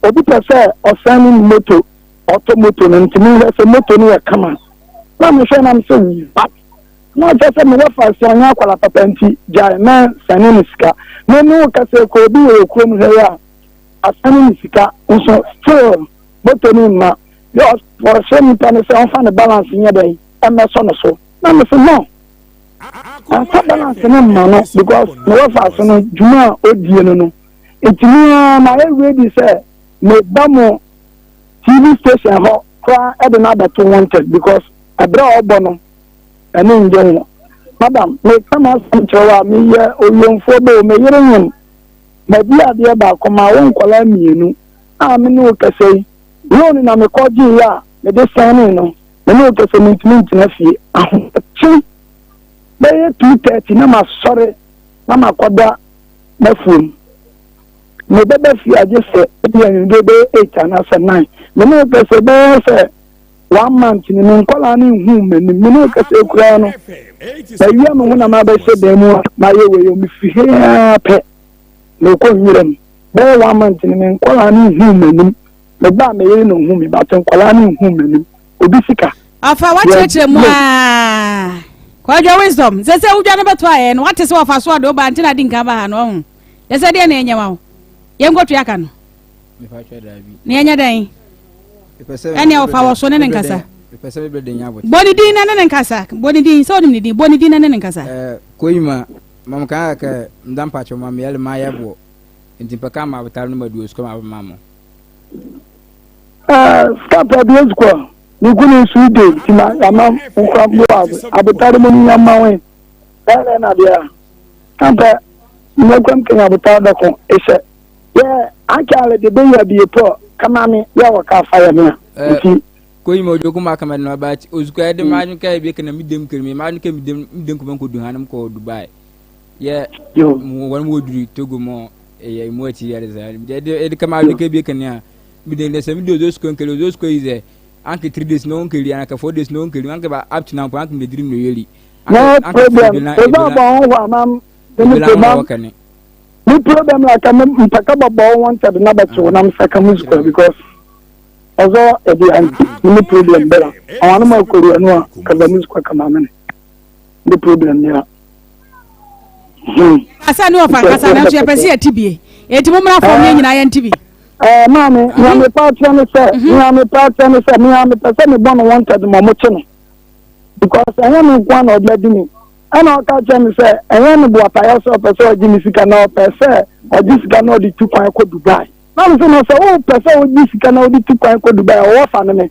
obi pɛ sɛ ɔsan ne moto, ɔtɔ moto no, nti mehwɛ sɛ moto no yɛ kama. Na mehwɛ na mesɛ what, na ɔkyerɛ sɛ mewɔ fa sɛ ɔnyɛ akwala papa nti gyae na sane ne sika. Me ne wo kasa kɔ obi wɔ kurom hɛ yi a asane ne sika nso still moto no mma. Wɔhyɛ nipa no sɛ ɔmfa ne balance nyɛ dɛn ɛmmɛsɔ no so. Na me sɛ no, ɔmfa balance no mma no because mewɔ fa so no dwuma a ɔdie no nti me ara mayɛ ready sɛ meba mo TV station hɔ koraa ɛde no abɛto wanted because ɛberɛ a ɔbɔ no ɛne ngye ho. Madam, meka m'asɛm kyerɛ wo a, meyɛ owiemfoɔ bɛ o, me yere nyem madi adeɛ baako ma wo nkwadaa mmienu a me ne wo kasa yi, loan na mekɔ gyeeɛ a mede sɛnee no. Me ne wo kasa mentumi ntena fie. Ahomakye bɛyɛ 2:30 na masɔre na makɔda m'afuom. Mebɛba fie a gye sɛ ebi anwummerɛ bɛyɛ 8 anaasɛ 9. Me ne wo pɛ sɛ ɛbɛyɛ sɛ one month ni me nkwadaa no nhuu m'anim. Me ne wo kasa koraa no, mawia me ho na mabɛhyɛ dan mu a mayɛ wei o, mefiri he ara pɛ mekɔ nwura mu. Bɛyɛ one month ni me nkwadaa no nhuu m'anim. Meba a me yere na ohu me but nkwadaa no nhuu m'anim. Obi sika. Afa wakyerɛkyerɛ mu aa. Kwadwo wisdom sɛ sɛ wodwa no bɛto ayɛ no wate sɛ wɔfa so ɔde woba nti na di nka ba ha no ɔho yɛ sɛ deɛ na ɛnyɛ ma wo yɛnkɔtua ka no na yɛnyɛ dɛn ɛnea ɔfa wɔ so ne ne nkasa bɔ ne din na ne ne nkasa bɔ ne din sɛ ɔnim ne din bɔ ne din na ne ne nkasa koyima mam kan kɛ mda mpakyɛ ma meyɛle ma yɛ boɔ nti mpɛ ka ma abotare no ma duo sukɔ ma abɛma mo Sika bi ezukɔ ne gu ne nsu de nti ma yama nkura bo abotare mu ni yama we ɛnɛ na deɛ ampɛ nyɛ kura abotare dɔko ehyɛ yɛ ankyale de bɛyɛ bi pɔ kama me yɛ wɔ ka fa yɛ me a nti koyi ma ojoku ma kama no ba ozuka de ma nka bi kana mi dem kiri mi ma nka mi dem mi dem kuma ko du hanam ko Dubai yɛ mo wɔn mo duri Togo mo yɛ mu akyi yɛ de de de kama nka bi kana mi dem de sɛ mi de ozo sukɔ nkeli ozo sukɔ yi sɛ anke 3 days no nkeli anke 4 days no nkeli anke ba up to now anke mi de dream no yeli no problem eba bɔ ho hɔ amam ne problem Me problem la ka me mpɛ ka bɔbɔ wo wanted na bɛkye wo na mesa ka mu sukuu because ɔzɔ ɛdi anti me ne problem bɛla ɔwa no ma kori ɛno a ka mu sukuu ka ma me ne problem bɛla. Asa ne ɔfa nkasa nanso yɛpɛ sɛ yɛte bie enti mo mmra fam yɛn nyinaa yɛnte bi. Ɛɛ maame nea mepa akyerɛ ne sɛ nea mepa akyerɛ ne sɛ nea mepɛ sɛ mebɔ no wanted ma ɔmo kye no because ɛnyɛ me nko ara na ɔde adi me Ɛna ɔka kyerɛ me sɛ ɛnyɛ no boapayɛ sɛ ɔpɛ sɛ ɔgye me sika na ɔpɛ sɛ ɔgye sika na ɔde tu kwan kɔ Dubai. Na me sɛ no sɛ wopɛ sɛ wogye sika na wode tu kwan kɔ Dubai a ɔwɔ fa ne me.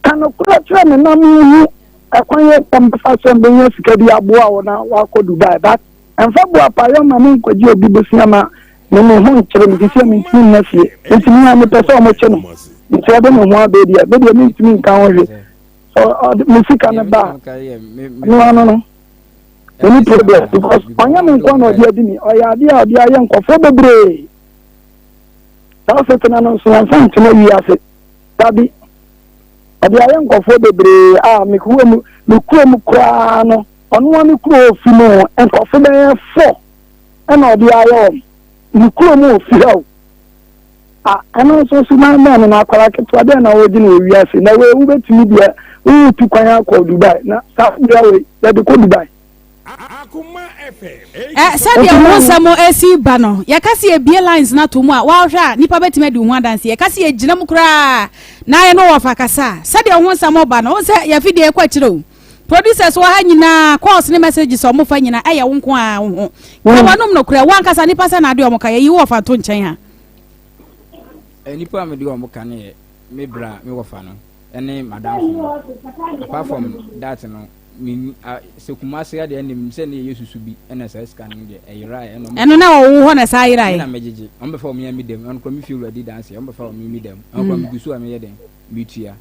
Ka nokorɛ kyerɛ me na menhu ɛkwan yɛ mbɛfa so mbɛnya sika bi aboa wo na wakɔ Dubai but ɛmfa boapayɔ ma me nkɔgye obi bosea ma me me ho nkyere me sisi a mentumi nna fie nti me a mepɛ sɛ ɔmo kye no nti ɔde ne ho abɛ deɛ me deɛ mentumi nka ho hwee. ɔde me sika no ba no ano no ɛni problem because ɔnyɛ me nko na ɔde adi mi ɔyɛ adeɛ a ɔde ayɛ nkɔfoɔ bebree saa setena no nso yɛmfa ntena wiase dabi ɔde ayɛ nkɔfoɔ bebree a me kuro mu me kuro mu koraa no ɔno a me kuro ofi mu nkɔfo bɛyɛ fɔ ɛna ɔde ayɛ wɔn me kuro mu ofi ha o. A Ɛno nso suban bɛn no na akwadaa ketewa dɛn na wɔregye no wɔ wiase na wei wobɛtumi deɛ woretu kwan akɔ Dubai na saa bea wei yɛde kɔ Dubai. Ɛ sɛdeɛ wo nsɛm ɛsi ba no yɛka sɛ yɛbie lines no ato mu a woahwɛ a nnipa bɛtumi adi wo ho adanse yɛka sɛ yɛgyina mu koraa na yɛne wɔ fa kasa a sɛdeɛ wo ho nsɛm ba no wo sɛ yɛafidie ɛkɔ akyire o producers wɔ ha nyinaa calls ne messages a wɔfa nyinaa ɛyɛ wo nko a wo ho ka wɔnom nokorɛ wo ankasa nnipa sɛ na adeɛ ɔmo ka yɛyi wo wɔfa nto nkyɛn ha Nnipa a mede wɔn ka no yɛ me bra me wɔfa no ne madamfo no. Apart from that no, me sɛ Kumasi adeɛ ɛna menim sɛ ne yɛ susu bi ɛna saa sika no deɛ ɛyeraeɛ ɛna ɛno na wɔwo hɔ na saa yeraeɛ. Na megyegye wɔn bɛfa wɔn yɛ me dɛm ɛno kora me fie wura di danse wɔn bɛfa wɔn me dɛm ɛno kora megu so a meyɛ dɛn metua.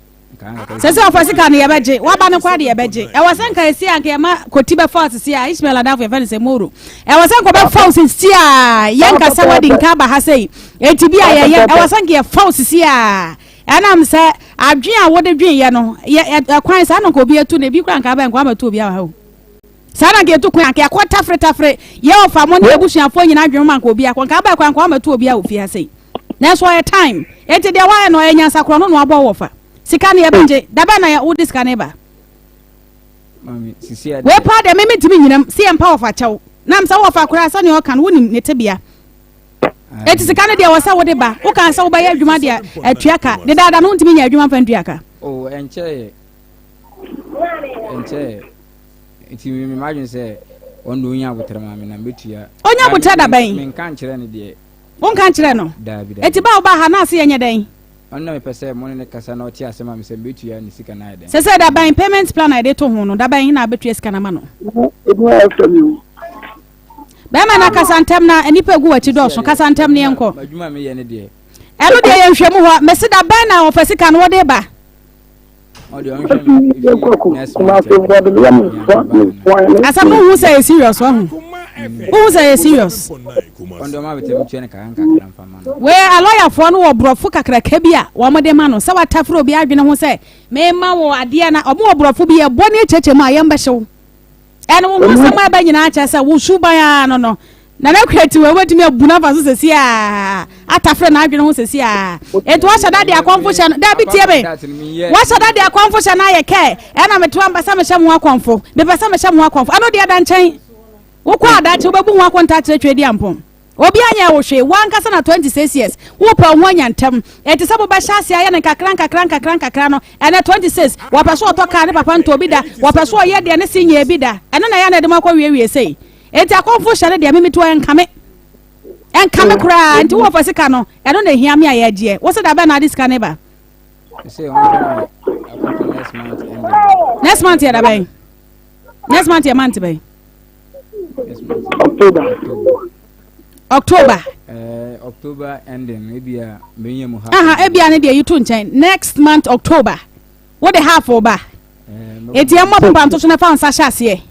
Sɛ sɛ ɔfa sika no yɛbɛgye waba no koraa de yɛbɛgye ɛwɔ sɛ nka ɛsi a nka yɛma kɔti bɛfa sisi a Ishmael adamfo yɛfɛ no sɛ Moro ɛwɔ sɛ nka ɔbɛfa wo sisi a yɛnka sɛ wadi nka aba ha sɛi enti bi a yɛyɛ ɛwɔ sɛ nka yɛfa wo sisi a ɛnam sɛ adwen a wode dwen yɛ no yɛ ɛkwan saa na nka obi atu no ebi koraa nka abɛn nka wamɛto obi awa ha o saa na nka yɛtu kwan nka yɛkɔ tafere tafere yɛ ɔfa mo ne abusuafoɔ nyinaa adwene ma nka obi akɔ nka abɛn kwan nka wamɛto obi a ofie ha sɛi Nanso ɔyɛ time. Enti deɛ wayɛ no ɔyɛ nyansakorɔ no na wabɔ wɔ fa. Sika no yɛbɛgye. Da bɛn na wode sika no ba? Wei paa deɛ me mentumi nyinam sɛ yɛmpa wɔfa kyɛw. Nam sɛ wɔfa koraa sɛnea ɔka no wonim ne tebea. Enti sika no deɛ wɔ sɛ wode ba. Wokaa sɛ wobɛyɛ adwuma deɛ atua ka. Dedaada no wontumi nyɛ adwuma mfa ntua ka. Oh, ɛnkyɛɛ. Ɛnkyɛɛ. Nti me madwene sɛ ɔno onya abotrɛ ma me na mɛtua. Onya abotrɛ da bɛn? Menka nkyerɛ no deɛ. Wonka nkyerɛɛ no? Daabi, daabi. Enti ba a wobaa ha no ase yɛnyɛ dɛn? Ɔno na mepɛ sɛ mo ne no kasa na ɔte ase ma me sɛ mebetua ne sika no ayɛ dɛn. Sɛsɛ da bɛn payment plan a yɛde to ho no, da bɛn na abetua sika no ama no? Ebi ayɛ fɛ mi o. Bɛrima no kasa ntɛm na nnipa egu w'akyi dɔɔso, kasa ntɛm ne yɛnkɔ. M'adwuma a meyɛ no deɛ. Ɛno deɛ yɛnhwɛ mu hɔ, mese da bɛn na wɔfa sika no wode ba? Asɛm no hu sɛ yɛ serious wahu. Wohu sɛ ɛyɛ serious. Wei alɔyafoɔ no wɔ borɔfo kakraka bi a wɔn de ma no sɛ watafere obi adwene ho sɛ mema wo adeɛ na wɔn wɔ borɔfo bi ɛbɔ ne akyɛkyɛ mu a yɛn bɛhyew. Ɛne wo ho asɛm a ɛbɛ nyinaa kyerɛ sɛ wo suban ara no no. Nana Kwati wei wobɛtumi abu no afa so sɛsi a atafere n'adwene ho sɛsi a. Enti wahyɛ da de akɔmfo hyɛ no. Dabi tie me. Wahyɛ da de akɔmfo hyɛ no ayɛ kɛ. Ɛna meto amba sɛ mehyɛ mo ho akɔmfo. Mepɛ sɛ mehyɛ mo ho akɔmfo. Ɛno deɛ da nkyɛn. Wokɔ adakye wobɛbu ho akonta akyerɛ Tweaduampɔn. Obi anyɛ wo hwee, wo ankasa na 26 years, wopɛ wo ho anya ntɛm. Enti sɛ mobɛhyɛ aseɛ ayɛ no nkakra nkakra nkakra nkakra no, ɛnɛ 26, wɔpɛ so ɔtɔ kaa ne papa ntɔɔ bi da, wɔpɛ so ɔyɛ deɛ ne se nyɛɛ bi da. Ɛno na ɛyɛ a na ɛde mo akɔ wiewie sei. Enti akɔmfo hyɛ no deɛ me metu ɛnkame. Ɛnkame koraa, nti wowɔ fa sika no, ɛno na ɛhia me a yɛgyeɛ. Wo se da bɛn na ade sika no ba? Next month yɛ da bɛn? Next month yɛ month bɛn? October. October. Uh, October ending ebia menya mu half. Aha ebia ne deɛ yi to nkyɛn next month October. Wo de half ba. Eh, Eti ɛmmɔ pepa nto so na fa nsa hyɛ aseɛ.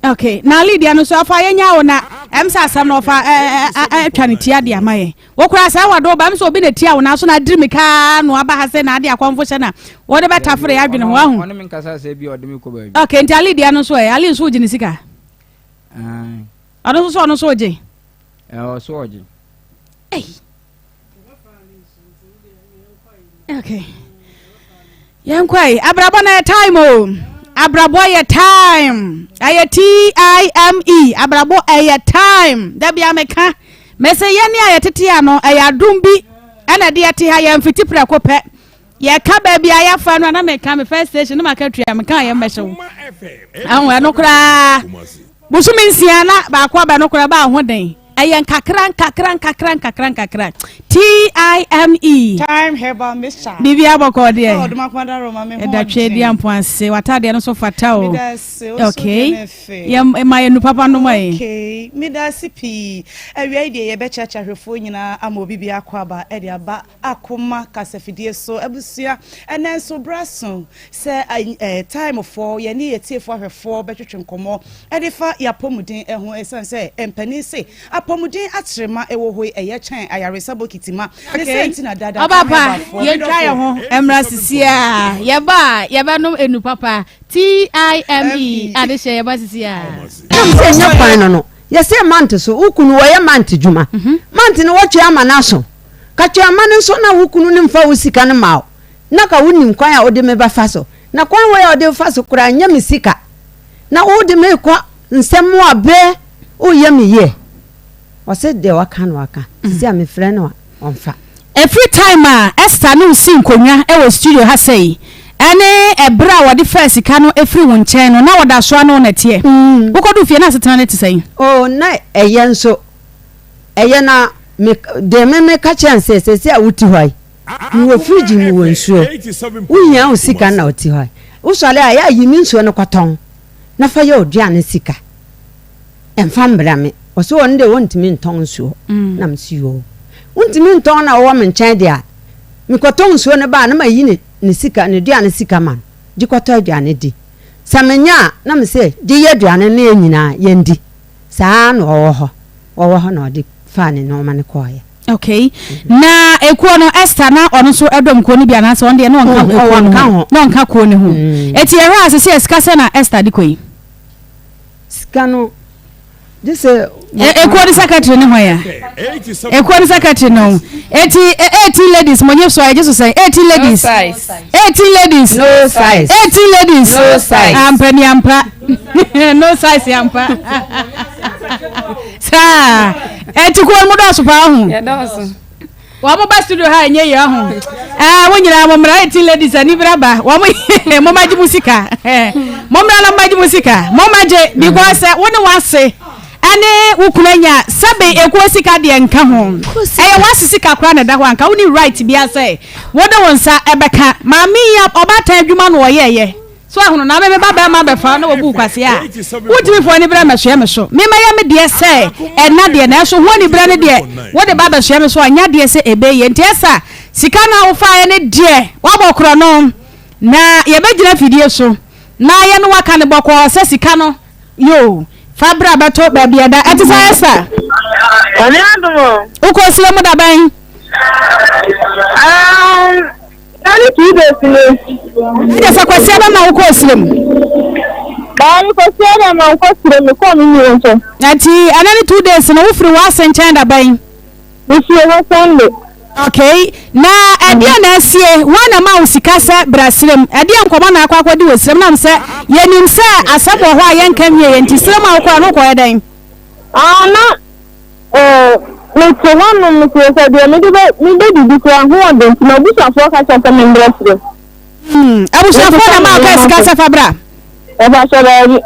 Okay, na Ali deɛ no so afa yɛnya wo na ɛm sɛ asɛm no ɔfa atwa ne tia de ama yɛn. Wo koraa sɛ wado ba m sɛ obi na tia wo na so na adiri mi kaa no aba ha sɛ na ade akɔmfo hyɛ na wɔde bɛtafere yɛ adwene ho ahu. Ɔne me nkasa sɛ bi ɔde me kɔ baabi. Okay, nti Ali deɛ no so ɛ Ali nso wogye ne sika? Ɔno nso so ɔno nso wogye? Ɔso ɔgye. Ei. Okay. Yɛnkɔ yi abrabɔ na yɛ time o. Abrabɔ yɛ time. Ɛyɛ T I M E. Abrabɔ ɛyɛ time. Da bia meka. Mese yɛne a yɛtete ano ɛyɛ adom bi ɛna ɛde yɛte ha yɛn mfiti prɛko pɛ. Yɛka baabi a yɛafa no a na meka me first station na maka tua meka yɛ mmɛhyɛ wo. Ɛho ɛno koraa bosome nsia na baako aba no koraa ba ahoden. Ɛyɛ nkakra nkakra nkakra nkakra nkakra. T-I-M-E. Time herbal mixture. Biribi abɔkɔ deɛ. Oh, Ɔdomankoma Roma me ho Ɛda twɛ di ampo ase. W'ataadeɛ no so fata o. Meda ase. Wo so Okay. deɛ no ɛfɛ. Yɛ ma yɛ nu papa nom ayi. Okay. Meda ase pii. Awia yi deɛ yɛbɛkyerɛkyerɛ ahwɛfoɔ nyinaa ama obi biako aba ɛde aba Akoma kasafidie so abusua, ɛnnɛ nso berɛ aso sɛ Time foɔ yɛne yɛn atiefoɔ ahwɛfoɔ bɛtwetwe nkɔmmɔ de fa yɛn apɔmuden ho ɛsiane sɛ mpanin se apɔmuden akyerema ɛwɔ hɔ yi ɛyɛ kyɛn ayaresa bokiti ma ne sɛ nti na dada Ɔba pa, yɛntwa yɛn ho mmra sisi a yɛba a yɛbɛnom enu papa TIME adehyɛ yɛba sisi a. Nam sɛ nyɛ kwan no no yɛsɛ mante so wo kunu wɔyɛ mante dwuma mante no wɔtwe ama no aso Ka kyerɛ mma no nso na wo kunu no mfa wo sika no mma wo, na ka wonim kwan a wode me bɛfa so. Na kwan wei a wode fa so koraa nyɛ me sika, na wode me rekɔ nsɛm mu a berɛ woreyɛ me yie. Ɔse deɛ waka no waka, sisi a mefrɛ no a ɔmfa. Ɛfiri time a Esther ne wo sii nkonnwa wɔ studio ha sɛi ɛne ɛberɛ a wɔde faa sika no firi wo nkyɛn no na wɔda so ara ne wo na ɛteɛ? Wokɔduu fie na asetena no te sɛn? Oh, na ɛyɛ nso. Ɛyɛ na me deɛ me meka kyerɛ no sɛ sɛsɛ a wote hɔ yi mewɔ fridge mewɔ nsuo wohia wo sika na wote hɔ yi wosɔre a yɛ ayi me nsuo no kɔtɔn na fa yɛ oduane sika ɛmfa mbra me ɔsɛ ɔno deɛ wɔntumi ntɔn nsuo mm. na mesi yoo wontumi ntɔn na wɔwɔ me nkyɛn deɛ a mekɔtɔn nsuo no baa na mayi ne ne sika ne duane sika ma no gye kɔtɔ aduane di sɛ menya a na mesɛ gye yɛ aduane no yɛ nyinaa yɛndi Saa ara na ɔwɔ hɔ, ɔwɔ hɔ na ɔde faa ne nnoɔma no kɔeɛ. Okay. Na ekuo no Esther na ɔno nso ɛdɔm kuo no bi anaasɛ ɔno deɛ na ɔnka Oh, ekuo no ɔnka ho ho. na ɔnka kuo no ho. Eti ɛhɔ a sisi sika sɛ na Esther de kɔ yi. Sika no gye sɛ. Ekuo no secretary ne hwan ya? Ekuo no secretary no. Eti 18 ladies mo nye so a yɛgye so sɛn? 18 ladies. size. 18 ladies. No size. 18 ladies. No size. Ampa ni ampa. No size ampa. Saa. Eti kuo no mo dɔɔso paa ho. Yɛdɔɔso. Wɔn mo ba studio ha ɛnyɛ yie ɔho. Ɛɛ mo nyinaa mo mmra 18 ladies ani bra ba. Wɔn mo ma gye mo sika. Mo mmra na mo ma gye mo sika. Mo ma gye because wo ne wase ɛne wo kunu anya sɛbe ekuo sika deɛ nka ho. Ɛyɛ wase sika koraa na ɛda hɔ anka wo ni right bia sɛ wode wo nsa ɛbɛka. Maame yi ɔbaatan adwuma na ɔyɛɛyɛ. So ahunu na me me ba bɛrima bɛfa na wɔbu kwasea a, wontumi fa aniberɛ mmɛsoɛ me so. Me mɛyɛ me deɛ sɛ ɛna deɛ, nanso ho aniberɛ no deɛ, wode ba bɛsoɛ me so a, nyɛ adeɛ sɛ ɛbɛyɛ. Nti ɛsa sika no a wofaeɛ no deɛ, woabɔ korɔno, na yɛbɛgyina fidie so. Na yɛne wo aka no bɔkɔɔ sɛ sika no, yoo, fa bra bɛto baabi a ɛda. Ɛte saa, Esther? Nyame adom o. Wokɔ sire mu da bɛn? Um, na ne 2 days ni. Ɛkyɛ sɛ Kwasia bɛma wokɔɔ sire mu? Baa me Kwasia dɛ ma nkɔ sire mu, kɔɔ me nua nkyɛn. Nti ɛnɛ ne 2 days no, wofiri w'ase nkyɛn da bɛn? Mefiri hɔ Sunday. Okay, na ɛdeɛn na asie? Hwan na ɛmaa wo sika sɛ bra serem? Ɛdeɛn nkɔmmɔ na akɔ akɔdi wɔ serem? Nam sɛ yɛnim sɛ asɛm wɔ hɔ a yɛnka nwieɛ nti serem a wokɔɛ no wokɔyɛ dɛn? Ah, na eh, mete hɔnom mesrɛ sɛ deɛ mede bɛ mebɛdidi koraa ho ɔden nti m'abusuafoɔ ka kyerɛ sɛ membrɛ serem. Abusuafoɔ na ɛmaa wo kaa sika sɛ fa bra? Ɛfa hyɛ daabi.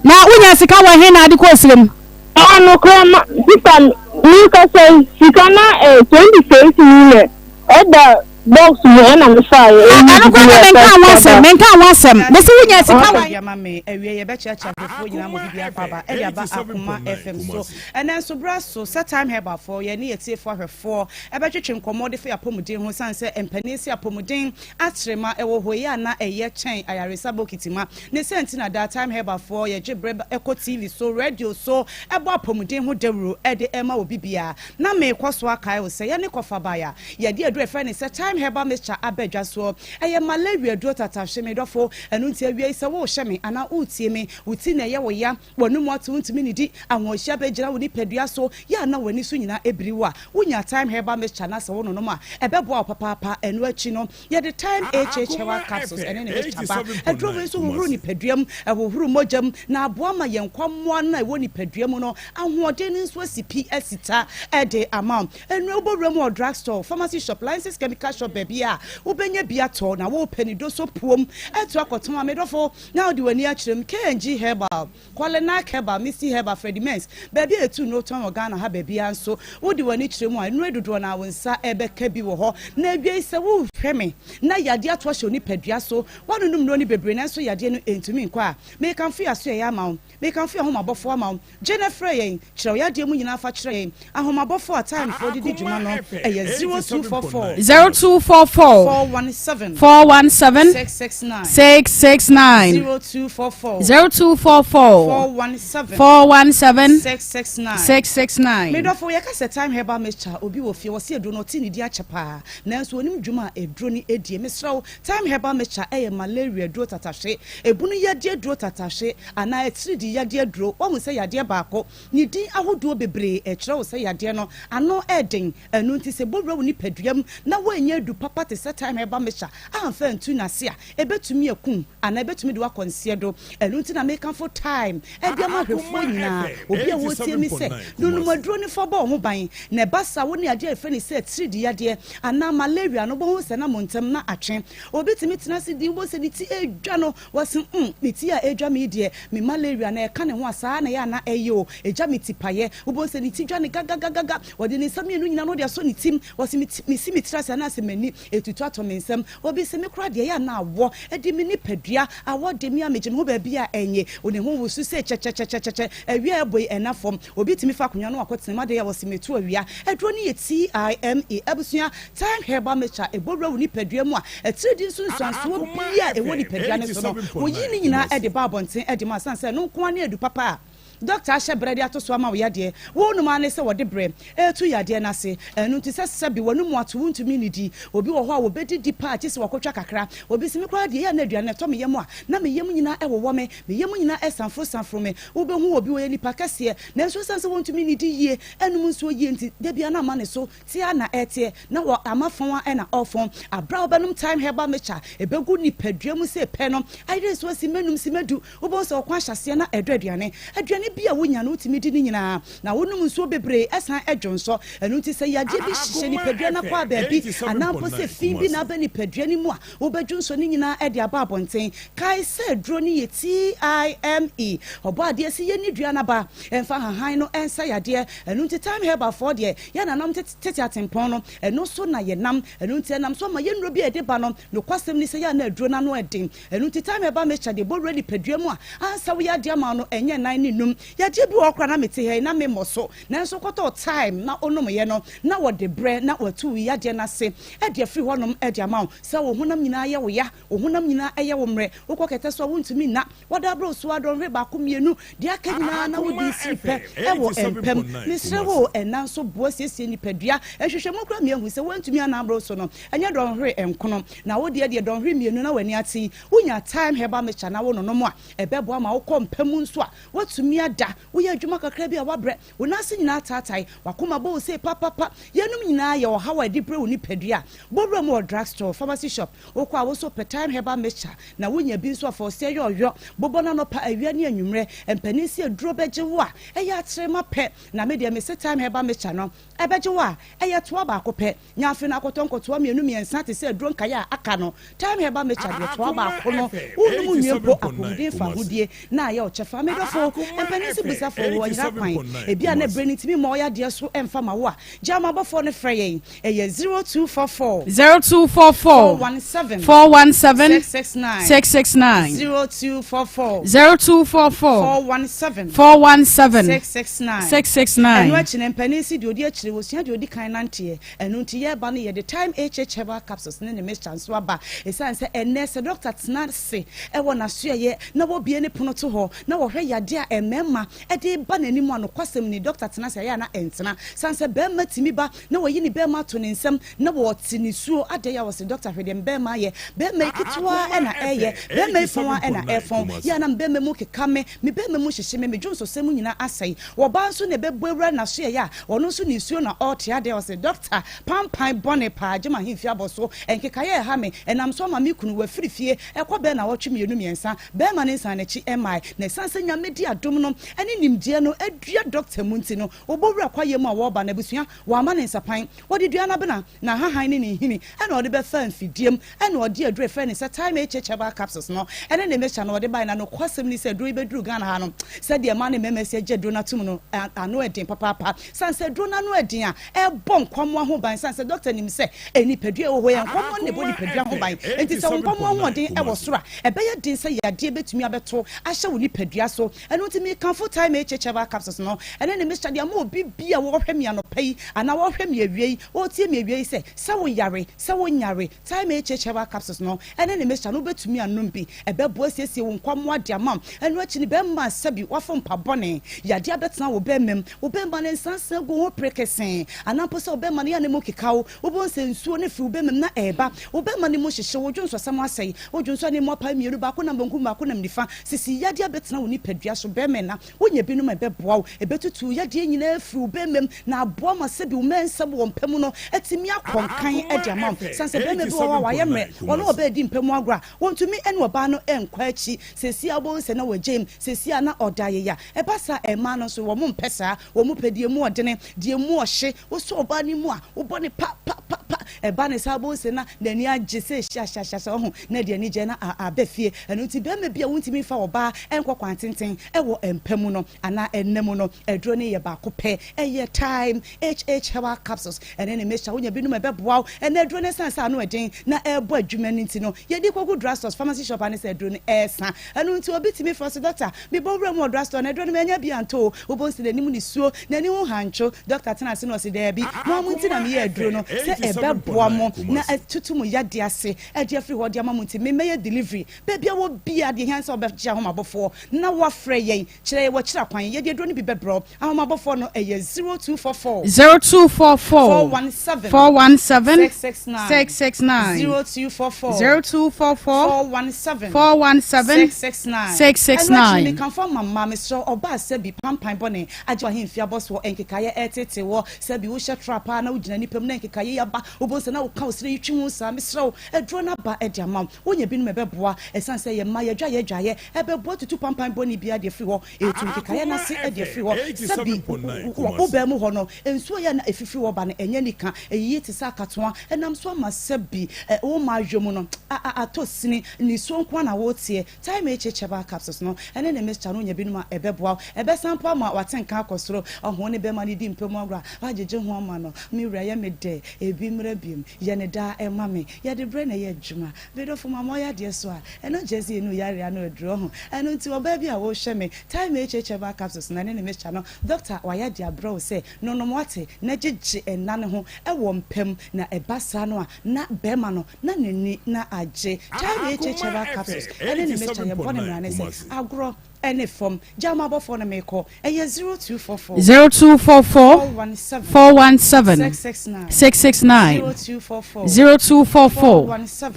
Na wonya sika wɔ he na ade kɔɔ serem? Ah nokorɛ ma sister me kasa yi sika na eh 26 million ɛda box mu ɛna me fa yɛ Ah ɛno koraa deɛ menkaa ho asɛm menkaa ho asɛm mese wonya sika wɔ Ɔde ama me awie yɛbɛkyeakyea ahwɛfoɔ nyinaa ma obi biara aba ɛde aba Akoma FM so ɛnɛ nso berɛ so sɛ Time Herbal foɔ yɛne yɛtiefoɔ ahwɛfoɔ ɛbɛtwetwe nkɔmmɔ de fa yɛn apɔmuden ho sane sɛ mpanin se apɔmuden akyerema ɛwɔ hɔ yi a na ɛyɛ kyɛn ayaresa bokiti ma Ne saa nti na daa Time Herbal foɔ yɛgye berɛ kɔ TV so, radio so bɔ apɔmuden ho dawuro de ma obi biara. Na merekɔ so akae wo sɛ yɛne Kɔfabae a yɛde aduro a yɛfrɛ no sɛ Time Herbal Mixture aba dwa soɔ. Ɛyɛ malaria aduro tatahwe me dɔfo. Ɛno nti awia yi sɛ worehwɛ me anaa woretie me, wo ti na ɛyɛ wo ya, w'anomu ato wontumi nnidi, ahoɔhyia bɛgyina wo nipadua so, yɛ a na w'ani so nyinaa biri wo a, wonya Time Herbal Mixture na sɛ wononom a, ɛbɛboa wo papaapa. Ɛno akyi no, Yɛde Thyme HH Herbal Capsules ne ne mixture ba. Aduro wei nso hohoro nipadua mu, ɛhohoro mogya mu, na aboa ma yɛn nkwammoa no a ɛwɔ nipadua mu no ahoɔden no nso asi pi asi ta de ama wo. Nnuro wobɔ wura mu wɔ drug store, pharmacy shop, licensed chemical shop baabi a wobɛnya bi atɔ na wopɛ ne doso puom atu akɔtɔn a, me dɔfo, na wode w'ani akyerɛ mu. KNG Herbal. Kɔlenak Herbal, Misty Herbal, Freddie Mens, baabi a yɛtu nnuro tɔn wɔ Ghana ha baabiara nso, wode w'ani kyerɛ mu a, nnuro dodoɔ no ara wo nsa bɛka bi wɔ hɔ. Na awiei sɛ worehwɛ me na yadeɛ ato ahyɛ wo nipadua so, woanonom nnuro no bebree nanso yadeɛ no ntumi nkɔ a, mekamfo yɛn asoɛeɛ ama wo, mekamfo yɛn ahomabɔfoɔ ama wo. Gye na frɛ yɛn, kyerɛ wo yadeɛ mu nyinaa fa kyerɛ yɛn. Ahomabɔfoɔ a Timefoɔ de di dwuma no, ɛyɛ 0244. 0244. 417. 417. 669. 669. 0244. 0244. 417. 417. 669. 669. Me dɔfo, yɛka sɛ Thyme Herbal Mixture, obi wɔ fie, wɔse aduro no ɔte ne di akyɛ paa, nanso onim dwuma a aduro no die. Mesrɛ wo, Thyme Herbal Mixture yɛ malaria aduro tatahwe, ebunu yadeɛ aduro tatahwe, anaa atiridii yadeɛ aduro. Woahu sɛ yadeɛ baako Ne din ahodoɔ bebree kyerɛ wo sɛ yadeɛ no ano yɛ den. Ɛno nti sɛ ɛbɔ wura wo nipadua mu na woannya adu papa te sɛ thyme herbal mixture amfa antu no ase a, ɛbɛtumi aku wo anaa ɛbɛtumi de wo akɔ nseɛ do. Ɛno nti na mekamfo thyme de ama ahwɛfoɔ nyinaa, obi a ɔretie me sɛ, nonom aduro no fa bɔ wo ho ban. Na ɛba saa a, wo ne adeɛ a yɛfrɛ no sɛ atiridii yadeɛ anaa malaria no, wobɛhu sɛ na mo ntam na atwe. Obi tumi tena ase dinn, wobɛhu sɛ ne ti redwa no, Wɔse mm me ti a ɛredwa me yi deɛ me malaria no ɛka ne ho a saa na ɛyɛ a na ɛyɛ o, ɛgya me ti paeɛ. Wobɛhu sɛ ne ti dwa no gagagagaga, ɔde ne nsa mmienu nyinaa na ɔde asɔ ne tim, wɔse me ti mesi me tiri ase anaasɛ m'ani ɛretutu atɔ me nsam. Obi se me koraa deɛ ɛyɛ a na awɔ de me nipadua, awɔ de me a megye me ho baabi a ɛnye, ne ho wosu sei kyɛkyɛkyɛkyɛkyɛ, awia a ɛbɔ yi ɛnna fam. Obi tumi fa akonnwa na wakɔtena mu adɛn a wɔse metu awia. Aduro no yɛ TIME abusua. Thyme herbal mixture a ɛbɔ wura wo nipadua mu a atiridii nsunsuansoɔ biara a ɛwɔ nipadua no so no, wɔyi ne nyinaa de ba abɔnten de ma ɛsiane sɛ ɛno nko ara ne adu papa a dɔkta ahyɛ berɛ de ato so ama wo yadeɛ. Wonom ara ne sɛ wɔde berɛ retu yadeɛ no ase. Ɛno nti sɛ sɛbe w'anomu ato wontumi nnidi. Obi wɔ hɔ a wɔbɛdidi paa gye sɛ wakɔtwa kakra. Obi se me koraa deɛ ɛyɛ a na aduane no ɛtɔ me yam a na me yam nyinaa wowɔ me, me yam nyinaa sanforosanforo me. Wobɛhu obi ɔyɛ nipa kɛseɛ nanso ɛsiane sɛ wɔntumi nnidi yie, nnom nsuo yie nti da biara na ama ne so Teɛ a na ɛteɛ, na wɔ ama fɔn a na ɔfɔn. Aberɛ a wobɛnom Thyme Herbal Mixture, ɛbɛgu nipadua mu sei pɛ no, ayere nso asi mɛnum simma du. Wobɛhu sɛ ɔko ahyɛ aseɛ na ɛdɔ aduane. Aduane bi a wonya no, wotumi di ne nyinaa. Na wonom nsuo bebree, ɛsan dwonsɔ. Ɛno nti sɛ yadeɛ bi hyehyɛ nipadua no akwaa baabi, anaa mpo sɛ fi bi na aba nipadua no mu a, wobɛdwonsɔ ne nyinaa de aba abɔnten. Kae sɛ aduro no yɛ TIME. Ɔbɔadeɛ se yɛnni dua no aba mfa nhahan no nsa yadeɛ. Ɛno nti Thyme Herbal foɔ deɛ, Yɛn nananom tete atempɔn no, ɛno so na yɛnam. Ɛno nti, ɛnam so ama yɛn nnuro bi a yɛde ba no, nokwasɛm ni sɛ, yɛ a na aduro no ano yɛ den. Ɛno nti, Thyme Herbal Mixture deɛ, ɛbɔ wura nipadua mu a, ansa woyɛ adeɛ ama wo no, ɛnyɛ nnan ne nnum. Yadeɛ bi wɔ hɔ koraa na mete ha yi na memmɔ so, nanso wokɔtɔɔ Thyme na wonomyɛ no na wɔde brɛ na wɔatu wo yadeɛ no ase de afiri hɔnom de ama wo. Sɛ wo honam nyinaa yɛ wo ya, wo honam nyinaa yɛ wo mmerɛ, wokɔ kɛtɛ so a wontumi nna, wɔda aboro so ara dɔnhwere baako mmienu, deɛ aka nyinaa na wode siri pɛ wɔ mpa mu. Mesrɛ wo o, ɛnna nso boa siesie nipadua. Nhwehwɛmu koraa ma yɛahu sɛ woantumi anna aboro so no, ɛnyɛ dɔnhwere nkono. Na wo deɛ deɛ dɔnhwere mmienu na w'ani ate yi, wonya Thyme Herbal Mixture na wononom a, ɛbɛboa ma wokɔ mpa mu nso a, woatumi ada. Woyɛ adwuma kakra bi a woabrɛ, wo nan ase nyinaa ataatae, w'akoma bɔ wo sei papapa. Yeinom nyinaa yɛ ɔhaw a ɛde brɛ wo nipadua. Bɔ wura mu wɔ drugstore, pharmacy shop, wokɔ a wo nso pɛ Thyme Herbal Mixture na wonya bi nso a fa ɔseɛ yɛ ɔyɔ. Bobɔ no anɔpa, awia ne anwummerɛ. Mpanin se aduro bɛgye wo a, ɛyɛ akyerema pɛ. Na me deɛ mese Thyme Herbal Mixture no, ɛbɛgye wo a, ɛyɛ toa baako pɛ. Nya afe no akɔtɔ nkɔtoa mmienu mmiɛnsa te sɛ aduro nkaeɛ a aka no. Thyme Herbal Mixture deɛ toa baako no, wonnom nwie mpo, apɔmuden fahodie na ayɛ wo kyɛfa. Me dɔfo, mpanin se bisafo wɔ nyera kwan. Ebia na berɛ no ntumi mma wo yadeɛ so mfa ma wo a, gya ma abɔfoɔ no frɛ yɛn. Ɛyɛ 0244. 0244. 417. 417. 669. 669. 0244. 0244. 417. 417. 669. 669. Ɛno akyi no, mpanin se deɛ ɔdi akyire, wɔsua deɛ ɔdi kan nanteɛ. Ɛno nti yɛreba no yɛde Thyme HH Herbal Capsules ne ne mixture nso aba. Ɛsiane sɛ ɛnnɛ sɛ dɔkta tena ase wɔ n'asoɛeɛ na wɔbue ne pono to hɔ na wɔhwɛ yadeɛ a mmarima de reba n'anim a, nokwasɛm ni, dɔkta tena ase a ɛyɛ a na ɛntena. Ɛsiane sɛ barima tumi ba na wɔyi ne barima ato ne nsam na wɔte nisuo adɛn a wɔse dɔkta hwɛ deɛ me barima ayɛ, barima yi ketewa na ɛreyɛ, barima yi fɔn ara na ɛrefɔn, yɛ a na me barima mu keka me, me barima mu hyehye me, me dwonsɔsɛm mu nyinaa asɛe. Ɔbaa nso na ɛbɛbɔ awura n'asoɛeɛ a, ɔno nso nisuo na ɔretea dɛ, ɔse, Dɔkta, pampan bɔne paa, gye m'ahemfie abɔ so, nkekaeɛ reha me, ɛnam so ama me kunu wafiri fie ɛkɔ bɛyɛ nnawɔtwe mmienu mmiɛnsa, barima no nsan n'akyi mmae. Na ɛsiane sɛ Nyame de adom no ne nimdeɛ no adua dɔkta mu nti no, ɔbɔ wura kwaeɛ mu a wɔreba no, abusua, wɔamma no nsapan, wɔde dua no abena, n'ahahan ne ne nhini na ɔde bɛfaa mfidie mu na ɔde aduro a yɛfrɛ no sɛ Thyme HH Herbal Capsules no ne ne mixture no ɔde baeɛ. Na nokwasɛm ne sɛ aduro yi bɛduru Ghana ha no, sɛdeɛ mmaa ne mmarima asi agye aduro no atom no, ano yɛ den papaapa. Sane sɛ aduro no ano yɛ den a, ɛbɔ nkwammoa ho ban. Sane sɛ dɔkta nim sɛ nipadua a ɛwɔ hɔ yi, nkwammoa no na ɛbɔ nipadua ho ban. Enti sɛ wo nkwammoa ahoɔden wɔ soro a, ɛbɛyɛ den sɛ yadeɛ bɛtumi abɛto ahyɛ wo nipadua so. Ɛno nti mekamfo Thyme HH Herbal Capsules no ne ne mixture de ama obi bi a ɔrehwɛ me anɔpa yi anaa ɔrehwɛ me awia yi, ɔretie me awia yi sɛ, sɛ woyare, sɛ wonyare, Thyme HH Herbal Capsules no ne ne mixture no wobɛtumi anom bi. Ɛbɛboa asiesie wo nkwammoa de ama wo. Ɛno akyi no, bɛrima a sɛbi wafom mpa bɔne, yadeɛ abɛtena wo bɛrima mu, wo bɛrima no nsansan gu ho perekesee, anaa mpo sɛ wo bɛrima no yɛ a ne mu keka wo, wobɛhu sɛ nsuo no firi wo bɛrima mu na ɛreba, wo bɛrima no mu hyehye wo, dwonsɔsɛm asɛe, wo dwonsɔ no mu apae mmienu, baako nam benkum, baako nam nifa, sisi yadeɛ abɛtena wo nipadua so, bɛrima na Wonya binom a ɛbɛboa wo. Ɛbɛtutu wo yadeɛ nyinaa afiri wo bɛrima mu na aboa ma sɛbi wo mɛnsɛm wɔ mpa mu no atumi akɔ nkan de ama wo. Sane sɛ bɛrima bi wɔ hɔ a wayɛ mmerɛ, ɔne ɔbaa redi mpa mu agorɔ a, ɔntumi ne ɔbaa no nkɔ akyi. Seesei a wobɛhu sɛ na wagyae mu, seesei a na ɔda ayeya. Ɛba saa a, mmaa no nso wɔmpɛ saa. Wɔpɛ deɛ ɛmu ɔdene, deɛ ɛmu ɔhye. Wosɔ ɔbaa no mu a, wobɔ no pa pa pa pa. Ɛba no saa a, wobɛhu sɛ na n'ani agye sɛ hyia hyia hyia hyia, wahu, na ɛde anigyeɛ na aba fie. Ɛno nti barima bi a wontumi mfa ɔbaa nkɔ kwan tenten wɔ mpa mu no anaa nna mu no, aduro no yɛ baako pɛ, ɛyɛ Thyme HH Herbal Capsules. Ɛne ne mixture, wonya binom a ɛbɛboa wo. Ɛnnɛ aduro no ɛsiane sɛ ano ɛden na ɛrebɔ adwuma no nti no, yɛde kɔgu drugstores, pharmacy shop ane sɛ aduro no ɛresa. Ɛno nti obi tumi frɛ wo sɛ, Doctor, mebɔ wura mu wɔ drugstore no, aduro no mannya bi antɔ o. Wobɛhu sɛ n'anim nisuo, n'ani ho hantwo. Doctor tena ase na ɔse, Daabi, mo ara mo nti na meyɛɛ aduro no, sɛ ɛbɛboa mo na atutu mo yadeɛ ase de afiri hɔ de ama mo nti, memmɛyɛ delivery. Baabi a wɔ biara, deɛ ɛhia ne sɛ wobɛgye ahomabɔfoɔ na woafrɛ yɛn. Kyerɛ yɛn w'akyiri akwan, yɛde aduro no bi bɛbrɛ wo. Ahomabɔfoɔ no, ɛyɛ 0244. 0244. 417. 417. 669. 669. 0244. 0244. 417. 417. 669. 669. Ɛno akyi no, mekamfo ama mmaa, mesrɛ wo, ɔbaa sɛbi, pampan bɔne, agye w'ahemfie abɔsoɔ, nkekaeɛ ɛretete woɔ, sɛbi wohyɛ trap a na wogyina nnipa mu na nkekaeɛ yi aba, wobɛhu sɛ na woka wo serɛ yi twi ho saa, mesrɛ wo, aduro no aba de ama wo. Wonya binom a ɛbɛboa, ɛsiane sɛ yɛn mma yɛdwaeɛ dwaeɛ, ɛbɛboa tutu pampan bɔne biara de afiri hɔ, ɛretu nkekaeɛ no ase de afiri hɔ. Sɛbi wɔ wo baa mu hɔ no, nsuo yɛ a na ɛfifiri hɔ ba no, ɛnyɛ anika, ɛyiyi te sɛ akatoa, ɛnam so ama sɛbi wo mma ayɔ mu no atɔ sini, nisuo nko ara na woreteɛ. Thyme HH Herbal Capsules no ne ne mixture no, wonya binom a ɛbɛboa wo, ɛbɛsan mpo ama w'atenka akɔ soro. Ɔho ne bɛrima no di mpa mu agorɔ a, woagyegye ho ama no, me wura yɛ me dɛ, ebi mmra. biom. Yɛ no daa ɛma me. Yɛde brɛ na ɛyɛ adwuma. Me dɔfo ma mɔyɛ adeɛ so a, ɛno nkyerɛ sɛ yɛnnu yareɛ ano aduro ho. Ɛno nti ɔbaa bi a wohwɛ me, Time HH Herbal Capsules na ɛne ne mixture no, doctor wayɛ de abrɛ wo sɛ nonom wate na gyegye nna no ho wɔ mpa mu na ɛba saa no a na bɛrima no na n'ani na agye. Time HH Herbal Capsules ɛne ne mixture yɛbɔ ne mmara ne sɛ agorɔ ne fam. Gya ma abɔfoɔ no meekɔ. Ɛyɛ 0244 0244 417 417 669 669 0244 0244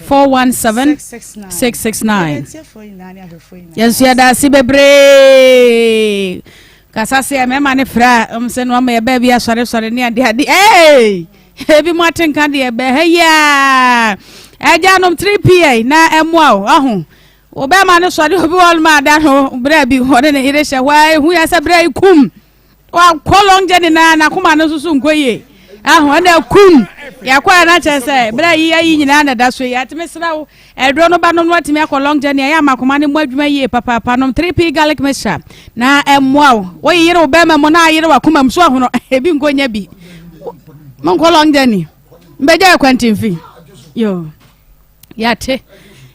417 669. Atiefoɔ nyinaa ne ahwɛfoɔ nyinaa. Yɛn nso yɛda ase bebree. Kasa sɛ mmarima ne frɛ a sɛ no ama yɛ baabi asɔresɔre ne ade ade. Hey! Ebi mu ate nka deɛ bɛha yi a. Agya nom 3PA na ɛmmoa wo. Ɔho. Wo bɛrima no sɔre obi wɔ nom ada no berɛ bi ɔne ne yere hyɛ hɔ a ehu yɛ sɛ berɛ yi kum. Wakɔ long journey na n'akoma no nso so nkɔ yie. Aho ɛna kum. Yɛakɔ a na kyerɛ sɛ berɛ yi ayi nyinaa na ɛda so yi. Atumi sra wo aduro no ba nom no atumi akɔ long journey ɛyɛ ama akoma no mu adwuma yie papaapa. Nom 3P garlic mixture na ɛmmoa wo. Woyere wo bɛrima mu na ayere w'akoma mu so ahono ebi nkɔ nya bi. Monkɔ long journey. Mbɛgya akwantimfi. Yo. Yɛate.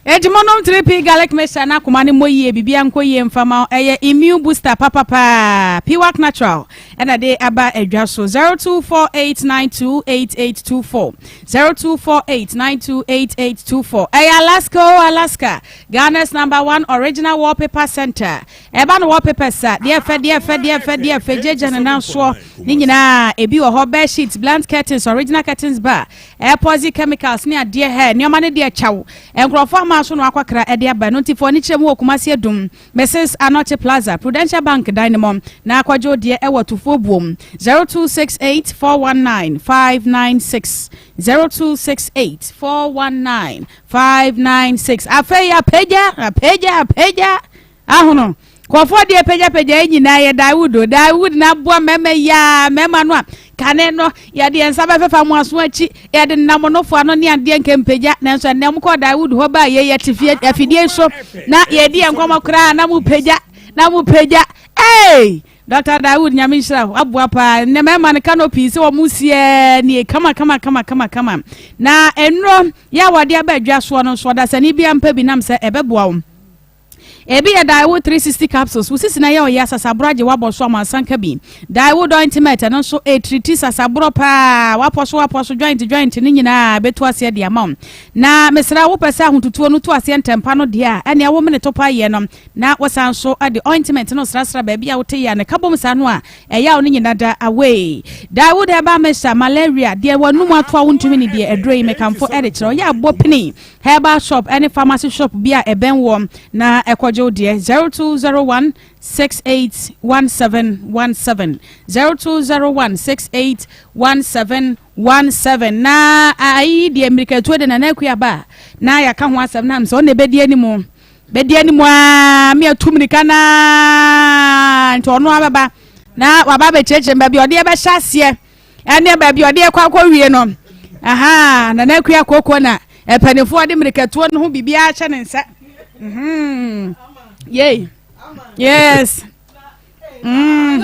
Enti monom 3P garlic mixture na akoma no mmɔ yie, biribiara nkɔ yie mfa ma wo. Ɛyɛ immune booster papapaa. Piwak Natural ɛna de aba adwa so. 0248928824 0248928824. Ɛyɛ Alaska o Alaska, Ghana's number one original wallpaper center. Ɛba no wallpapers a, deɛ fɛ, deɛ fɛ, deɛ fɛ, deɛ fɛ, gyegya ne nan soɔ. Ne nyinaa ebi wɔ hɔ. Bed sheets, blunt curtains, original curtains bar. Ɛpɔdze chemicals ne adeɛ hɛ nneɛma no deɛ kyaw nkurɔfoɔ ama so na wakɔkra ɛde aba ɛno nti fo ani kyerɛ mu wɔ Kumasi Adum Mrs Anokye Plaza Prudential Bank dan no mu na akɔgye wo deɛ ɛwɔ Tufuo Buom 0268 419 596 0268 419 596 Afei apagya apagya apagya Ahono. Nkurɔfoɔ deɛ pagyapagya yi nyinaa yɛ Dawood o. Dawood na aboa mmarima yi a mmarima no a kane no yɛde yɛn nsa bɛfefa mo aso akyi yɛde nam nofo ano ne adeɛ nkɛmpagya nanso ɛnnɛ mo kɔɔ Dawood hɔ baa yɛ yɛte fie afidie so na yɛdi yɛn nkɔmmɔ koraa na mo pagya na mo pagya ee Dr. Dawood nyame nhyira wo aboa paa nnɛ mmarima no canopy sɛ wɔn siɛ nie kama kama kama kama kama na nnuro yɛ a wɔde aba adwa soɔ no nso ɔdasani bi ampa bi nam sɛ ɛbɛboa wo. Ebi yɛ Daewoo 360 capsules, wo sisi na ɛyɛ ɔyɛ asasaborɔ agye w'abɔ so amansan ka bi. Daewoo Dointimet, ɛno nso ɛretiriti sasaborɔ paa, w'apɔ so w'apɔ so joint joint no nyinaa ɛbɛtu aseɛ de ama wo. Na mesrɛ wo wopɛ sɛ ahotutuo no tu aseɛ ntɛmpa no deɛ a, ɛnea wo mene topa yɛ no na wosan nso de ointment no srasra baabi a wote yɛ a ne ka bom saa no a ɛyaw no nyina da away. Daewoo Herbal Mixture, malaria, deɛ w'anum ato a wontumi ne deɛ aduro yi mekamfo de kyerɛ wo, yɛ abɔ pini. Herbal shop ne pharmacy shop bi a ɛbɛn woɔ na ɛkɔgye wo deɛ 0201 681717 0201 681717 na ayi deɛ mmirikatuo de Nana Akua ba a na yɛaka ho asɛm na sɛ ɔna ɛbɛdi anim bɛdi anim a me atu mmirika na nti ɔno abɛba na waba abɛkyerɛkyerɛ baabi ɔde ɛbɛhyɛ aseɛ Ɛne baabi a ɔde ɛkɔ akɔwie no, aha, Nana Akua Koko na mpanimfoɔ de mmirikatuo no ho biribiara hyɛ ne nsa. Mhm. Yei. Yes. Mm.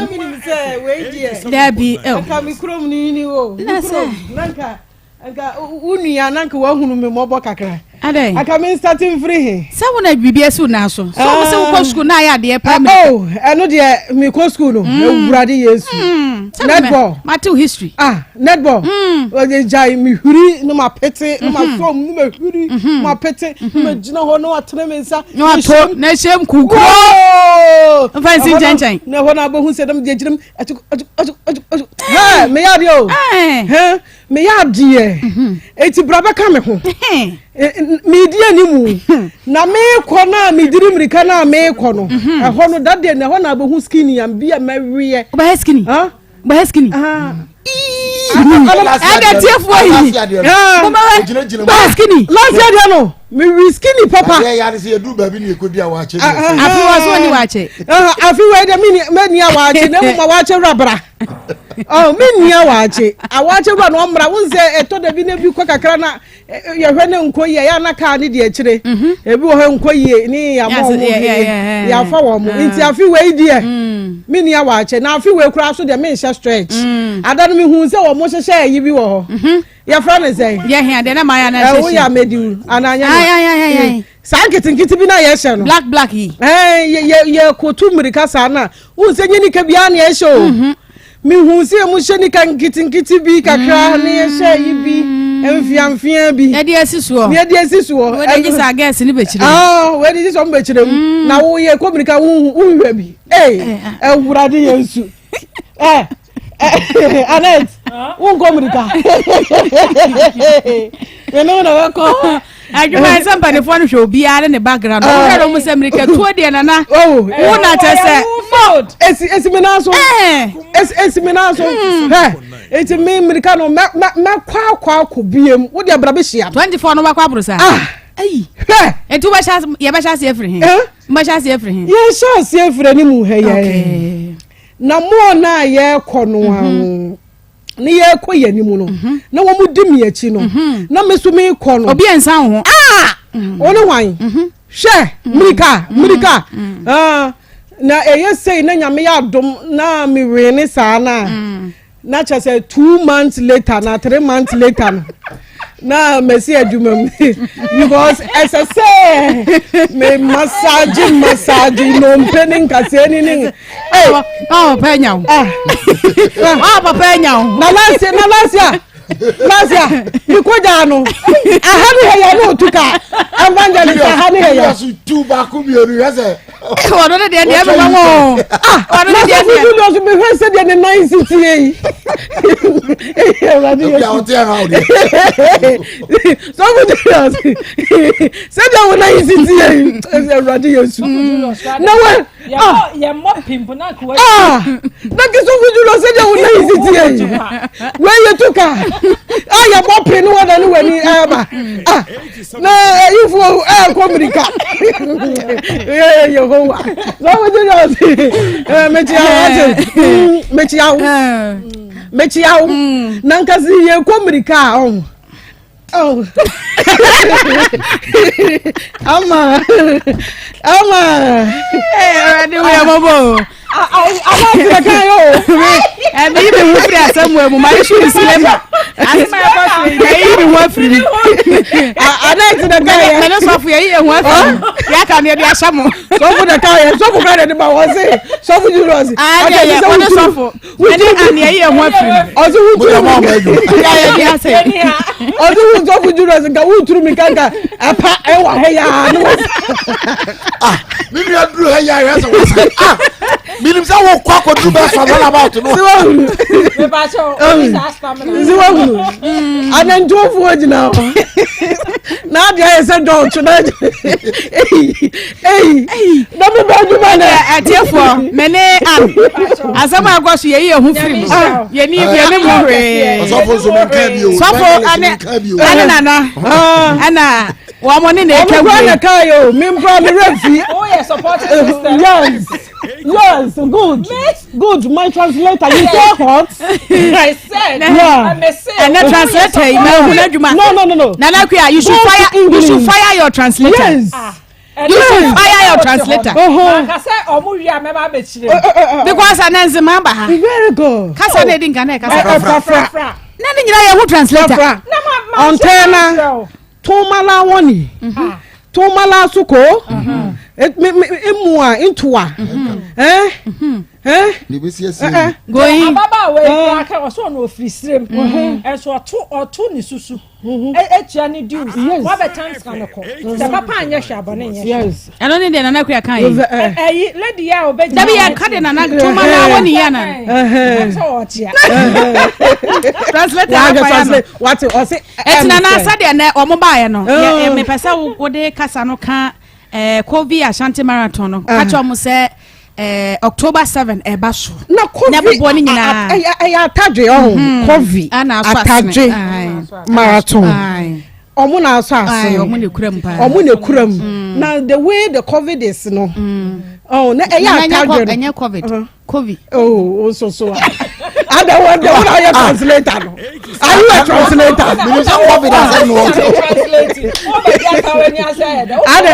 Dabi. Oh. Nka mi kurom ni ni o. Na sɛ. Nka nka wo nua na nka wahunu mi mmɔbɔ kakra. Adɛn? Aka me nsate mfiri he? Sɛ wo na biribi asi wo nan so. Sɛ wo sɛ wokɔ sukuu na ayɛ adeɛ paa mi. Oh, ɛno deɛ mekɔ sukuu no. Mm. Awurade Yesu. Mm. Netball. Matew history. Ah, netball. Mm. Ɔde gyae mehuri na mapete na mm-hmm. masɔm na mahuri mm-hmm. mapete na mm-hmm. magyina hɔ na watene me nsa. Na wato na ɛhyɛ m kukuro. Mfa nsi nkyɛnkyɛn. Na ɛhɔ na abɛhu sɛ dɛm deɛ gyina mu ɛtu ɛtu ɛtu ɛtu. Hɛ meyɛ adeɛ o. Hɛ meyɛ adeɛ mhm. eti bra bɛka me ho medi animu na meekɔ no a mediri mmirika no a meekɔ no mhm. ɛhɔ no dadeɛ na ɛhɔ na abɛhu skinny am bi a mɛweɛ wobɛyɛ skinny wobɛyɛ skinny ɛdɛ tiefoɔ yi wobɛyɛ skinny last year deɛ no mewi skinny papa afi wɔ so ɔni waakye afi wɔ deɛ meni awaakye na mmom awaakye wura bra Oh, me nua waakye. Awaakye wura na ɔmmra. Wo sɛ ɛtɔ da bi na bi kɔ kakra na Yɛhwɛ ne nkɔ yie ɛyɛ ana kaa ne di akyire. Mhm. Ebi wɔ hɔ nkɔ yie ne yɛama wɔn yɛafa wɔn ah. Nti afi wei deɛ mm. me nua wɔ akyɛ na afi wei koraa so deɛ menhyɛ stretch. Mm. Ada no mehu sɛ wɔn hyehyɛ ayi bi wɔ hɔ. Mhm. Yɛfrɛ ne sɛn? Yɛ hɛn deɛ na maa yɛ anan hyehyɛ. Ɛwo yɛ amediw anaa nyɛ no. Saa nketenkete bi na yɛhyɛ no. Black black yi. Ɛɛ yɛ yɛ yɛ kotu mmirika saa na wohu sɛ nye nika biara na ɛhyɛ o. Mhm. Mehu sɛ emu hyɛ nika nketenkete bi kakra ne yɛhyɛ yi bi mfiamfia bi. Yɛde asi soɔ. Ne yɛde asi soɔ. Wɔde gye sɛ agɛs ne bɛkyerɛ mu. Ah, wɔde gye sɛ ɔmo bɛkyerɛ mu. Mm. Na woyɛ kɔ mmirika wohu wohwehwɛ bi. Ee, eh, ah. awurade yɛn nsu. Eh, eh, Annette, wonkɔ mmirika. Yɛne wo na bɛkɔ. Adwuma yɛ sɛ mpanimfoɔ no hwɛ obiara ne ne background. Wɔn hwɛ wɔn sɛ mmirikatuo deɛ nana. Oh, wo na kyɛ sɛ. Esi esi mi nan so. Esi esi mi nan so. Hɛ eti mi mmirika no mɛ mɛ mɛ kɔ akɔ akɔ biem. Wo deɛ bra bɛ hyia. 24 no wakɔ aboro saa. Ah. Ayi. Hwɛ. Eti wo bɛ hyɛ yɛ bɛ hyɛ aseɛ firi he. Mo bɛ hyɛ aseɛ firi he. Yɛ hyɛ aseɛ firi anim hɛ yɛ. Na mo na yɛ kɔ no ano. ne yɛrekɔ yɛn anim no mhm. na wɔn di mi akyi no mhm. na mi nso mi kɔ no. obi nsa wo ho. aa ah! mhm. wɔn ne hwan hwɛ mirika mirika ah, na ɛyɛ sei na nyame yɛ adom na mi wee ne saa na na kyerɛ sɛ 2 months later na 3 months later no na mɛsi adwuma mu because ɛsɛ sɛ me massage massage nnompe ne nkasɛɛ ni ne. Ɔ papa anya wo. Ɔ papa anya wo. Na last na last year last year mi ko gyaa no aha ne hɛ yɛ ne otu ka evangelist aha ne hɛ yɛ. Tu baako mmienu yɛ sɛ. Ɔno ne deɛ deɛ ɛbɛma wo. Ah na sɛ fi Julius mi hwɛ sɛ deɛ ne nan si tie yi. Ebi a ɔte ɛha o deɛ. Sɔfo Julius sɛ deɛ wo nan si tie yi Awurade Yesu. Na wɛ. Ah! Ah! Na kisɔfo Julius sɛ deɛ wo nan si tie yi. Wei yɛ tu ka. Ah yɛ bɔ pin ne wɔda ne w'ani ɛɛba. Ah na ayifo ɛɛkɔ mirika. Ee Yehowa. Sɔfo Julius ɛɛ mekyia wo ate. Mekyia wo. Mekyia wo. Na nkasi yɛ kɔ mirika a ɔho. Oh. Ama. Ama. Ee, Awurade wo yɛ mɔbɔ o. Ama ti na kan yo. Ɛ mi yi mi ho firi asɛm wɔ mu, ma yi su disclaimer. Asɛm a yɛkɔ so yi, ma yi mi ho afiri mu. Ana ti na kan yɛ. Mɛ ne sɔfo yɛ yi yɛ ho afiri mu. Yɛ aka no yɛ de ahyɛ mo. Sɔfo na kan yɛ, sɔfo kan yɛ de ba wɔ se, sɔfo Julius. Aa yɛ yɛ, wɔne sɔfo. Ɛne ani ɛyɛ ho afiri mu. Ɔsi wuturu mi ka. Ɔsi wuturu mi Julius nka wuturu mi ka nka ɛpa ɛwɔ ha yaa ne wɔ. Ah, mi nua duru ha yaa yɛ sɛ wasa. Ah, minim sɛ wo kɔ akɔduru bɛ sɔ run about no. Siwahunu. Siwahunu. Anantuofoɔ gyina hɔ. N'adeɛ ayɛ sɛ dɔɔto na eyi na mi bɛ adwuma dɛ. Atiefoɔ mɛ ne an asɛm a ɛkɔ so yɛyi yɛn ho firi mu yɛni yɛni mu hwee. Ɔsɔfo nso mi nka bi o. Sɔfo ɛne ɛne nana ɛna wɔn ne na etwa wie. Ɔmo kura na kaa yi o mi nkura mi rɛ fi. O yɛ supporting system. Yes yes good good my translator you say hot. I said. Yeah. Ɛnɛ translator yi mɛ ehun adwuma. No no no no. Nana Kuya you should fire you should fire your translator. Yes. Ah. You should fire your translator. Kasa ɔmo wi a mɛba abɛkyerɛ. Because ɛnɛ nzema ba ha. Very good. Kasa na edi nka na ɛkasa. Frafra. Na ne nyinaa yɛ ho translator. Ɔntɛna tumala wɔni tumala suko emu a ntoa ɛn ɛn. Goyi. Ababaawa yi kura kɛ ɔsɔ ɔno ofiri sirem ɛnso ɔto ɔto ne susu etua ne dues wabɛtan sika no kɔ sɛ papa anyɛ hwɛ abɔne nyɛ hwɛ. Ɛno ne deɛ Nana Kuya kan yi. Ɛyi lady yi a ɔbɛgyina. Dabi yɛ ka de Nana tuma na awɔ ne yɛ na. Ɛsɛ ɔkyea. Translator afa ya no. Wate ɔse. Ɛti Nana sɛdeɛ nɛ ɔmo baayɛ no yɛ mepɛ sɛ wode kasa no ka ɛɛ Kovi Ashanti Marathon no ka kyerɛ ɔmo sɛ ɛɛ October 7 ɛba so. Na Kovi na ɛbɛboɔ ne nyinaa. Ɛyɛ atadwe ɔho Kovi atadwe marathon. Ɔmo na asɔ ase. Ɔmo na ekura mu paa. Ɔmo na ekura mu. Na the way the COVID is no. Oh, na ɛyɛ atadwe no. Ɛnyɛ COVID. Kovi. Oh, nso so a. Ada wo de wo na yɛ translator no. Are you a translator? Menim sɛ covid asɛm no wɔn. Ada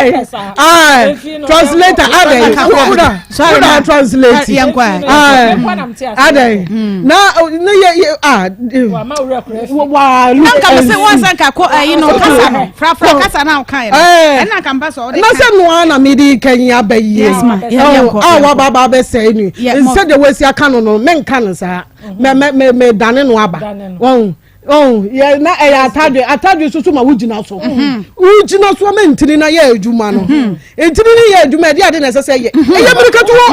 ah translator ada wo na wo na translate. Ah ada na na yɛ yɛ ah. Wa lu. Nka mo se wɔn sɛ nka ko ayi no kasa no frafra kasa na ɔka yɛ no. Ɛna nka mpa sɛ ɔde. Na sɛ noa na mi di kanyi aba yie. A waba aba abɛsɛe ni. Sɛdeɛ wɔasi aka no no menka no saa. Mɛ mɛ mɛ mɛ dane no aba. Wɔn wɔn yɛ na ɛyɛ atadwe atadwe soso ma wogyina so. Wogyina so ama ntini na yɛ adwuma no. Ntini no yɛ adwuma ɛde ade na ɛsɛ sɛ yɛ. Ɛyɛ mirikatuo.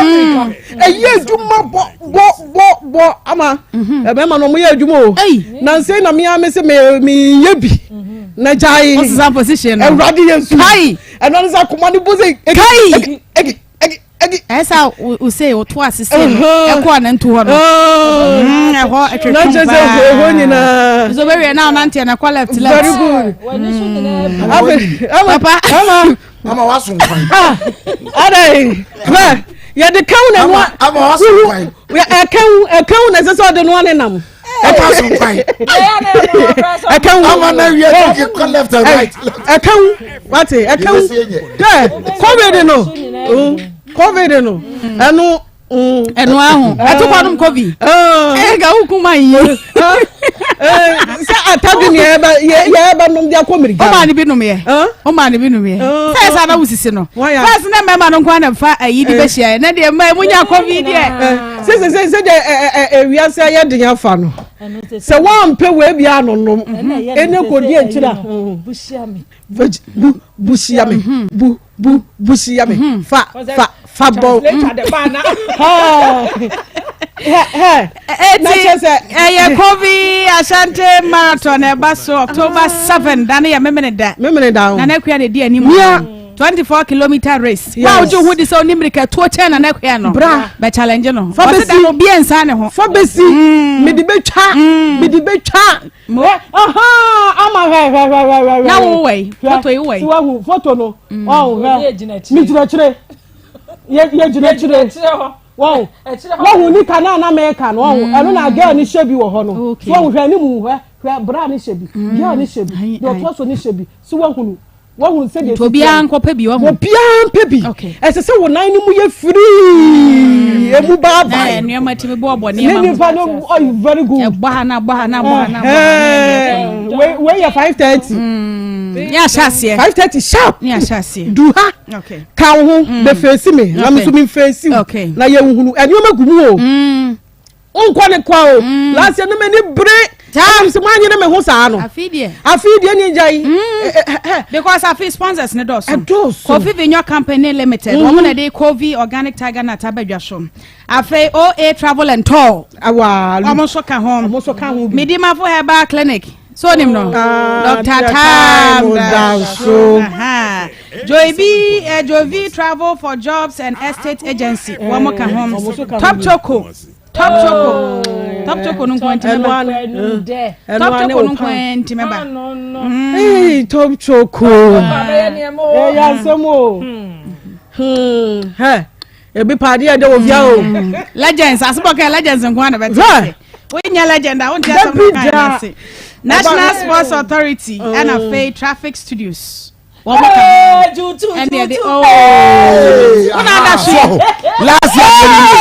Ɛyɛ adwuma bɔ bɔ bɔ bɔ ama. Ɛbɛma no ɔmo yɛ adwuma o. Nansa na mea me se me meyɛ bi. Na gyae. Awurade yɛ nsu. Ɛno ne sɛ akoma no bɔ sɛ. Kai. Egi egi egi. Ɛsɛ o se o to ase se no ɛkɔ a nantu hɔ no. Ɛhɔ ɛtwetwe paa. Na kyerɛ sɛ ɛhɔ nyinaa. Nso bɛwiɛ na ɔnanteɛ na ɛkɔ left left. Very good. Papa. Ama. Ama waso nkwan. Ah adai hwɛ yɛde kɛw na noa. Ama waso nkwan. Ɛkɛw ɛkɛw na ɛsɛ sɛ ɔde noa ne nam. Ɛka so nkwan. Ɛkɛw. Ama na wiɛ kɔ left and right. Ɛkɛw wate ɛkɛw dɛ covid no covid no ɛno. Ɛno aho ɛto kɔ nom covid. Ɛka wo kuma yie. Sɛ atadu ni yɛbɛ yɛbɛ nom de akɔ mirika. Ɔmaa ne bi nom yɛ. Ɔmaa ne bi nom yɛ. Sɛ ɛsɛ ana wosisi no. Fɛs ne mmarima no nko na fa ayi de bɛhyia yɛ. Ne deɛ mmaa mu nya covid deɛ. Sɛ sɛ sɛ sɛ deɛ ɛ ɛ ewiase ayɛ den afa no. Sɛ wɔampɛ wɔ ebi anonom. Ɛne kɔ di akyire a. Veg bu bu hyia me. Bu bu bu hyia me. Fa fa fa bɔ. Eti ɛyɛ Kobe Ashanti Marathon ɛba so October 7 da no yɛ memene da. Memene da o. Nana Akua na edi anim. Mia. 24 kilometer race. Yes. Wa ojú hu di sɛ onim mirika tuo kyɛn Nana Akua no. Bra. Bɛ challenge no. Fa Ɔsi besi. da no obi nsa ne ho. Fa besi. Mede betwa. Mede betwa. Mo. Aha ama hwɛ hwɛ hwɛ hwɛ hwɛ. Na wo wɔ yi. Foto yi wɔ yi. Si wahu foto no. Ɔn hwɛ. Mi gyina kyerɛ. Yɛ yɛ gyina kyerɛ. Wɔn wɔn nika na na mɛka no wɔn ɛno na girl ni hyɛ bi wɔ hɔ no. So wɔn hwɛ anim hwɛ hwɛ bra ni hyɛ bi. Girl ni hyɛ bi. Deɛ ɔtɔ so ni hyɛ bi. So wɔn hunu wɔn sɛ deɛ. Obiara nkɔpɛ bi wɔn. Obiara mpɛ bi. Ɛsɛ sɛ wɔn nan no mu yɛ firii. Emu baabae. Nneɛma ti mi bɔ ɔbɔ nneɛma. Ne nipa no ɔyɛ very good. Ɛbɔ ha na bɔ ha na bɔ ha na bɔ ha. Wei wei yɛ 5:30. Ní ahyɛ aseɛ. 5:30 sharp. Ní ahyɛ aseɛ. Du ha. Ka wo ho bɛ fèsì mi na mi nso mi fèsì wo. Na yɛ nhunu nneɛma gu mu o. Nkɔ ne kwa o. Last year ne m'ani bere. Ɛna sɛ maa nyere me ho saa no. Afi deɛ. Afi deɛ ni gya yi. Because afi sponsors ne dɔɔso. Ɛdɔɔso. Kofi Vinyo Company Limited. Wɔn na de Kofi Organic Tiger Nut abɛdwa so. Afei OA Travel and Tour. Awa. Wɔn nso ka ho. Wɔn nso ka ho bi. Midimafo Herbal Clinic. So onim no. Dr. Tam Danso. Joy B, Joy V Travel for Jobs and Estate Agency. Wɔn ka ho. Top Choco. Top Choco. Top Choco no nko ntimi ba. Top Choco no nko ntimi ba. Hey, Top Choco. Ɛyɛ asɛm o. Hɛ, ebi paade yɛ de wɔ fia o. Legends, asebɔ kɛ legends nko na bɛte. Wonyɛ legend a wonte asɛm no kan ase. National Sports Authority ɛna afei Traffic Studios. Wɔn ka ɛne ɛde ooo. Wona ada so. Last year deɛ ni o.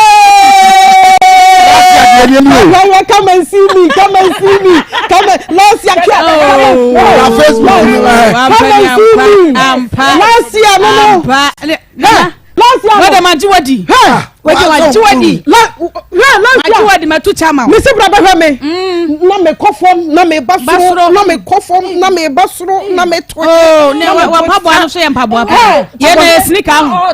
Yeah, yeah, come and see me, come and see me, come and last year, oh, na Facebook ni come and see me. Last year, no, no. Last year, no. Wọ́n ma jí wọ́n di. Wọ́n ma jí wọ́n di. Last Ma jí wọ́n di ma tu chama. Mi si bra bɛhwɛ mi. Na mi kɔ fam, na mi ba soro, na mi kɔ fam, na mi ba soro, na mi to. Oh, ne wa mpaboa no so yɛ mpaboa pa. Yɛ na yɛ sneaker ho.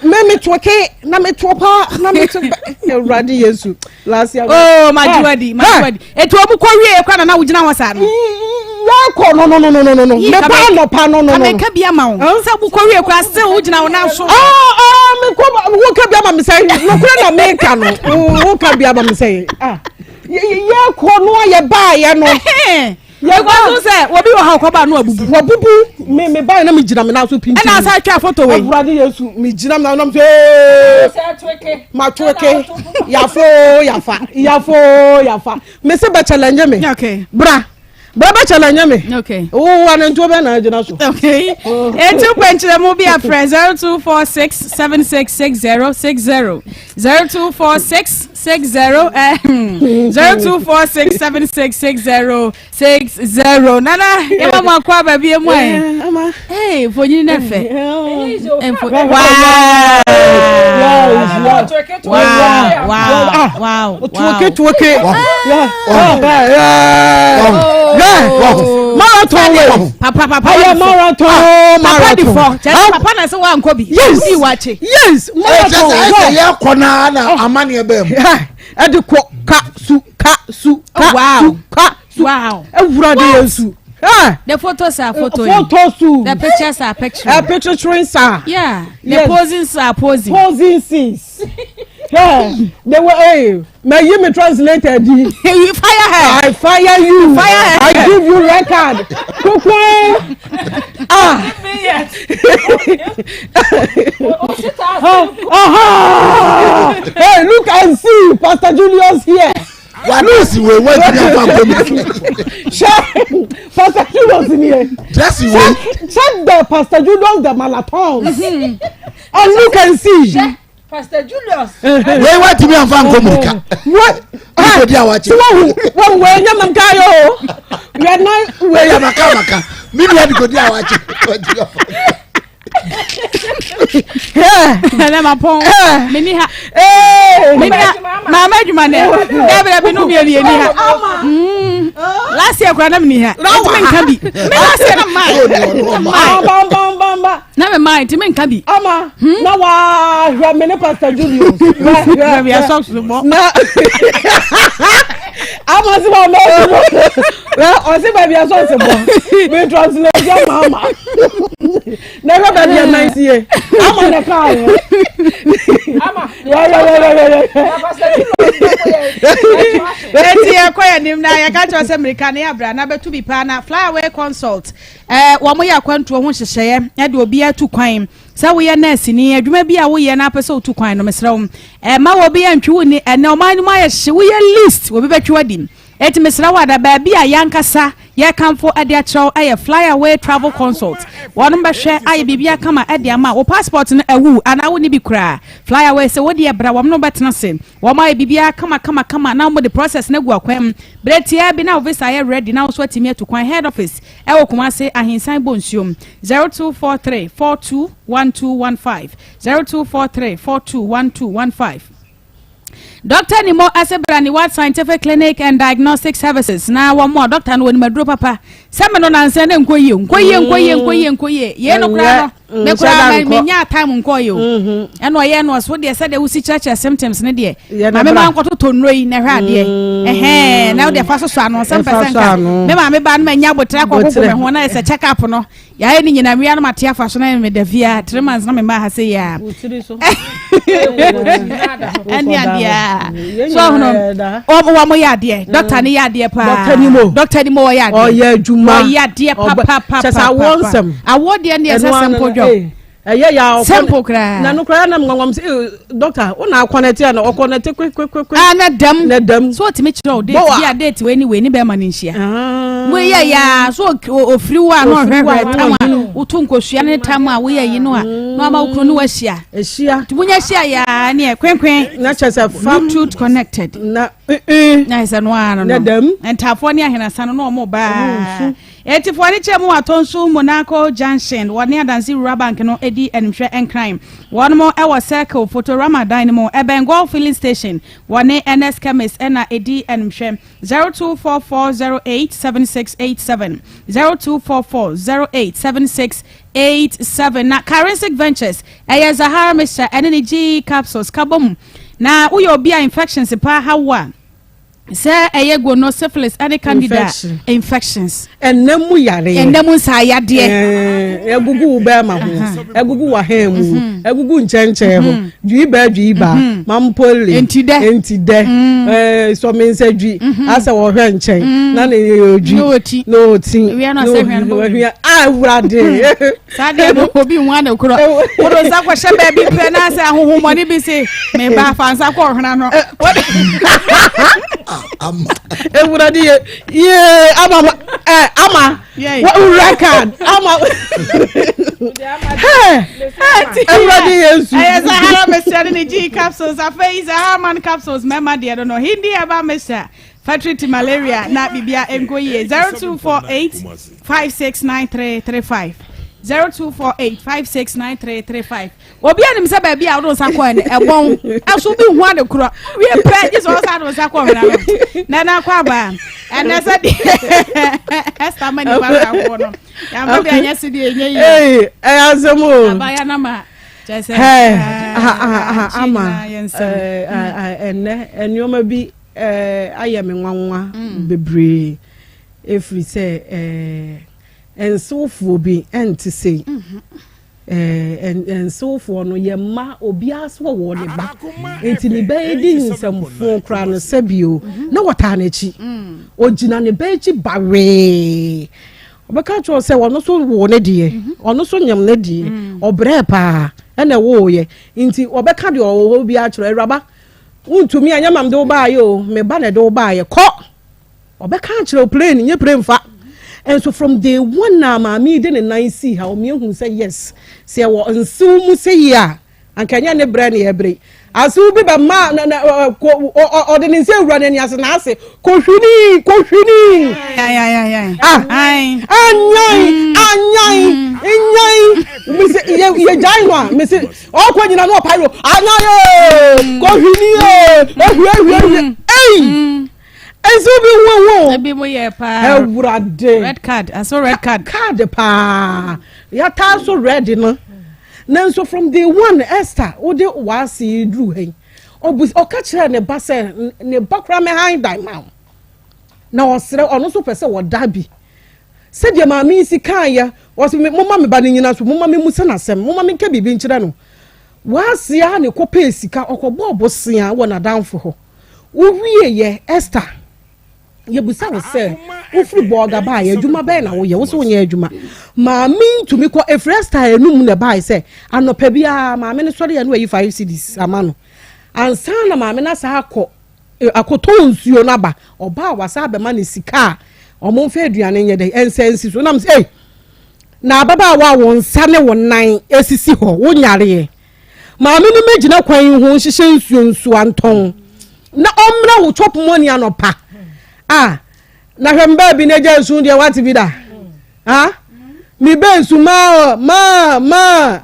Me mi to ke, na mi to pa, na mi to. Awurade Yesu. Last year. Oh, ma jí wọ́n di, ma jí wọ́n di. Etu omu kɔ wie kora na na wogyina hɔ saa no. Yakɔ no no no no no no. Me pa no pa no no no. Ameka bi ama wo. Sɛ wokɔ wie kora still wogyina wo nan so. Ah ah me kɔ wo ka bi ama me sɛ no kora na me ka no. Wo ka bi ama me sɛ ah. Yɛkɔ no a yɛbaayɛ no. Because sɛ obi wɔ ha ɔkɔba no abubu. Wabubu me me ba na me gyina me nan so pintin. Ɛna asa atwa foto wei. Awurade Yesu me gyina me nan so ee. Ma tweke yafo yafa yafo yafa. Me se bɛ challenge me. Okay. Bra. Bra bɛ challenge me. Okay. Wo wa ne ntuo bɛ na gyina so. Okay. Etu pɛnkyerɛ mu bi afrɛ 0246 7660 60 0246 60 0246 7660 60. Nana yɛma mo akɔ aba bi mu ɛ. Ee mfonyin na fɛ. Mfo wow. Wow wow wow. Twoke twoke. Marathon wey. Papa papa. Ayɛ marathon marathon. Papa di fɔ. Kyerɛ papa na sɛ wankɔ bi. Yes. Wodi wakye. Yes marathon. Ɛkyɛ sɛ yɛ kɔ naa na amaneɛ bɛɛ mu. Ɛde kɔ ka su ka su ka su ka su. Wow. Ewura de Yesu. The photos are photos. Photos. The pictures are pictures. Picturing are. Yeah. The yes. posings are posing. Posing scenes. Yeah. They were hey. May you me translated. You fire her. I fire you. Fire her. I give you record. Kukwe. Ah. Ah. Hey, look and see Pastor Julius here. Wàdúrà wei wọ́n ti ní afa nkomi. Ṣé Pastor Julius ni yẹ? Dressing wei. Check the Pastor Julius the marathons. And look and see. Ṣé Pastor Julius. Wei wọ́n ti ní afa nkomi ká. Wọ́n Kò di àwọn akyi. tí wọ́n hu wọ́n wọ ẹ̀yẹ́ mọ̀ ká yọ o. Yẹ ná Wei yẹ maka maka. Mi nua di kò di àwọn akyi. Ɛnɛ ma pɔn. Meni ha. Meni ha. Maama adwuma nɛ. Dɛbi dɛbi nu mienu yɛ ni ha. Last year kura na mi ni ha. Eti mi nka bi. Mi last year na maa. Bambambamba. Na mi maa eti mi nka bi. Ama na waa hwɛ mi ne Pastor Julius. Hwɛ mi socks bɔ. Na ama si wa mɛ bɔ. Ɔsi baabi a socks bɔ. Mi translate ama ama. Na ɛhwɛ baabi a nan sie. Ama na kaa yɛ. Ama. Yɛ yɛ yɛ yɛ yɛ. Eti yɛkɔ yɛ nim na yɛka kyerɛ sɛ mmirika ne abira na bɛtu bi paa na flyaway consult ɛɛ wɔn yɛ akwantuo ho nhyehyɛeɛ ɛde obi atu kwan sɛ woyɛ nɛɛse ni adwuma bi a woyɛ na apɛ sɛ wotu kwan no mesrɛ wo ɛma wɔ bi antwi wo ni ɛnɛ ɔman no mu ayɛ hye woyɛ list obi bɛtwi wadi eti mesrɛ wo ada baabi a yankasa yɛkamfo ɛde akyerɛw ɛyɛ flyaway travel consult wɔn bɛhwɛ ayɛ biribi akama ɛde ama wo passport no ɛwu anaa wo ni bi koraa flyaway sɛ wode ɛbra wɔn no bɛtena se wɔn ayɛ biribi kama kama kama na wɔn de process no agu akwan mu bere tia bi na wo visa ayɛ ready na wo nso atumi atu kwan head office ɛwɔ Kumase Ahinsan Bonsuom 0243 421215 0243 421215. Dr. Nimo Asebrani Wat Scientific Clinic and Diagnostic Services na wɔn mu a doctor no wɔn aduro papa sɛmi no nansa ne nkɔ yie nkɔ yie nkɔ yie nkɔ yie nkɔ yie yie no koraa no me koraa me nya time nkɔ yie o ɛna ɔyɛ no ɔso deɛ sɛdeɛ wosi kyerɛkyerɛ symptoms ne deɛ maame maa nkɔto to nnuro yi na ɛhwɛ adeɛ ɛhɛn na wodeɛ fa soso ano nsɛm pɛ sɛ nka me maame ba no ma nya abotire akɔ koko me ho na ɛsɛ check up no yɛayɛ ne nyinaa wia no ma te afa so na me da fia 3 months na me ma ha sɛ yia ɛne adeɛ so ɔhono wɔn mo yɛ adeɛ dɔkta ne yɛ adeɛ paa dɔkta ni mo ɔyɛ adeɛ ɔyɛ adwuma ɔyɛ adeɛ papapapa kyɛ sɛ awɔ nsɛm awɔ deɛ ne ɛsɛ simple job ɛyɛ ya ɔkɔ simple koraa na no koraa na ngɔngɔm sɛ dɔkta wo na akɔnɛte a na ɔkɔnɛte kwekwekwekwe ah na dɛm na dɛm so ɔtumi kyerɛ wo date bi a date wei ni wei ni bɛrima no nhyia wei yɛ ya so ofiri wo a na ɔhwɛhwɛ tam a woto nkosua ne tam a woyɛ yi no a na wama wo kunu ne wahyia ehyia nti wonya hyia ya ne kwenkwen na kyerɛ sɛ fam bluetooth connected na na ɛsɛ no ara no na dɛm ntaafoɔ ne ahenasa no na ɔmo baa etifoɔ ne kyerɛ mu atɔ nso Monaco Junction wɔne Adansi Rural Bank no edi animhwɛ nkran wɔn mo ɛwɔ Circle Photorama dan no mu ɛbɛn Gold filling station wɔne NS Chemist ɛna edi animhwɛ 0244087687 0244087687 na Karensic Ventures ɛyɛ Zahara mixture ɛne ne G capsules kabom na woyɛ obi a infections paa hawa. Sɛ ɛyɛ gono, syphilis ɛne candida infections. Ɛnna mu yareɛ. Ɛnna mu nsaayadeɛ. Ɛgugu wo bɛrima ho, ɛgugu w'ahan mu, ɛgugu nkyɛnkyɛn ho, dwi baa dwi baa, mampole, ntidɛ, ntidɛ, sɔmi nsa dwi, asɛ wɔhwɛ nkyɛn, na ne yɛ odwi, na oti, na oti, na ɔhwɛ, a awurade. Saa deɛ no obi nwa ne korɔ, wode nsa kɔhyɛ baabi pɛ na sɛ ahohommɔne bi se meba fa nsa kɔ ɔhwena no. Awurade yɛ yee ama ɛ ama wura card ama awurade yesu. Ɛyɛ Sahara Mixture ne ne G capsules afei Sahara Man capsules mɛma deɛ no no Hindi herbal mixture factory ti malaria na bibia nkɔ yie 0248 569335 0248 569335 Obi anim sɛ baabi a wode nsa kɔɛ no ɛbɔn ɛso bi hu ade korɔ wie pɛ gye sɛ ɔsa de nsa kɔ hwena no na ɛna akɔ aba ɛnɛ sɛ deɛ ɛsta ma nipa baako no yɛamfa bi anyɛ se deɛ ɛnyɛ yie ɛyɛ asɛm o abaya no ma kyɛ sɛ ama ɛnɛ nneɛma bi ayɛ me nwanwa bebree ɛfiri sɛ nsewfoɔ bi ɛnte sei. Nsewfoɔ no yɛ mma obiara so wɔwɔ ne ba nti ne ba yi di nsɛmfo koraa no sɛbio na wɔtaa n'akyi ogyina ne ba akyi bawee ɔbɛka kyerɛ sɛ ɔno so woo ne deɛ ɔno so nyam ne deɛ ɔbrɛ paa ɛna ɛwooyɛ nti ɔbɛka deɛ ɔwɔ hɔ bi akyerɛ awuraba wontumi anyɛ mam de wo baayɛ o me ba na ɛde wo baayɛ kɔ. Ɔbɛka akyerɛ wo plane nyɛ plane fa. Nso from day one a maame yi de ne nan sii ha ɔmo ehu sɛ yes sɛ ɛwɔ nsew mu sɛ yie a anka ɛnyɛ ne brɛ ne ɛbrɛ asew bi bɛ ma na na ko ɔde ne nsa ewura n'ani ase n'ase kohwini kohwini ah anyan anyan nyan mese yɛ yɛ gyan no a mese ɔkɔ nyina no ɔpae no anyan ee kohwini ee ehwie ehwie ehwie ei. Nso bi hu ehu o. Ebi mo yɛ paa. Awurade. Red card aso red card. Card paa. Yɛtaa so red no. Nanso from day one Esther wode w'ase yi duru ha yi. Ɔbu ɔka kyerɛ ne ba sɛ ne ba koraa mɛhan dan ma wo. Na ɔsrɛ ɔno nso pɛ sɛ ɔda bi. Sɛdeɛ maame yi si kaeɛ ɔsɛ momma me ba no nyina so momma me musa n'asɛm momma menka biribi nkyerɛ no. W'ase ara na ɛkɔpɛɛ sika ɔkɔbɔɔ bosea wɔ n'adamfo hɔ. Wowieeɛ, Esther, yɛbisa wo sɛ, wofiri Bɔɔga baeɛ, adwuma bɛn na woyɛ? Wo sɛ wonyɛ adwuma. Maame yi tumi kɔ, ɛfiri Esther anum na ɛbaeɛ sɛ, anɔpa biara maame no sɔre a na wayi five cedis ama no. Ansa na maame no asan akɔ eh, akɔtɔ nsuo no aba, ɔba a wasan abɛma no sika a wɔmfa aduane nyɛ dɛn, ɛnsa nsi so. Nam sɛ, ei, na ababaawa a wo nsa ne wo nan esisi hɔ, wonyareɛ. Maame no mɛgyina kwan yi ho nhyehyɛ nsuo nsuo antɔn na ɔmmrɛ wo chop money anɔpa ah na hwɛ mbaa bi na agya nsu deɛ wate bi da ah me bɛ nsu maa maa maa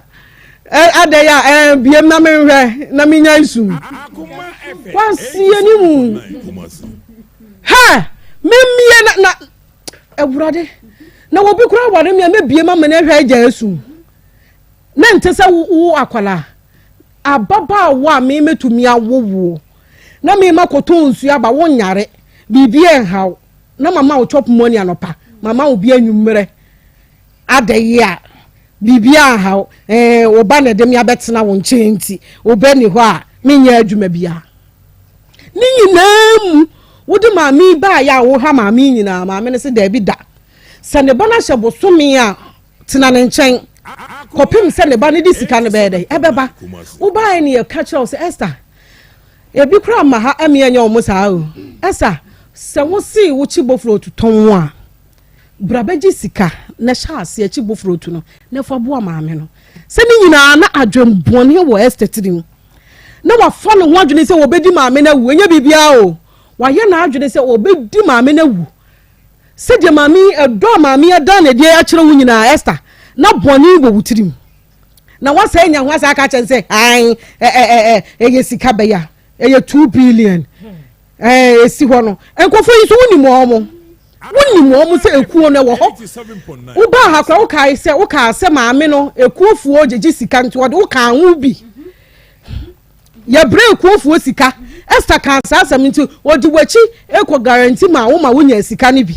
adɛ ya ɛ biem na menhwɛ na menya nsu wasie ne mu hɛ memmie na na awurade na obi koraa ware me a mɛbie ma mene hwɛ agya asu Na ɛnte sɛ wo akwadaa, ababaawa a me mɛtumi awo woɔ, na me makɔtɔ nsuo aba, wonyare, biribi ɛnha wo, na mama wo chop money anɔpa, mama wo bi anwummerɛ, adɛyɛ a, biribi anha wo, ɛɛ, wo ba na ɛde me abɛtena wo nkyɛn nti, wo bɛ ni hɔ a, menyɛ adwuma biara. Ne nyinaa mu, wode maame yi baayɛ a woha maame yi nyinaa, maame no se daabi da. Sɛ ne ba no ahyɛ bosome a, tena ne nkyɛn kɔpem sɛ ne ba no de sika no bɛyɛ dɛ ɛbɛba. Wobaeɛ ne yɛka kyerɛ wo sɛ Esther, ebi koraa mma ha ɛme ɛnyɛ wɔn saa o. Esther, sɛ wosee wo kyi bofrot tɔn a, bra bɛgye sika na hyɛ aseɛ kyi bofrot no na fa boa maame no. Sɛ ne nyinaa na adwenbɔne wɔ Esther tirim. Na wafa ne ho adwene sɛ wɔbɛdi maame no awu. Ɛnyɛ biribiara o. Wayɛ n'adwene sɛ wɔbɛdi maame no awu. Sɛdeɛ maame yi, ɛdɔ a maame yi ada no adi akyerɛ wo nyinaa, Esther, na bɔne wɔ wo tirim. Na woasɛe anya ho asɛ aka akyerɛ no sɛ, ae, ɛ, ɛ, ɛ, ɛyɛ sika bɛyɛ a, ɛyɛ 2 billion. Ɛɛ, ɛsi hɔ no. Nkurɔfoɔ yi nso, wonim wɔn. Wonim wɔn sɛ ekuo no ɛwɔ hɔ. Wobaa ha koraa, wokae sɛ, wokaa sɛ maame no, ekuofoɔ gyegye sika nti wɔde wokaa ho bi. Yɛbrɛ ekuofoɔ sika. Esther kaa saa asɛm nti ɔdi w'akyi kɔ guarantee ma wo ma wonya sika no bi.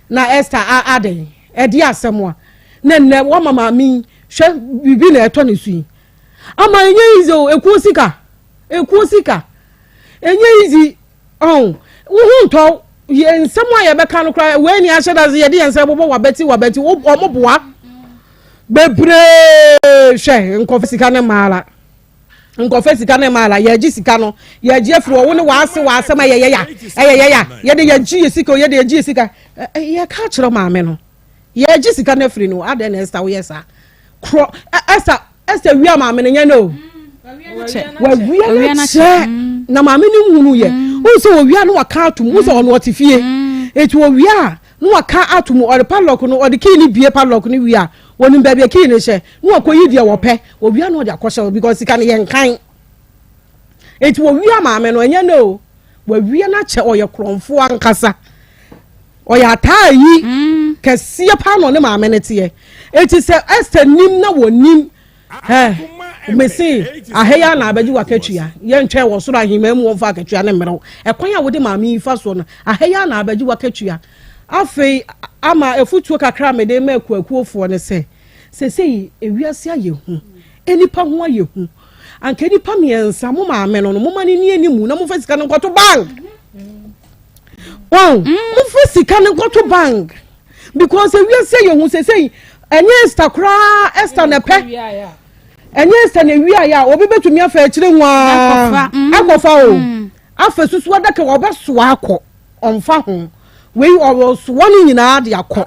Na Esther a adɛn? Ɛdeɛ asɛm a na nnɛ wama maame yi hwɛ biribi na ɛtɔ ne so yi. Ama ɛnyɛ easy o, ekuo sika, ekuo sika. Ɛnyɛ easy ɔn, wo ho ntɔ wo. Yɛ nsɛm a yɛbɛka no koraa wei ni ahyɛ da sɛ yɛde yɛn nsa bobɔ wabati wabati wɔn boa bebree hwɛ nkɔfɛ sika ne mmaa la. Nkɔfɛ sika ne maa la yɛgye sika no yɛgye afiri wɔ wo ne w'ase w'asɛm ɛyɛ yɛya ɛyɛ yɛya yɛde yɛgye yɛ sika o yɛde yɛgye yɛ sika yɛka kyerɛ maame no yɛgye sika no afiri no adɛn na ɛsta woyɛ saa korɔ ɛsta ɛsta wia maame no nyɛ no o wawia no kyɛ na maame no nhunu yɛ wohu sɛ wɔwia no waka atom wohu sɛ ɔno ɔte fie ɛti wɔwia a na waka atom ɔde padlock no ɔde key no bie padlock no wie a Wɔnim baabi a key no hyɛ na wakɔyi deɛ wɔpɛ. Wɔwia na ɔde akɔhyɛ hɔ because sika no yɛ nkan. Enti wɔwia maame no, ɛnyɛ no o. Wɔawia no akyɛ, ɔyɛ korɔmfoɔ ankasa. Ɔyɛ ataa yi mm. kɛseɛ paa na ɔne maame no teɛ. Enti sɛ Esther nim na wɔnim ɛ mese ahɛyɛ na abɛgye wakatua yɛntwɛn wɔ soro ahemmaa mu wɔmfa akatua ne mmerɛw ɛkwan a wode maame yi fa soɔ no ahɛyɛ na abɛgye wakatua Afei ama afutuo kakra a mede rema akuakuofoɔ ne sɛ, seesei ewiase ayɛ hu, nnipa ho ayɛ hu. Anka nnipa mmiɛnsa, mo maame no no, momma no nni anim na momfa sika no nkɔto bank. Wɔn, momfa sika no nkɔto bank. Because ewiase ayɛ hu seesei, ɛnyɛ Esther koraa, Esther na ɛpɛ. Ɛnyɛ Esther na ewiaeɛ a, obi bɛtumi afa akyire nwaa akɔfa o. Afa susu adaka wɔbɛsoa akɔ. Ɔmfa ho. Wei ɔresoa ne nyinaa de akɔ.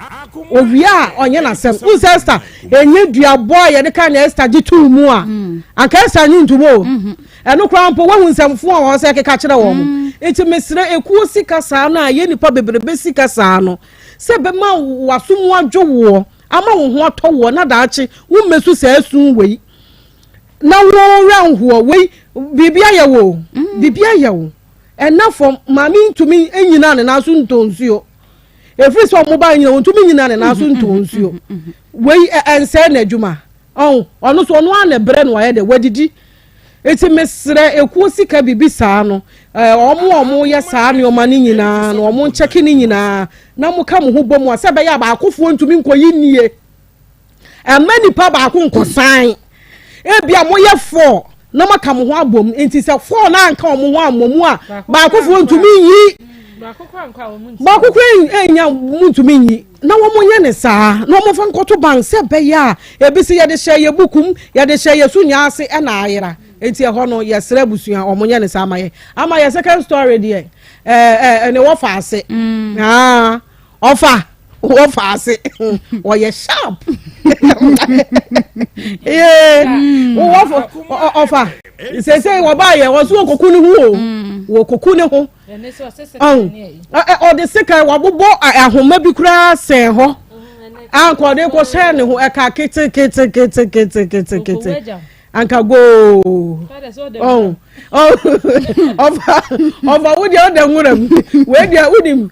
Owie a ɔnyɛ n'asɛm. Wohu sɛ Esther, ɛnyɛ duabɔ a yɛde ka na Esther gye too mu a, mm. anka Esther nye ntom o. Mm-hmm. Ɛno koraa mpo woahu nsɛmfo a wɔwɔ sɛ ɛkeka kyerɛ wɔn. Mm. Nti mesrɛ ekuo sika saa no a yɛ nipa bebrebe sika saa no sɛ bɛma w'aso mu adwo woɔ ama wo ho atɔ woɔ na daakye wommɛsu saa su wei na wo werɛ nhoɔ wei biribi ayɛ wo mm. biribi ayɛ wo. Ɛnna fam, maame yi ntumi nnyina ne nan so ntɔ nsuo. Ɛfiri sɛ wɔn ba nyina wɔntumi nnyina ne nan so ntɔ nsuo. Wei ɛnsɛe n'adwuma. Ɔn, ɔno so ɔno ara na ɛbrɛ no ayɛ dɛ wadidi. Eti mesrɛ ekuo sika biribi saa no, ɛɛ wɔn a wɔyɛ saa nneɛma no nyinaa no wɔn nkyɛke ne nyinaa na mo ka mo ho bɔ mu a sɛ ɛbɛyɛ a baakofoɔ ntumi nkɔyi nnie. Ɛmma nipa baako nkɔsan. Ebia moyɛ four na moaka mo ho abom nti sɛ four no anka wɔn ho ammɔ mu a baakofoɔ ntumi nyi. Baako kora nya mu ntumi nyi na wɔn nyɛ ne saa na wɔn fa nkɔto bank sɛ ɛbɛyɛ a ebi sɛ yɛde hyɛ yɛ bukum yɛde hyɛ yɛ so nyaa ase ɛna ayera nti ɛhɔ no yɛsrɛ abusua wɔn nyɛ ne saa ama yɛ ama yɛ second story deɛ ɛɛ ɛɛ ɛne wɔfa ase. Mm. Ah. Ɔfa wɔfa ase ɔyɛ sharp yee wɔfa ɔfa sese wɔba yɛ wɔso wɔkɔku ne ho o mm. wɔkɔku ne ho ɔde sekan wɔabobɔ ahoma bi koraa sɛn hɔ anka ɔde kɔhyɛ ne ho ɛka keteketeketeketekete anka goo ɔn ɔfa ɔfa wo deɛ ɔda nwura mu wei deɛ wonim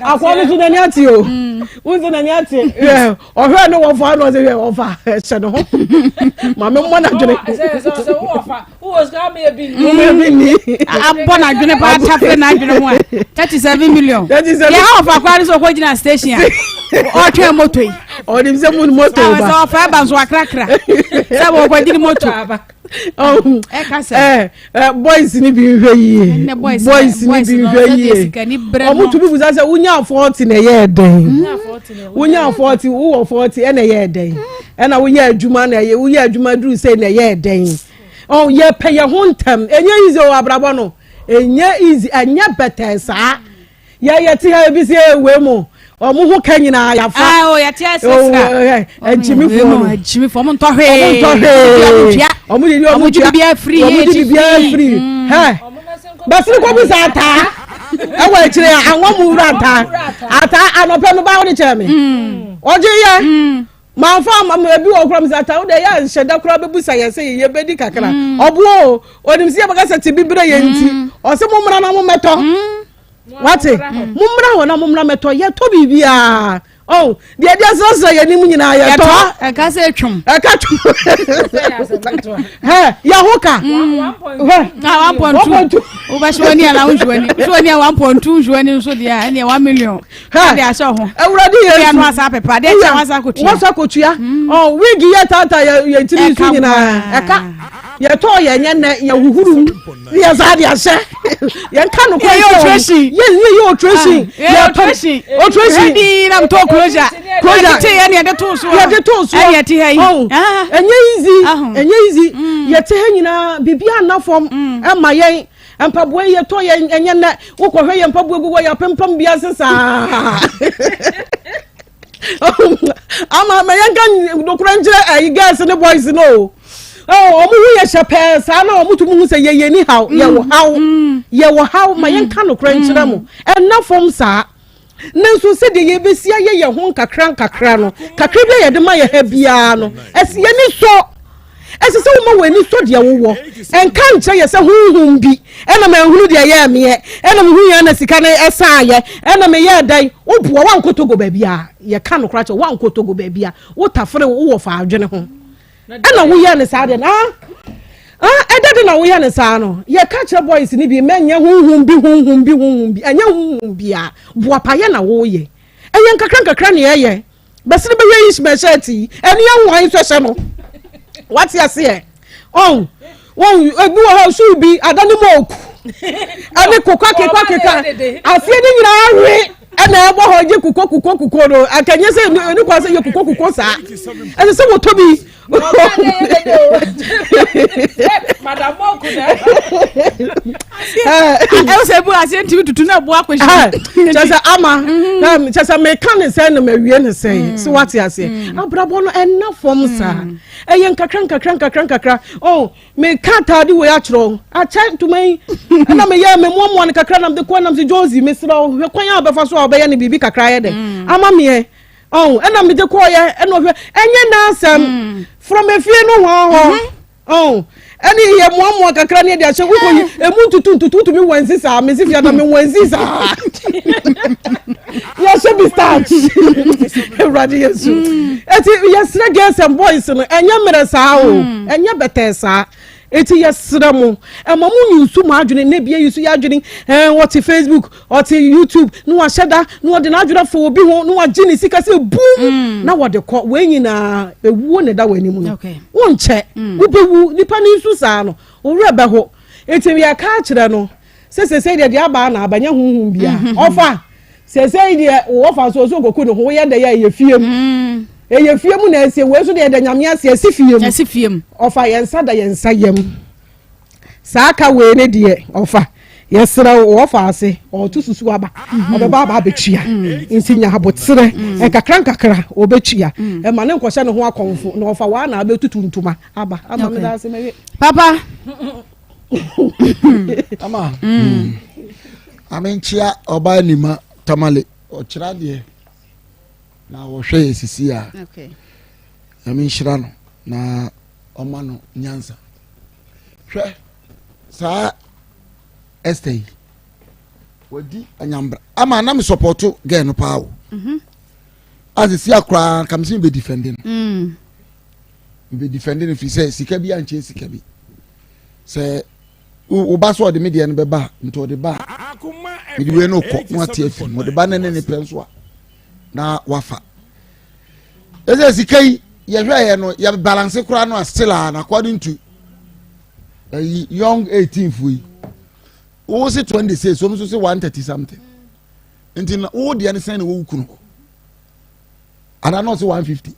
akɔ no so n'ani ate o wo nso n'ani ate ɔhwɛ ne wɔfa no ɔsɛ hwɛ ɔfa hyɛ ne ho maame mmɔ n'adwene abɔ n'adwene paa tafere n'adwene ho a 37 million yɛ ha ɔfa koraa ne sɛ ɔkɔgyina station a ɔtwɛn moto yi ɔnim sɛ mu moto ba sɛ ɔfa ɛba nso akrakra sɛ wɔkɔgyene moto ɛka sɛ boys ni bi nhwɛ yie boys ni bi nhwɛ yie ɔmo tumi busa sɛ wonya 40 na ɛyɛ ɛdɛn wonya 40 wowɔ 40 ɛna ɛyɛ ɛdɛn ɛna woyɛ adwuma na ɛyɛ woyɛ adwuma duru sɛ na ɛyɛ ɛdɛn ɔn yɛpɛ yɛn ho ntɛm ɛnyɛ easy o abrabɔ no ɛnyɛ easy ɛnyɛ bɛtɛɛ saa yɛ yɛ te ha ebi si ewe mu ɔmo ho ka nyinaa yafa ah, o yɛte ase sra ɛgyimifoɔ no ɛgyimifoɔ ɔmo ntɔ hwee ɔmo ntɔ hwee ɔmo didi ɔmo tua ɔmo di bibi afiri mm. hɛ basiri kɔ bisa ataa ɛwɔ akyire anwa mu wura ataa ataa anɔpɛ no ba ɔde kyerɛ mi mm. ɔgye yɛ. Mm. Manfa amma me ebi wɔ kora mesɛ ata wo deɛ yɛ nhyɛ da koraa bɛbusa yɛn sɛ yɛyɛ bɛdi kakra mm. ɔboɔ o ɔnim sɛ yɛbɛka sɛ te bi berɛ yɛn nti mm. ɔsɛ mommra na mommɛtɔ mm. wate mommra hɔ na mommra mɛtɔ yɛtɔ biribiaa. Oh, deɛ ɛde asrasra yɛn anim nyinaa yɛtɔ. Ɛka sɛ etwom. Ɛka twom. Hɛ yɛ ho ka. Hɛ 1.2. Wobɛhyɛ w'ani anaa wonhyɛ w'ani. Wohyɛ w'ani a 1.2 nhyɛ w'ani nso deɛ ɛneɛ 1 million. Hɛ ɛde ahyɛ ho. Awurade yɛ nsu. Ɛno asa apepa adeɛ kyɛ wasa akɔtua. Wasa akɔtua. Ɔ wig yɛ tata yɛ yɛn tiri nso nyinaa ɛka. Yɛtɔɔ yɛn nyɛ nnɛ yɛhuhuru mu ne yɛ saa de ahyɛ yɛn ka no kwan sɛ wɔn yɛn yɛ yɛ operation yɛ operation operation di na mtɔ closure closure te yɛ ne yɛde to so yɛde to so ɛne yɛte ha yi ɛnyɛ easy ɛnyɛ easy yɛte ha nyinaa biribi anna fam ɛma yɛn mpaboa yi yɛtɔ yɛn ɛnyɛ nnɛ wokɔhwɛ yɛn mpaboa gu hɔ yɛ apempam bi ase saa. Ama ma yɛnka nokorɛ nkyerɛ ɛyi girls ne boys no o. Ɔmo ho yɛ hyɛ pɛɛ saa na ɔmo tumi hu sɛ yɛyɛ ni haw mm. yɛwɔ haw mm. yɛwɔ haw ma mm. yɛnka nokorɛ nkyerɛ mo ɛnna fam saa ne nso sɛdeɛ yɛbɛsi ayɛ yɛn ho nkakra nkakra no kakra bi a yɛde ma yɛ ha biara no ɛsi yɛn ni sɔ. Ɛsɛ sɛ woma w'ani sɔ deɛ wowɔ. Ɛnka nkyerɛ yɛ sɛ honhom bi ɛna manhunu deɛ ɛyɛɛ meɛ, ɛna mehu yɛn na sika no ɛsaayɛ, ɛna meyɛɛ dɛn. Woboa, woankɔ Togo baabiara. Yɛka nokorɛ akyerɛ wo, woankɔ Togo baabiara. Wotafere wo wɔ fa adwene ho. Ɛna woyɛɛ no saa deɛ no, ah, ah, ɛdɛ de na woyɛ no saa no. Yɛka kyerɛ boys no bi, mɛnyɛ honhom bi, honhom bi, honhom bi. Ɛnyɛ honhom biara. Boapayɛ na woyɛ. Ɛyɛ nkakra nkakra na ɛyɛ. Bɛsene bɛhwɛ Ishmael shirt yi ɛne ɛho nso hyɛ no wate aseɛ ɔn wɔn ebi wɔ hɔ suu bi ada ne mu oku ɛne kokwa kekwa keka aseɛ ne nyinaa we ɛna ɛbɔ hɔ gye kuko kuko kuko no akanyɛ sɛ ɛne kwan sɛ yɛ kuko kuko saa ɛsɛ sɛ wɔtɔ bi. Ɛwɔ sɛ ebu aseɛ ntumi tutu na ebu akɔhyɛ. Kyɛ sɛ ama mm-hmm. kyɛ sɛ meka ne sɛ na mawie ne sɛ mm. sɛ wate aseɛ mm. abrabɔ no ɛnna fam saa ɛyɛ nkakra nkakra nkakra nkakra oh meka ataade wei akyerɛ wo akyɛ ntoma yi ɛna meyɛ memoamoa no kakra nam de kɔ nam sɛ josi mesrɛ wo hwɛ kwan a wobɛfa so a wobɛyɛ no biribi kakra yɛ dɛ ama meɛ Ɔn, ɛna mede kɔɔyɛ, ɛna ɔhwɛ, ɛnyɛ n'asɛm. Mm. From efie no hɔ hɔ. Mm-hmm. Ɔn, ɛne yɛ mmoamoa kakra ne yɛde ahyɛ wokɔ yi, emu ntutu ntutu wotumi wansi saa, mesi fia na me wansi saa. Yɛhyɛ bi starch. Awurade Yesu. Mm. Eti yɛsrɛ girls and boys no, ɛnyɛ mmerɛ saa o, mm. ɛnyɛ bɛtɛɛ saa. Eti yɛsrɛ mo, ɛma mo nyusu mo adwene, na ebia yusu yɛ adwene, ɛn wɔte Facebook, Ɔte YouTube na wahyɛ da na ɔde n'adwene afa obi ho na wagye ne sika sɛ bum mm. na wɔde kɔ. Wei nyinaa ewuo na ɛda w'anim no. Wonkyɛ mm. wobɛwu nipa no nso saa no owurɛ bɛho. Eti yɛka akyerɛ no sɛ sɛsɛ deɛ deɛ aba na aba nyɛ huhum bia. Mm-hmm. Ɔfa sɛsɛ deɛ wɔfa so so nkoku ne ho woyɛ dɛ yɛ ɛyɛ fie mu. Mm. Ɛyɛ fie mu na ɛsie wei nso deɛ ɛda nyame ase ɛsi fie mu. Ɛsi fie mu. Ɔfa yɛn nsa da yɛn nsa yam. Saa ka wei ne deɛ ɔfa yɛsrɛ wo wɔfa ase ɔto susu aba mhm. ɔbɛba aba abɛtua mm. nti nya aboterɛ mm. nkakra nkakra ɔbɛtua mm. ɛma ne nkɔhyɛ ne ho akɔmfo na ɔfa waa na abɛtutu ntoma aba ama meda ase mɛwe papa ama amenkyea ɔbaa nima tamale ɔkyerɛ adeɛ na wɔhwɛ yɛ sisi a nyame nhyira no na ɔma no nyansa hwɛ saa Esther yi wadi anyambra ama na me support girl no paa o mhm. ase si akora nka me si me bɛ defend no mm. me bɛ defend no fi sɛ sika bi ankyɛn sika bi sɛ wo ba so ɔde me deɛ no bɛba nti ɔde ba mede wei no kɔ na wate afiri mu ɔde ba ne ne ne pɛ nso a na wafa ɛsɛ sika yi yɛhwɛ yɛ no yɛ balance koraa no a still a na according to ɛyi young 18 fo yi wo se 26 wɔn nso se 130 something nti na wo deɛ no sɛn na wɔwu kunu hɔ anaa na ɔse 150.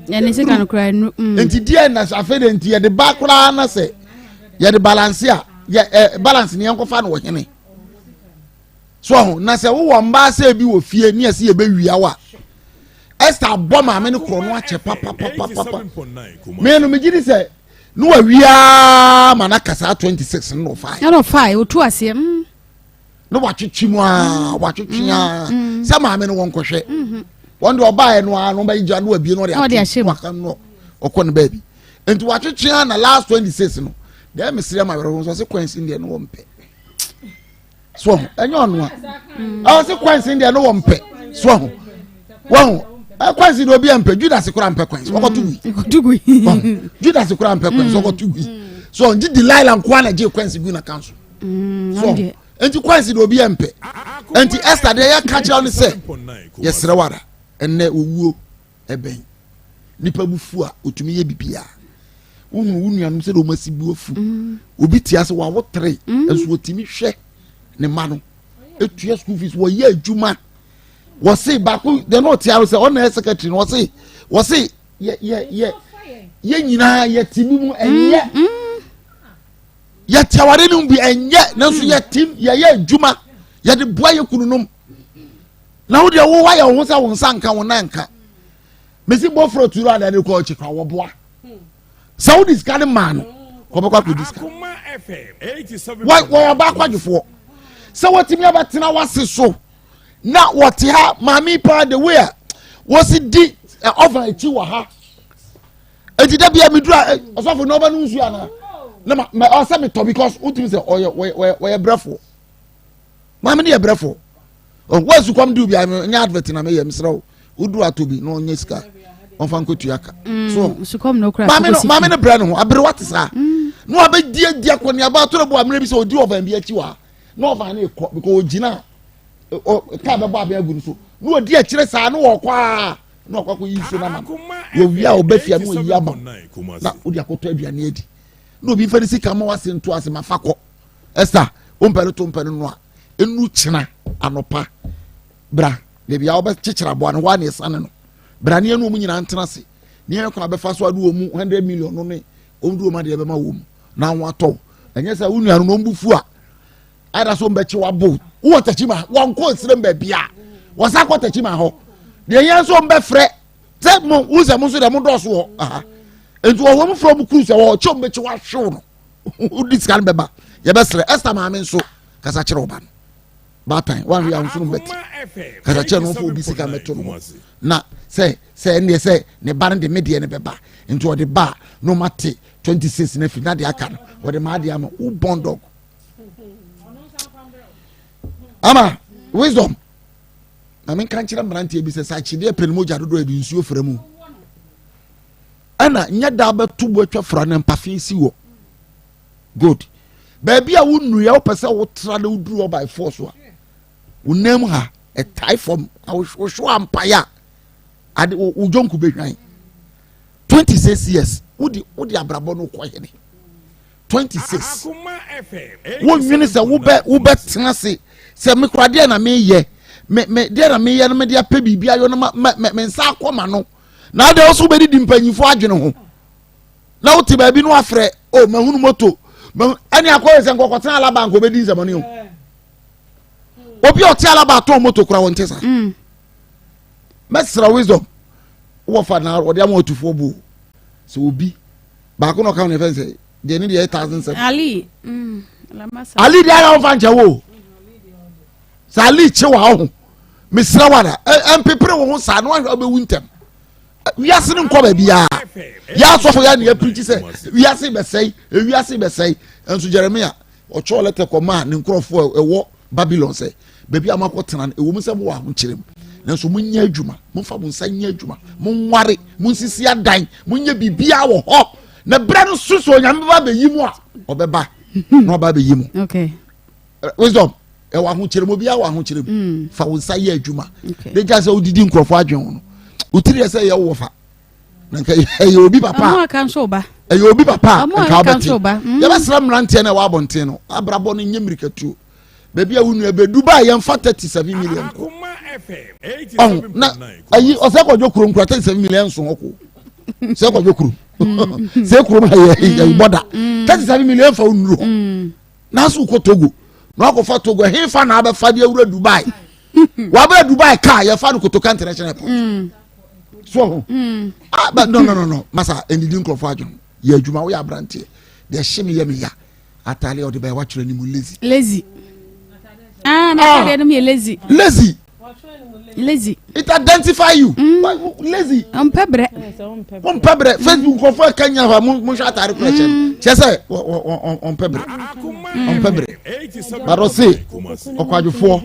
ɛne sika no koraa nu. Mm. nti deɛ na afei de nti yɛde ba koraa na sɛ yɛde balance a yɛ ɛ balance ni yɛn kɔfa no wɔ hene so ɔho na sɛ wowɔ mmaa sɛ bi wɔ fie ne yɛsɛ yɛbɛwia wo a Esther abɔ maame no korɔ no akyɛ papapapapa me no megye di sɛ ne wawiaa ma no aka saa 26 no na ɔfae ɛna ɔfae ɔtu aseɛ mm. na watwetwe mu aa mm. watwetwe aa mm. sɛ maame no wɔnkɔhwɛ mm-hmm. wɔn de ɔbaeɛ no aa no ɔbɛyi gya no wabie no ɔde ato waka no ɔkɔ no baabi nti watwetwe aa na last 26 no deɛ mesrɛ ma werɛ ho nso ɔse kwan si deɛ no wɔmpɛ. So ɔho ɛnyɛ ɔno a ɛwɔ se kwansi deɛ no wɔ mpɛ so ɔho wɔn kwansi deɛ obi mpɛ Judas kora mpɛ kwansi ɔkɔto gui Judas kora mpɛ kwansi ɔkɔto gui so ɔn gye Delilah nkoa na gye kwansi gu na kan so so ɔho nti kwansi deɛ obi mpɛ nti Esther deɛ yɛ ka kyerɛ no sɛ yɛsrɛ wara ɛnɛ owuo. ɛbɛn nipa bu fu a otumi yɛ biribiara wohunu wo nuanom sɛdeɛ wɔn asi bu afu mm. obi te ase wawo tere mm. nso otumi hwɛ ne mma no etua school fees wɔyɛ adwuma wɔse baako deɛ na ɔte ase sɛ ɔna yɛ secretary no wɔse wɔse yɛ yɛ yɛ yɛ nyinaa yɛ te bi mu ɛnyɛ mm, yɛ te aware no bi ɛnyɛ nanso yɛ te yɛyɛ adwuma yɛde boa yɛ kunu nom. na wo deɛ wo wayɛ wo ho sɛ wo nsa nka wo nan nka mesi bɔfrɔ turu a na ɛde kɔ akyi kora wɔboa sɛ wode sika no maa no kɔbɛkɔ akɔdi sika wɔyɛ ɔbaa kwadwofoɔ sɛ wɔtumi abɛtena wase so na wɔte ha maame paa the way a wɔsi di ɔvan akyi wɔ ha eti da bia meduru a ɔsɔfo na ɔba no nsuo anaa na ma ɔsɛ metɔ because wotumi sɛ ɔyɛ ɔyɛ ɔyɛ brɛfoɔ maame no yɛ brɛfo ɔwɔ asukɔm de obi a nyɛ advert na meyɛ mesrɛ wo woduru atɔ bi na ɔnyɛ sika ɔmfa nkɔtua ka mm, so maame no maame no brɛ ne ho aberewa te saa mm. na wabɛdi adi akɔneaba atɔrɔ bu amena bi sɛ ɔdi ɔvan bi akyi wɔ ha na ɔvan no rekɔ because ɔgyina kaa bɛbɔ abɛn agu no so na ɔdi akyire saa na ɔkɔ a na ɔkɔ akɔyi nsuo no ama no wɔwie a ɔbɛ fia na ɔyi ama na wode akɔtɔ aduane adi na obi mfa ne sika ma wase nto ase ma fa kɔ Esther, wompɛ no to mpɛ no noa. Enu kyena anɔpa bra baabi a wobɛkyekyere aboa no hɔ a na ɛsane no. Bra ne ɛne wɔn nyinaa ntena ase. Ne yɛn kwan bɛfa so ade wɔn mu 100 million no ne wɔn de wɔn adeɛ bɛma wɔn mu na wɔn atɔ. Ɛnyɛ sɛ wo nuanom no wɔn bu fu a ada so mbɛkye wabo. Wowɔ takyima wɔn kɔ nsirem baabi a wɔsan kɔ takyima hɔ. Deɛ yɛn nso mbɛfrɛ sɛ mo wusɛ mo nso deɛ mo dɔɔso wɔ aha. Nti wɔn wɔn frɛ wɔn kuru sɛ wɔkyɛ wɔn bɛkye wahwew no. wodi sika no bɛba yɛbɛsrɛ Esther maame nso kasa kyerɛ ɔba no baatan wanhwɛ yɛ ahosuo no bɛte kasa kyerɛ no ɔfɔ obi sika mɛto no hɔ na sɛ sɛ ɛndeɛ sɛ ne ba no de me deɛ no bɛba nti ɔde ba na ɔma te 26 no afiri na deɛ aka no ɔde maa deɛ ama wo bɔn dɔg ama wisdom na menka nkyerɛ mmeranteɛ bi sɛ sɛ akyedeɛ pɛ no mogya dodoɔ ɛde nsuo fra mu ɛna nyɛ daa bɛto bo atwa fra na mpafe si wɔ good baabi a wonnuiɛ wopɛ sɛ wotra na woduru hɔ by force a wo nam ha ɛtae fam na wohwɛ ampaeɛ a ade wo dwonku bɛhwan 26 years wode wode abrabɔ no kɔ hene 26 wonwene sɛ wobɛ wobɛtena ase sɛ mekora deɛ na meyɛ me me deɛ na meyɛ no mede apɛ biribi ayɔ no ma me nsa akɔ ma no na adeɛ wo so wobɛdidi mpanyimfoɔ adwene ho na wote baabi no afrɛ o oh, mahunu moto ɛne akɔyɛ sɛ nkɔkɔtena alaba nka obɛdi nsɛmɔne o obi a ɔte alaba atɔn moto kora wɔnte saa mm. mɛsrɛ wisdom wɔfa na ɔde ama ɔtufoɔ buo sɛ obi baako na ɔka no ɛfɛn sɛ deɛ ne deɛ yɛ thousand seven ali mm, ali deɛ ayɛ ɔmfa nkyɛ wo sɛ ali kye wɔ ho mesrɛ wo ara ɛmpepere wo ho saa na wahwɛ wobɛwu ntɛm wiase no nkɔ baabiaa yɛ asɔfo yɛ ne yɛpirikyi sɛ wiase bɛsɛe wiase bɛsɛe nso jeremia ɔtwerɛ lɛtɛ kɔmaa ne nkurɔfoɔ ɛwɔ babylon sɛ baabi a moakɔtena no ɛwɔ mu sɛ mowɔ ahokyerɛ mu nanso monyɛ adwuma momfa mo nsa nyɛ adwuma monware monsisi adan monyɛ biribiaa wɔ hɔ na berɛ no so sɛ onyame bɛba bɛyi mu a ɔbɛba na ɔba bɛyi mu okay. Wisdom ɛwɔ ahokyere mu obiara wɔ ahokyere mu mm. fa wo nsa yɛ adwuma de gya sɛ wodidi nkurɔfoɔ adwene ho no wotiri yɛ sɛ ɛyɛ wo fa na nka ɛyɛ obi papa ɛyɛ obi papa nka wobɛte mm. yɛbɛsrɛ mmeranteɛ no ɛwɔ abɔnten no abrabɔ no nyɛ mmirikatuo baabi a wo nua bɛdu ba a yɛmfa 37 million kɔ ɔho na ayi ɔsɛ kɔdwo kurom kura 37 million nso hɔ ko sɛ kɔdwo kurom mm. sɛ kurom ha yɛ yɛ bɔda 37 million fa wo nnuru hɔ nanso wokɔ togo na wakɔfa togo ɛhefa na abɛfa de awura dubai wabɛrɛ dubai kaa yɛfa no kotoka international airport mm. so ho mm. ah but no no no no masa ɛnidi nkurɔfoɔ adwene yɛ adwuma woyɛ aberanteɛ deɛ ɛhye me yɛ me ya ataade a ɔde bɛyɛ wakyerɛ ne mu lazy lazy ah na ataade no yɛ lazy lazy lazy. It identify you. Mm. Lazy. Ɔmpɛ brɛ. Ɔmpɛ brɛ. Facebook nkurɔfoɔ ɛka nya hɔ a mo hwɛ ataade kora kyɛ no. Kyɛ sɛ ɔmpɛ brɛ. Ɔmpɛ bere. But ɔse ɔkwadwofoɔ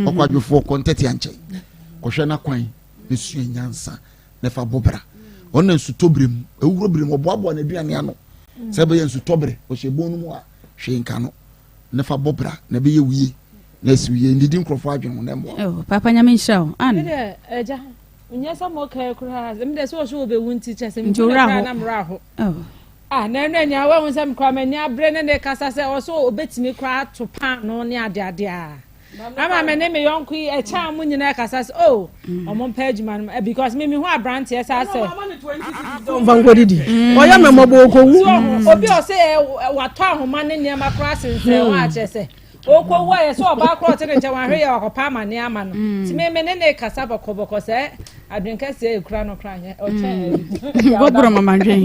ɔkwadwofoɔ kɔ ntɛtea nkyɛn kɔhwɛ n'akwan na sua nyansa na fa bɔ bra. Ɔno na nsutɔ bere mu ewuro bere mu ɔboaboa n'aduane ano sɛ ɛbɛyɛ nsutɔ bere ɔhyɛ bon no mu a hwee nka no na fa bɔ bra na ɛbɛyɛ wie na asi wie ndidi nkurɔfoɔ adwene ho na ɛmmoa. Oh, papa nyame nhyira wo. Ann. Ɛgya nyɛ sɛ mo kae koraa ɛmi dɛ sɛ ɔsɛ ɔbɛwu nti kyɛ sɛ mehu ne koraa na mmerɛ aho. Oh. Ah, na ɛno anya wahu sɛ mekora m'ani abere ne ne kasa sɛ ɔsɛ ɔbɛtumi koraa ato paano ne adeade a ama me ne me yɔnko yi ɛkyɛn a mo nyinaa kasa sɛ oh mm. ɔmo mpɛ adwuma no eh, because me mehu aberanteɛ saa sɛ ɔmfa nkɔdidi mm. ɔyɛ me mmɔbɔ ɔkɔwu obi ɔsɛ eh, watɔ ahoma ne nneɛma koraa sensɛn hɔ akyerɛ sɛ Ɔkɔwu a, yɛsɛ ɔbaa korɔ ɔte ne nkyɛn wanhwɛ yɛ wakɔpa amane ama no. Mm. Nti me me ne ne kasa bɔkɔbɔkɔ sɛ adwene kɛseɛ ekura no kora nyɛ ɔkyɛn mm. Gɔgorɔ mama dwen.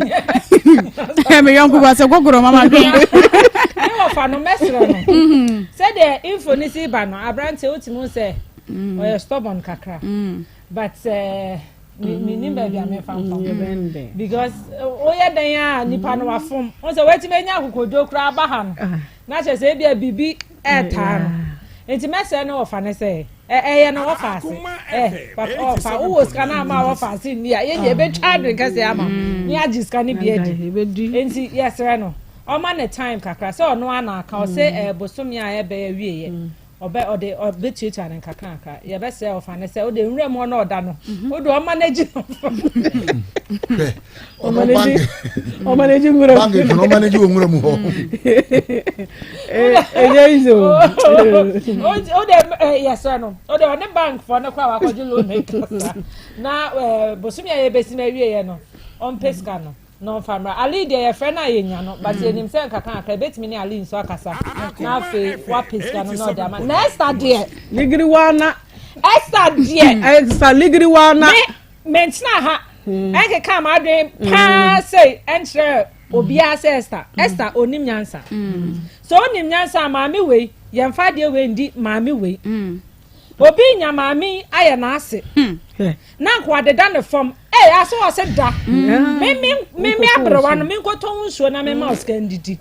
Me yɔnko ba sɛ gɔgorɔ mama dwen. Ne wɔfa no mɛsrɛ no. Mm-hmm. Sɛdeɛ info ne si ba no aberanteɛ wotumi sɛ mm. ɔyɛ stubborn kakra. Mm. But uh, menim baabi a memfa mfa mm, because eh, woyɛ dɛn a nipa no wafom wo sɛ woatumi anya akokodwo koraa ba ha no ah. na kyerɛ sɛ ebia biribi ɛretaa no nti mɛsrɛ no wɔfa ne sɛ ɛyɛ no wɔfa ase ɛ ɔfa wowɔ sika no ama wɔfa ase nni a yɛnyɛ ɛbɛtwa adwene kɛseɛ ama ne agye sika no bi adi nti yɛsrɛ no ɔma ne time kakra sɛ ɔno ana aka ɔsɛ mm. bosome a ɛbɛyɛ wieɛ Ɔbɛ ɔde ɔbɛtuatua no nkakrankra. Yɛbɛsrɛ ɔfa no sɛ wode nwura mu hɔ na ɔda no. Mhm. Wode ɔma no agyi no. Hwɛ ɔno bank ɔma no agyi nwura mu. Bank adwuma ɔma no agyi wɔ nwura mu hɔ. Ɛnyɛ easy o. Wode yɛsrɛ no wode ɔne bank fɔ no koraa wakɔgye loan no kasa na bosome a yɛbɛsi no awieɛ no ɔmpɛ sika no. Na ɔmfa mmra. Ali deɛ yɛfrɛ no a yɛnya no but yɛnim sɛ nkakrankakra yɛbɛtumi ne Ali nso akasa na afei wapɛ sika no na ɔde ama no. Na Esther deɛ. Ligiri wana. Esther deɛ. Esther ligiri wana. Me mentena ha ɛnkeka m'adwene paa sei ɛnkyerɛ obiara sɛ Esther Esther onim nyansa. Sɛ onim nyansa a maame wei yɛmfa adeɛ wei ndi maame wei. Obi nya maame yi ayɛ n'ase. Na nka wadeda ne fam. Ee, aso ɔse da. Me me me me aberewa no me nkɔtɔ ho nsuo na me ma osika ndidi.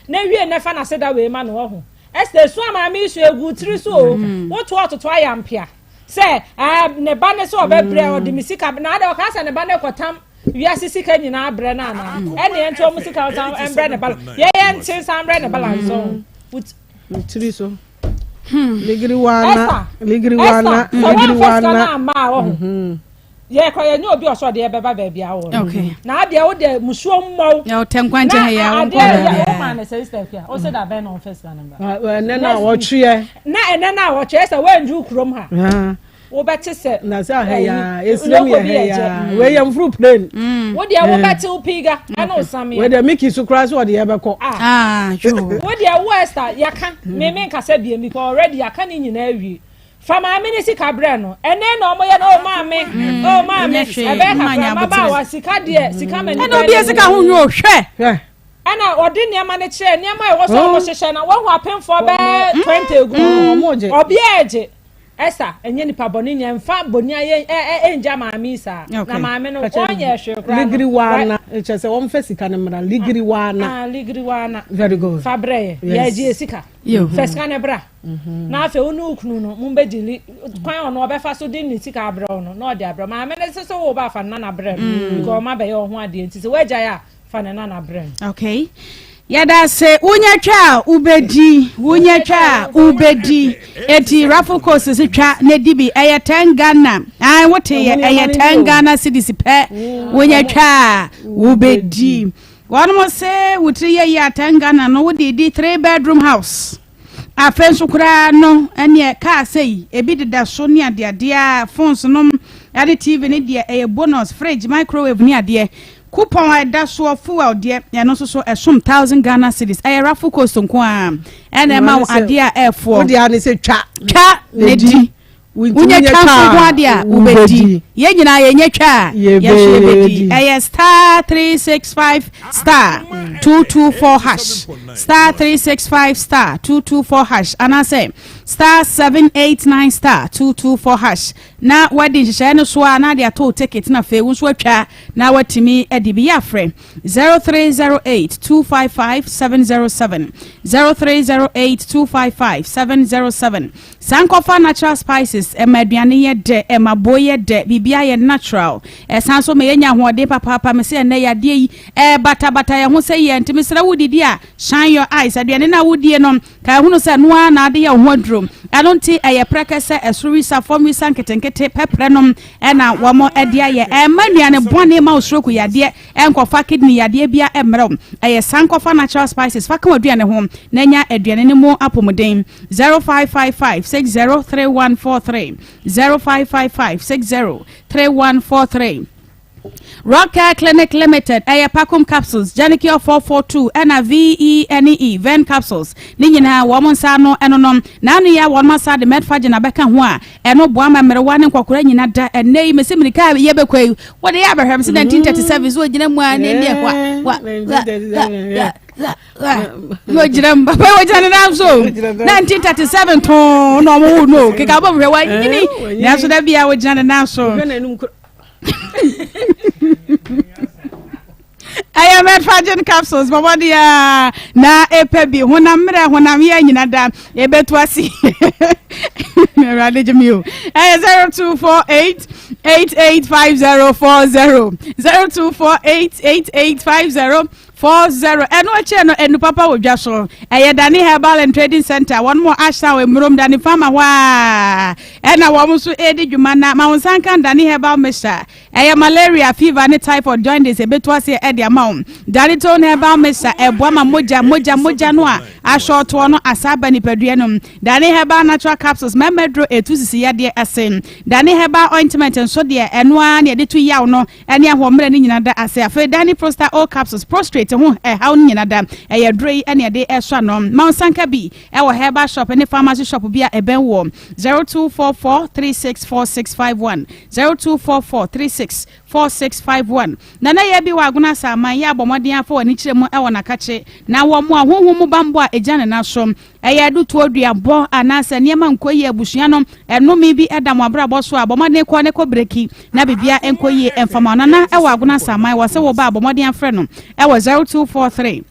Na wie na fa n'ase da wei ma no ɔho. Ɛsɛ esu a maame yi su egu tiri so o. Woto ɔtoto ayampea. Sɛ ɛɛ ne ba ne sɛ ɔbɛbrɛ ɔde me sika na ade ɔka sɛ ne ba ne kɔtam wiase sika nyinaa brɛ no anaa. Ɛne ɛnti ɔmo sika ɔsan mbrɛ ne balance. Yɛyɛ nte nsan mbrɛ ne balance ɔho. Tiri so. Ligiri wana, ligiri wana, ligiri wana. Mhm. Yɛ kɔ yɛ nye obi ɔsɔ deɛ bɛba baabi awɔ no. Na adeɛ wo deɛ musuo mmɔw. Yɛ ɔtɛ nkwankyɛn ha yɛ awɔ nkɔ baabi. Na adeɛ wo maa ne sɛ sista fia. O sɛ da bɛn na ɔnfɛ sika no ba. Ɛnɛ na wɔtweɛ. Na ɛnɛ na wɔtweɛ sɛ wɔndu kurom ha. Wobɛte sɛ. Na sɛ ahɛ ya esirem yɛ hɛ ya wei yɛ nfuru plane. Mm. Wo deɛ wobɛte wo piga ɛne wo samea. Wei deɛ Mickey so koraa so ɔde yɛ bɛkɔ. Ah wo deɛ wo Esther yɛka mm. me me nkasa biem because already yɛaka ne nyinaa awie. Fa maame ne sika brɛ no ɛnɛ na ɔmo yɛ no oh maame mm. oh maame ɛbɛyɛ kakra mmabaawa sika deɛ sika ma nipa ɛna obi sika ho nyo hwɛ. Ɛna ɔde nneɛma no kyerɛ nneɛma a ɛwɔ sɛ ɔmo hyehyɛ na wɔn ho apemfoɔ bɛɛ 20 egu ɔbea ɛgye. Esther ɛnyɛ nipa bɔne ni ɛnfa bɔne ayɛ ɛ ɛ ɛngya maame yi saa na maame no ɔnyɛ hwee koraa no. Ligiri waana kyɛ sɛ wɔn fɛ sika no mmra ligiri waana. Ah ligiri waana. Very good. Fa brɛ yɛ yɛ gye sika fɛ sika no bra mhm. na afei wo ne wo kunu no mo bɛ di kwan ɔno ɔbɛfa so de ne sika abrɛ wo no na ɔde abrɛ maame no sɛ sɛ wo ba afa nana brɛ no mm. because ɔma bɛyɛ ɔho adeɛ nti sɛ woagyae a Fa ne nana brɛ no. Okay. Yɛda ase wonya twa a wobɛdi wonya twa a wobɛdi eti raffle course si twa na di bi ɛyɛ 10 Ghana an wote yɛ ɛyɛ 10 Ghana cedis pɛ wonya twa a wobɛdi wɔn mo se wotiri yɛ yi a 10 Ghana no wode di 3 bedroom house. Afei nso koraa no, ɛneɛ kaa sei, ebi deda so ne adeadeɛ a, phones nom ne TV no deɛ ɛyɛ bonus, fridge, microwave ne adeɛ. Coupon a ɛda soɔ, fuel deɛ, ɛno nso so ɛsom thousand Ghana cedis. Ɛyɛ raffle cost nko ara ɛna ɛma wo adeɛ a ɛɛfoɔ. Wo deɛ ne sɛ twa. Twa na di. Wonya twa nso nko adeɛ a wobɛdi. Yɛn nyinaa yɛnyɛ twa a yɛn nso yɛbɛdi. Ɛyɛ star 365 star 224 hash star 365 star 224 hash anaasɛ Star 789 star 224 hash na wadi nhyehyɛeɛ no so a na ade ato wo ticket na afei wo nso atwa na watumi adi bi. Yɛ afrɛ 0308 255 707, 0308 255 707. Sankɔfa Natural Spices ɛma aduane yɛ dɛ, ɛma bo yɛ dɛ, biribiara yɛ natural. Ɛsan so ma yɛnya ahoɔden papaapa. Me sɛ ɛnnɛ yadeɛ yi ɛɛbatabata yɛn ho sɛ yɛ nti mesrɛ wo didi a, shine your eyes. Aduane no a wodie no, ka ɛhunu sɛ ɛno ara na ade yɛ wo ho aduro. Ɛno nti ɛyɛ prɛkɛ sɛ ɛsoro wisa, fam wisa nketenkete pɛprɛ nom ɛna wɔn ɛde ayɛ. Ɛmma nnuane bɔne ma wo stroke yadeɛ, ɛnkɔfa kidney yadeɛ bia ɛmmerɛ wo. Ɛyɛ Sankɔfa Natural Spices fa ka w'aduane ho na nya aduane no mu apɔmuden. 0555 603143, 0555 603143. Rockcare Clinic Limited, ɛyɛ Pacum Capsules, Janicure 442, ɛna VENE, Ven Capsules, ne nyinaa wɔn nsa ano ɛno nom. N'ano yɛ wɔn asa de Medfagin abɛka ho a, ɛno boa ma mmerewa ne nkɔkora nyina da. Ɛnnɛ yi, mesi mirika a yɛbɛkɔ yi, wɔde yɛ abɛhwɛ m sɛ 1937 so wɔgyina mu a ne ne wa wa wa wa wɔgyina mu papa wɔgyina ne nan so 1937 too na ɔmo wo no keka bɔ hwɛ wanyini nanso da bia wɔgyina ne nan so. Ɛyɛ Metfagin capsules bɔbɔde a na ɛpɛ bi honam mmerɛ honam yɛ nyina da ɛbɛtu ase. Awurade gye me o. Ɛyɛ 0248 885040, 0248 885040. Ɛno akyire no, ɛnu papa wɔ dwa so. Ɛyɛ Dani Herbal and Trading Center, wɔn mo ahyɛ wɔ mmurom Dani Farmer hɔ a ɛna wɔn nso ɛredi dwuma na ma wɔn nsa nka Dani Herbal Mixture. Ɛyɛ malaria, fever ne typhoid, jaundice ɛbɛtu aseɛ ɛde ama wo. Dani Tone Herbal Mixture ɛboa ma mogya mogya mogya no a ahyɔɔtoɔ no asa aba nipadua no. Dani Herbal Natural Capsules mmarima duro ɛtu sisi yadeɛ ase. Dani Herbal Ointment nso deɛ, ɛno ara na yɛde tu yaw no ɛne ahoɔmmerɛ no nyina da ase. Afei Dani Prosta O Capsules, prostrate ho ɛhaw no nyina da, ɛyɛ duro yi ɛne ɛde ɛsɔ ano. Ma wo nsanka bi ɛwɔ herbal shop ne pharmacy shop bi a ɛbɛn wɔ 0244 364651, 0244 364651. Nana yɛ bi wɔ Agona Asaman yɛ abɔ mmɔden afa wɔ ani kyerɛ mu ɛwɔ n'akakye na wɔ mo a honhom mu bambɔ a ɛgya ne nan so ɛyɛ adutoɔ duabɔ anaasɛ nneɛma nkɔ yie abusua no ɛnome bi ɛda mo abrabɔ so a, bɔ mmɔden kɔ ne kɔ break na biribia nkɔ yie ɛmfama. Nana ɛwɔ Agona Asaman wɔ sɛ wɔba abɔ mmɔden afrɛ no ɛwɔ 0243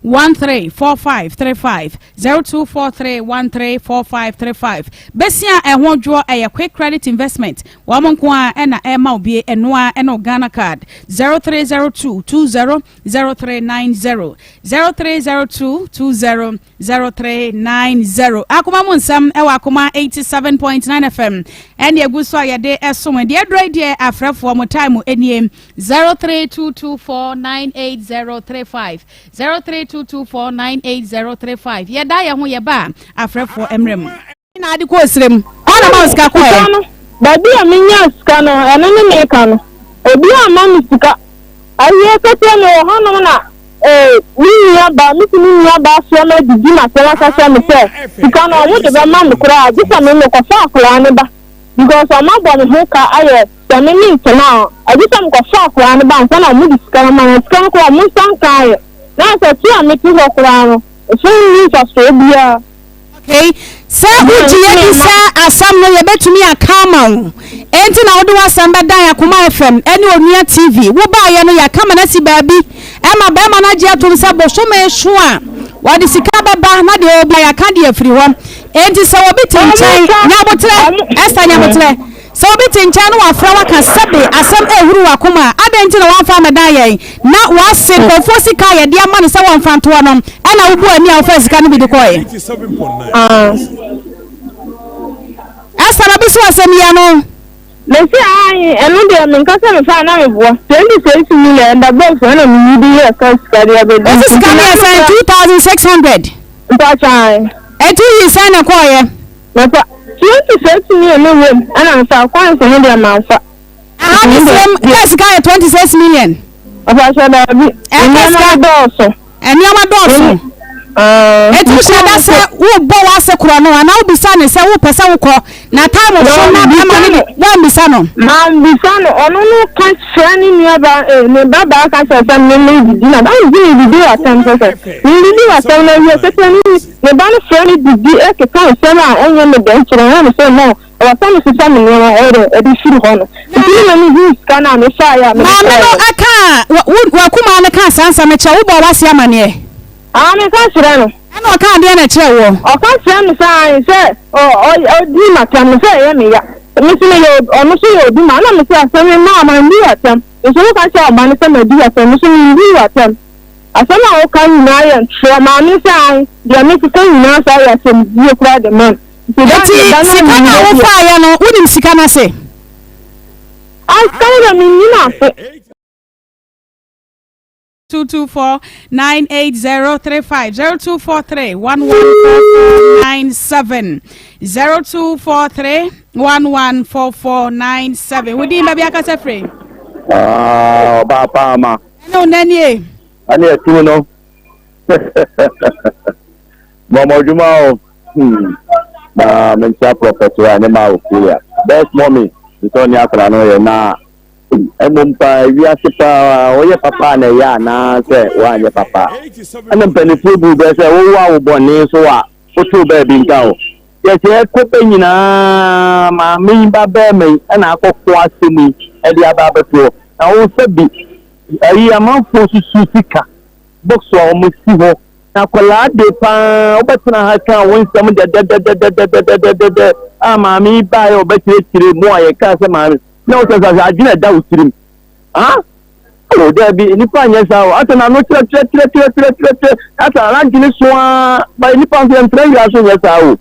134535, 0243 134535. Besia ɛho dwoɔ ɛyɛ Quick Credit Investment wɔn nko a ɛna ɛma obie ɛnoa ɛne Ghana Card. 0302 200390, 0302 200390. Akoma mu nsɛm ɛwɔ Akoma 87.9 FM ɛne egu so a yɛde ɛsom deɛ aduro yi deɛ afrɛfoɔ mo time nie 0322498035, 0322498035. Yɛda yɛn ho yɛba a afrɛfoɔ mmerɛ mu na ade kɔ osire mu ɔna ma sika kɔɛ. Sika no, baabi a menya sika no, ɛno ne meka no. Obi ama me sika. Awie kɛseɛ mewɔ hɔnom na me nua baa, me kunu nua baa soa me adidi m'asɛm aka kyerɛ me sɛ sika no ɔmo de bɛma me koraa gye sɛ me mekɔfa akwadaa no ba because ɔmo abɔ me ho ka ayɛ sɛ me mentena a agye sɛ mekɔfa akwadaa no ba ansa na ɔmo de sika no ma na sika no koraa ɔmo nsa nkaeɛ na sɛ te a mete hɔ koraa no ɛso nni mfasoɔ biara. Okay, sɛ wogye yɛ di sɛ asɛm no yɛbɛtumi aka ama wo, enti na wode w'asɛm bɛdan Akoma FM ne Onua TV. Wobaeɛ no yɛaka ma no asi baabi ɛma bɛrima no agye atom sɛ bosome so a wɔde sika bɛba na deɛ ɔba yɛaka deɛ afiri hɔ. Enti sɛ obi te nkyɛn, nyabotrɛ, Esther nyabotrɛ, sɛ obi te nkyɛn na wafrɛ waka sɛbe asɛm ɛhuru w'akoma a, adɛn nti na wamfa ammɛdan yɛn na w'ase nkurɔfoɔ sika a yɛde ama no sɛ wɔmfa ntoɔ no ɛna wobu ani a wofaa sika no bi de kɔeɛ? Esther mabi so asɛm yi ano. Mese aane, ɛno deɛ menka sɛ mefaa na meboa, 26 million ɛda box ɛna meyi de yɛɛ car sika de abɛdi. Ɔsi sika no yɛ sɛn? 2600. Mpakyɛ aane. Ɛti woyi sɛn na ɛkɔɔyɛ? Mefa 26 million no wom ɛna mefa coins no deɛ manfa. Aha ne srem car sika yɛ 26 million. Mpakyɛ daabi, nneɛma dɔɔso. Nneɛma dɔɔso. Eti. Wohyɛ da sɛ wobɔ w'ase korɔ no anaa wobisa ne sɛ wopɛ sɛ wokɔ na time so na bɛrima no de woammisa no? Mambisa no, ɔno no ka kyerɛ ne nua ba eh, ne ba baa ka kyerɛ sɛ me me didi na ba no di me didi w'asɛm sɛ sɛ me didi w'asɛm na awie sɛ sɛ ne ne ba no frɛ no didi ɛkeka nsɛm a ɛnyɛ me dɛ kyerɛ na me sɛ no ɛwɔ sɛ me sesa me nneɛma ɛyɛ dɛ ɛde firi hɔ no nti ne na me huu sika no a me faeɛ a me de Maame no kɔeɛ. kaa w'akumaa no kaa saa nsɛm no kyerɛ wo wobɔɔ w'ase amaneɛ? Aa me ka kyerɛ no. Ɛna ɔkaa deɛn na ɛkyerɛɛ woɔ? Ɔka kyerɛɛ me sɛ aane sɛ ɔ ɔ ɔdii m'atɛm no sɛ ɛyɛ me ya. Me nso meyɛ ob ɔno nso yɛ obi ma ɛna mese asɛm yi maa mandi w'atɛm. Nso woka kyerɛ ɔba no sɛ madi w'atɛm, me nso mendii w'atɛm. Asɛm a woka nyinaa yɛ ntorɔ. Maame sɛ aane, deɛ mekeka nyinaa saa yɛ asɛmdie koraa de ma no. Nti da Enti da no sika no a anwummerɛ deɛ. wofaaeɛ no, wonim sika no ase? Aane, sika no deɛ mennim ase. 224 98035 0243 114497 0243 114497 wodin baabi akasa firi ah, ɔbaa paa ma ɛne wo nanie ɛne ɛtu no mɔmɔdwuma o hmm. na menkyia prɔfɛt a ne ma ofiria best mommy nsɛ ɔne akora no yɛ na Mmom paa, wiase paa, woyɛ papa a na ɛyɛ anaasɛ woanyɛ papa a? Ɛna mpanimfoɔ bu bɛ sɛ wowɔ a wo bɔne so a wotew baabi nka o. Yɛsɛ ɛkɔ bɛ nyinaa maame yi ba bɛrima yi ɛna akɔko asɛm yi ɛde aba abɛtoɔ. Na wo sɛ bi ayi amanfoɔ susu sika box a wɔn si hɔ na akwadaa de paa wobɛtena ha ka wo nsɛm dɛdɛdɛdɛdɛdɛdɛdɛdɛ a maame yi baeɛ ɔbɛkyerɛkyerɛ mu a yɛkaa sɛ maame na wo sɛ sɛ adwene ɛda wo tirim ha o daabi nipa nyɛ saa o asɛ n'ano kyerɛkyerɛkyerɛkyerɛkyerɛkyerɛ asɛ n'adwene so ara ba nipa nso yɛntena wiase nyɛ saa o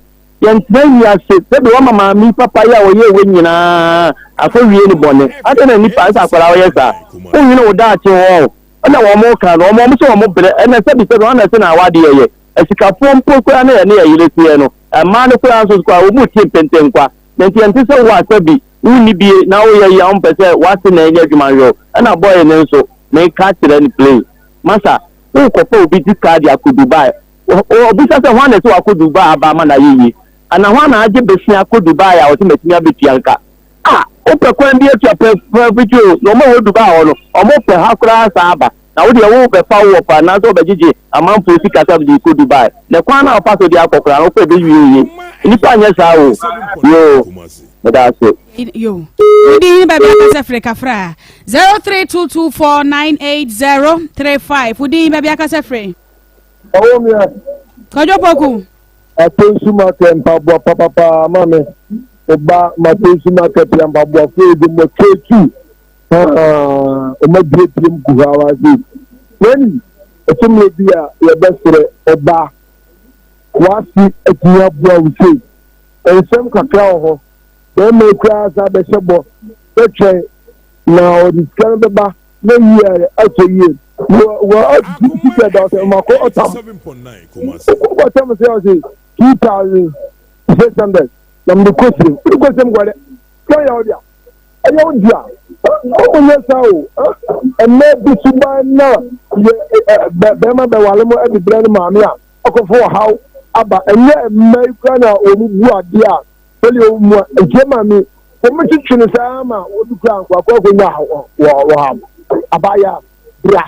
yɛntena wiase sɛbi wama maame papa yi a ɔyɛ ɛwɔ nyinaa akɔwie ne bɔne adɛn na nipa asɛ akwadaa ɔyɛ saa wonwene wo daakye hɔ o ɛna wɔn ka no wɔn wɔn sɛ wɔn brɛ ɛna sɛbi sɛbi wɔn na ɛsɛ na awadeɛ yɛ asikafoɔ mpo koraa ne yɛne yɛ yere teɛ no mmaa no koraa nso koraa wɔn mu tie mpɛntɛnkwa na nti ɛnte sɛ wo a sɛbi Wonni bie na woyɛ yi a wompɛ sɛ w'ase na ɛnyɛ adwuma nhwɛ wo ɛna boy no nso meka kyerɛ no plain masa worekɔfa obi sika de akɔ Dubai ɔbisa sɛ hwan na ɛsɛ wakɔ Dubai aba ama no ayɛ yie ana hwan na agye besia akɔ Dubai a ɔsɛ matumi abɛtua nka a wopɛ kwan bi atua pɛ pɛ fiti o na ɔma wɔ Dubai hɔ no ɔmo pɛ ha koraa saa aba Na wo deɛ wo bɛfa wo wɔfa anaasɛ wo bɛgyegye amanfoɔ sika sɛ de rekɔ Dubai. Na kwan no a wofa so de akɔ koraa no wokɔ ɛbɛwie yie. Nnipa nyɛ saa o. Yoo. Meda ase. Yo. Wodi hene baabi akasa firi kafra. 0322498035. Wodi hene baabi akasa firi. Ɔwɔ mi a. Kwadwo Poku. Atensu market mpaboa papapaa ma me. Oba Matensu market ya mpaboa fo edi mo ketu. Haa, wɔabuebue mu gu hɔ ara sei. Wani, ɛtɔ mmerɛ bi a yɛbɛsrɛ ɔbaa, w'ase atumi aboa wo sei. Nsɛm kakra wɔ hɔ, bɛrima yi koraa saa bɛhyɛ bɔ bɛtwɛn na ɔde sika no bɛba na yie a atɔ yie. Wɔ wɔ ɔtete sika da ɔsɛ ɔmakɔ ɔtam. Wokɔ ɔtam sɛ ɔsɛ 2600 na mede kɔ sirem. Wode kɔ sirem kɔ dɛ, sɛ ɔyɛ wo dea. Ɛyɛ wo dea. Ɔmo nyɛ saa o. Ɛnɛ bi suban na yɛ bɛrima bɛwale mo ɛde brɛ ne maame a ɔkɔfo ɔhaw aba. Ɛnyɛ mma yi kura na wɔn bu adeɛ a sɛdeɛ wɔn mu a nkyɛn maame wɔn twitwi no saa ma wɔn kura nko akɔ akɔnya wɔ ha. Abaya bra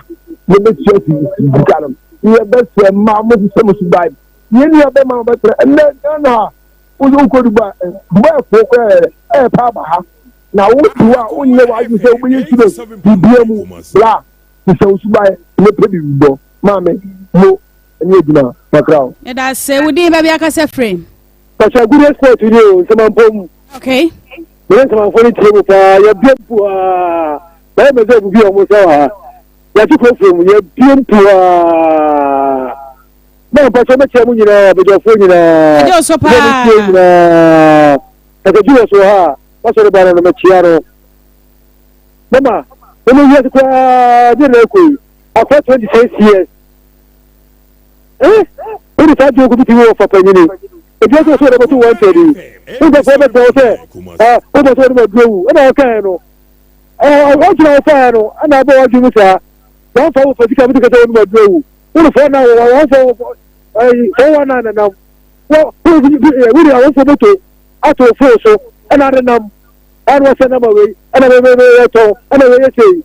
yɛbɛtua sika no yɛbɛsɛ mmaa mo sisɛ mo suban. Yɛn nua bɛma wɔbɛtena ɛnɛ Ghana ha. Wode wokɔ Dubai ɛ, Dubai foɔ koraa yɛ ɛyɛ paa ba ha. Na wote hɔ a wonyɛ w'adwene sɛ wobɛyɛ student biribiara mu bra sesa wo suban na pɛ biribi bɔ. Maame, mo ɛnyɛ adwuma makra o. Meda ase. Wo din baabi akasa firi? Pastor Goodness Sport ni o, Nsɛmampɔ mu. Okay. Mene Nsɛmampɔ no tie mu paa, yɛbie mpo aa. Bɛyɛ mɛ sɛ obubi ɔmo nsa wɔ ha. Yɛate kurofo mu, yɛbie mpo aa. Na mpatsɔ mɛkyia mo nyinaa, abadwafoɔ nyinaa. Ɛgye so paa. Mo tie nyinaa. Ɛkɛgye wɔ so ha a, wasɔre ba no no mɛkyia no. Mama, mo wiase koraa gye na ɛkɔ yi. Akɔ 26 years. Eh? Wode saa joke bi tumi wɔ fa panyini. Ebi nso so wɔde bɛto wɔn ntɛni. Wode fɔ bɛtena wo sɛ, ah, wode sɛ wɔde ma duro wu. Ɛna ɔkae no. Ɔgyina wo faeɛ no, ɛna abɔ w'adwene mu saa. Wɔmfa wo fa sika bi te kɛ sɛ wɔde ma duro wu. Wode fɔ na wɔmfa wo. Ɛyi 419 nenam. Wɔ wode awofo moto ato fon so ɛna nenam. Ɛna wɔsɛ nama wei ɛna wei wei wei ɛtɔn ɛna wei yɛ sei.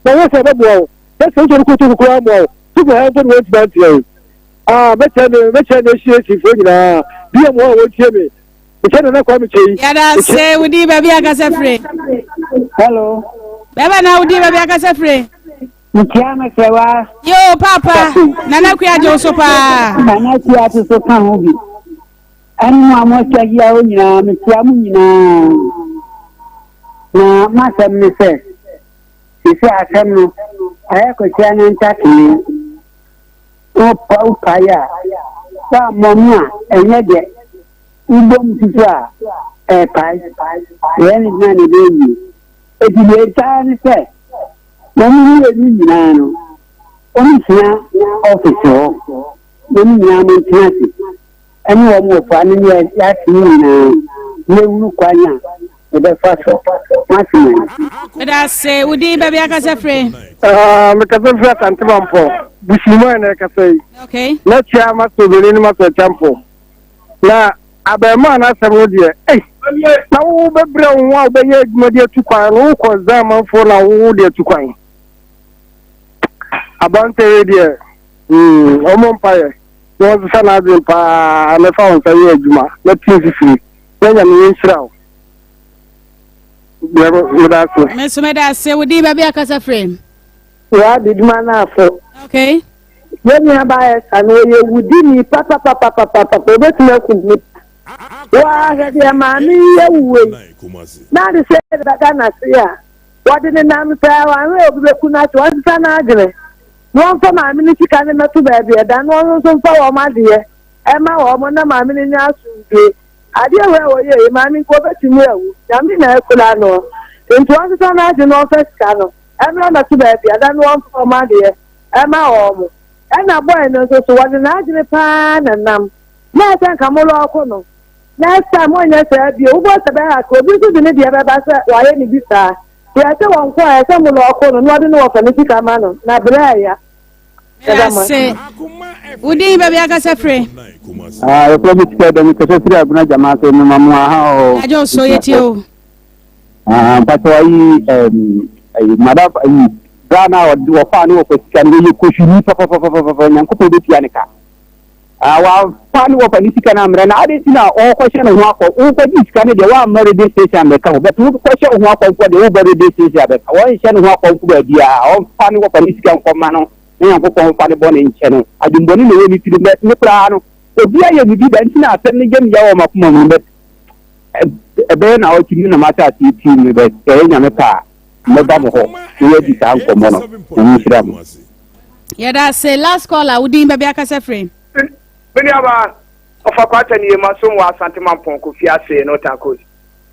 Na wɔsɛ ɛbɛboa wo. Na sɛ wosɛ wokɔ sukuu koraa mmoa wo. Sukuu ha mpo na wɔntumi anteɛ wo. Ah, mɛkyerɛ me mɛkyerɛ na HCAC foɔ nyinaa. BM hɔ a wɔntie me. Mekyɛ Nana Kwame Kyei. Yɛda ase wodi baabi akasa firi. Hello. Bɛbɛ na wodi baabi akasa firi. Ntia me sɛ wa. Yoo papa Nana Kua gye wo so paa. Nana Kua to so ka ho bi. Ɛne mo a moatwa ahyia hɔ nyinaa mekyia mo nyinaa. Na m'asɛm ne sɛ sisi asɛm no ayɛ kwasia no ntakee. Wopa wopae a woammɔ mu a ɛnyɛ dɛ. Wobɔ mu nso a ɛpae. Ɛyɛ ne gyina na ɛbɛyɛ yie. Enti deɛ ɛtwa ara ne sɛ wɔn mmienu nyinaa no wɔnsua ɔfese hɔ na wɔn nyinaa montena ase ɛne wɔn wɔfa no ne yɛase no nyinaa na ɛhunu kwan a yɛbɛfa so moate me. Meda ase. Wo din baabi akasa firi? Ah, mekasa firi Asante Mampɔ. Busuman na ɛkasa yi. Okay. Na kyia Master Obìnrin ne Master Champo. Na abarimaa no asɛm no deɛ, ei, na wobɛbrɛ wo ho a wobɛyɛ adwuma de atu kwan no, wokɔ zan amanfoɔ na wo de atu kwan. Aberanteɛ yi deɛ, hmm, ɔmmɔ mpaeɛ na ɔnsesa n'adwene paa na fa wo nsa yɛ adwuma na ti mfifiri na Nyame yɛ nhyira wo. Deɛ meda ase. Me nso meda ase. Wo din baabi akasa firi? Waa Biduma Anafo. Okay. Yɛn nua baa Esther no ɔyɛ wudini papapapapapa obetumi akum nipa. Waa hwɛ deɛ maame yi awu wei na ade sɛ bɛda n'ase a wɔde ne nam saa wanhwɛ obi bɛku no ase wɔnsesa n'adwene na wɔmfa maame no sika no mmɛto baabi ɛda na ɔno nso mfa wɔn adeɛ ɛma wɔn na maame no nya asomdue adeɛ wei a wɔyɛ yi maame nka obetumi awu nyame na akura no nti wɔnsesa n'adwene na wɔmfa sika no ɛmmra mmɛto baabi ɛda na wɔmfa wɔn adeɛ ɛma wɔn. Ɛna boy no nso so wɔde n'adwene paa na nam. Na ɛsɛ nka mo lɔɔko no. Next time monyɛ saa bio. Wobɔ sɛ bɛha ka obi nso de ne deɛ bɛba sɛ wayɛ ne bi saa. Deɛ ɛsɛ wɔn nko a ɛsɛ mo lɔɔko no na ɔde ne wɔfa ne sika ma no. Na brɛ ɛya. Yɛda ase. Wo din baabi akasa firi? Ah, yɛfrɛ me sika dɛm kasa firi agona gyama ase mema mo aha o. Agye so yɛtie o. Ah, mpakyɛw ayi ɛm ayi madam ayi bra na ɔde wɔfaa ne wɔfa sika no wɔyɛ kohwini papapapapa nyankopɔn bɛtua ne ka. Ah, wafa ne wɔfa ne sika no ammerɛ na ade nti na ɔkɔhyɛ ne ho akɔ wokɔgye sika no deɛ woamma radio station abɛka ho but wokɔhyɛ wo ho akɔmfoɔ deɛ woba radio station abɛka wɔnhyɛ ne ho akɔmfo baabiaa ɔmfa ne wɔfa ne sika nkɔma no na nyankopɔn mfa ne bɔne nkyɛ no adwembɔne na ɛwɔ ne tirim but ne koraa no obi ayɛ ne bi da nti na asɛm no yɛ me ya wɔ makoma mu but Ɛbɛyɛ naawɔtwe bi na m'ahyɛ aseɛ tie mu but sɛ ɛyɛ Nyame pɛ a mɛba mo hɔ na yɛadi saa nkɔmmɔ no. Nyame nhyira mo. Yɛda ase. Last caller, wo din baabi akasa firi? Me nuabaa, ɔfa kwata nie masom wɔ Asante Mampɔn Kofi ase Northern Coast.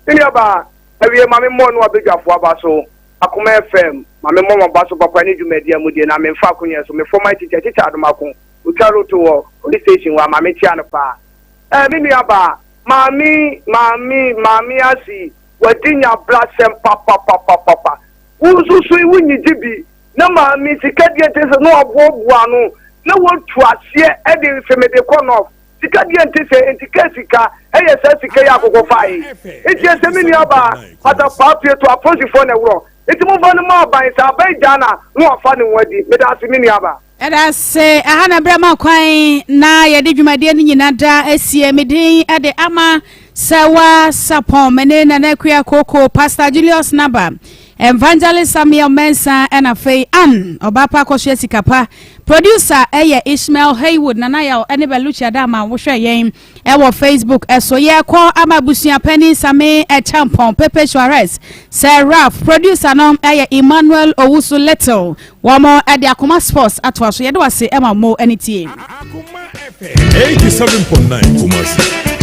Me nuabaa, awie ma me mmɔ no abadwafoɔ aba so, Akoma FM, ma me mmɔ mo aba so papa ne dwumadie a modie na memfa akonya so, me former teacher, Teacher Adomako, otwa roto wɔ police station hɔ a, ma me kyea no paa. Eh, me nuabaa, Maame, maame, maame ase wadi nyabrasɛm papapapapa. Wo nso so yi wonyigye bi na maame sika deɛ nte sɛ na waboaboa ano na watu aseɛ de sɛ mede kɔ nɔf. Sika deɛ nte sɛ nti ka sika ɛyɛ saa sika yi akokɔ fa yi. Nti ɛsɛ me nua baa pata paa pie to apolisifoɔ na ɛworɔ. Nti momfa no ma aban sɛ aban gyaa no a na wafa ne ho adi. Meda ase me nua baa. Ɛda ase, ɛha na berɛ ma kwan na yɛde dwumadie no nyina da asie. Me din de Ama Sɛwa Sapɔn, me ne Nana Akua Koko, Pastor Julius Naba, Evangelist Samuel Mensah, ɛna afei Ann Ɔbaapa Akɔsoa Sikapa. Producer ɛyɛ Ishmael Haywood, Nana Yaw ɛne Beluchi Adama wohwɛ yɛn Ɛwɔ Facebook so yɛkɔ ama abusua panin Same Acheampong, Pepe Suarez, Sir Ralph, producer no yɛ Emmanuel Owusu Little. Wɔn de Akoma Sports atoa so. Yɛde wase ma mo ani tie. Akoma FM 87.9 Kumasi.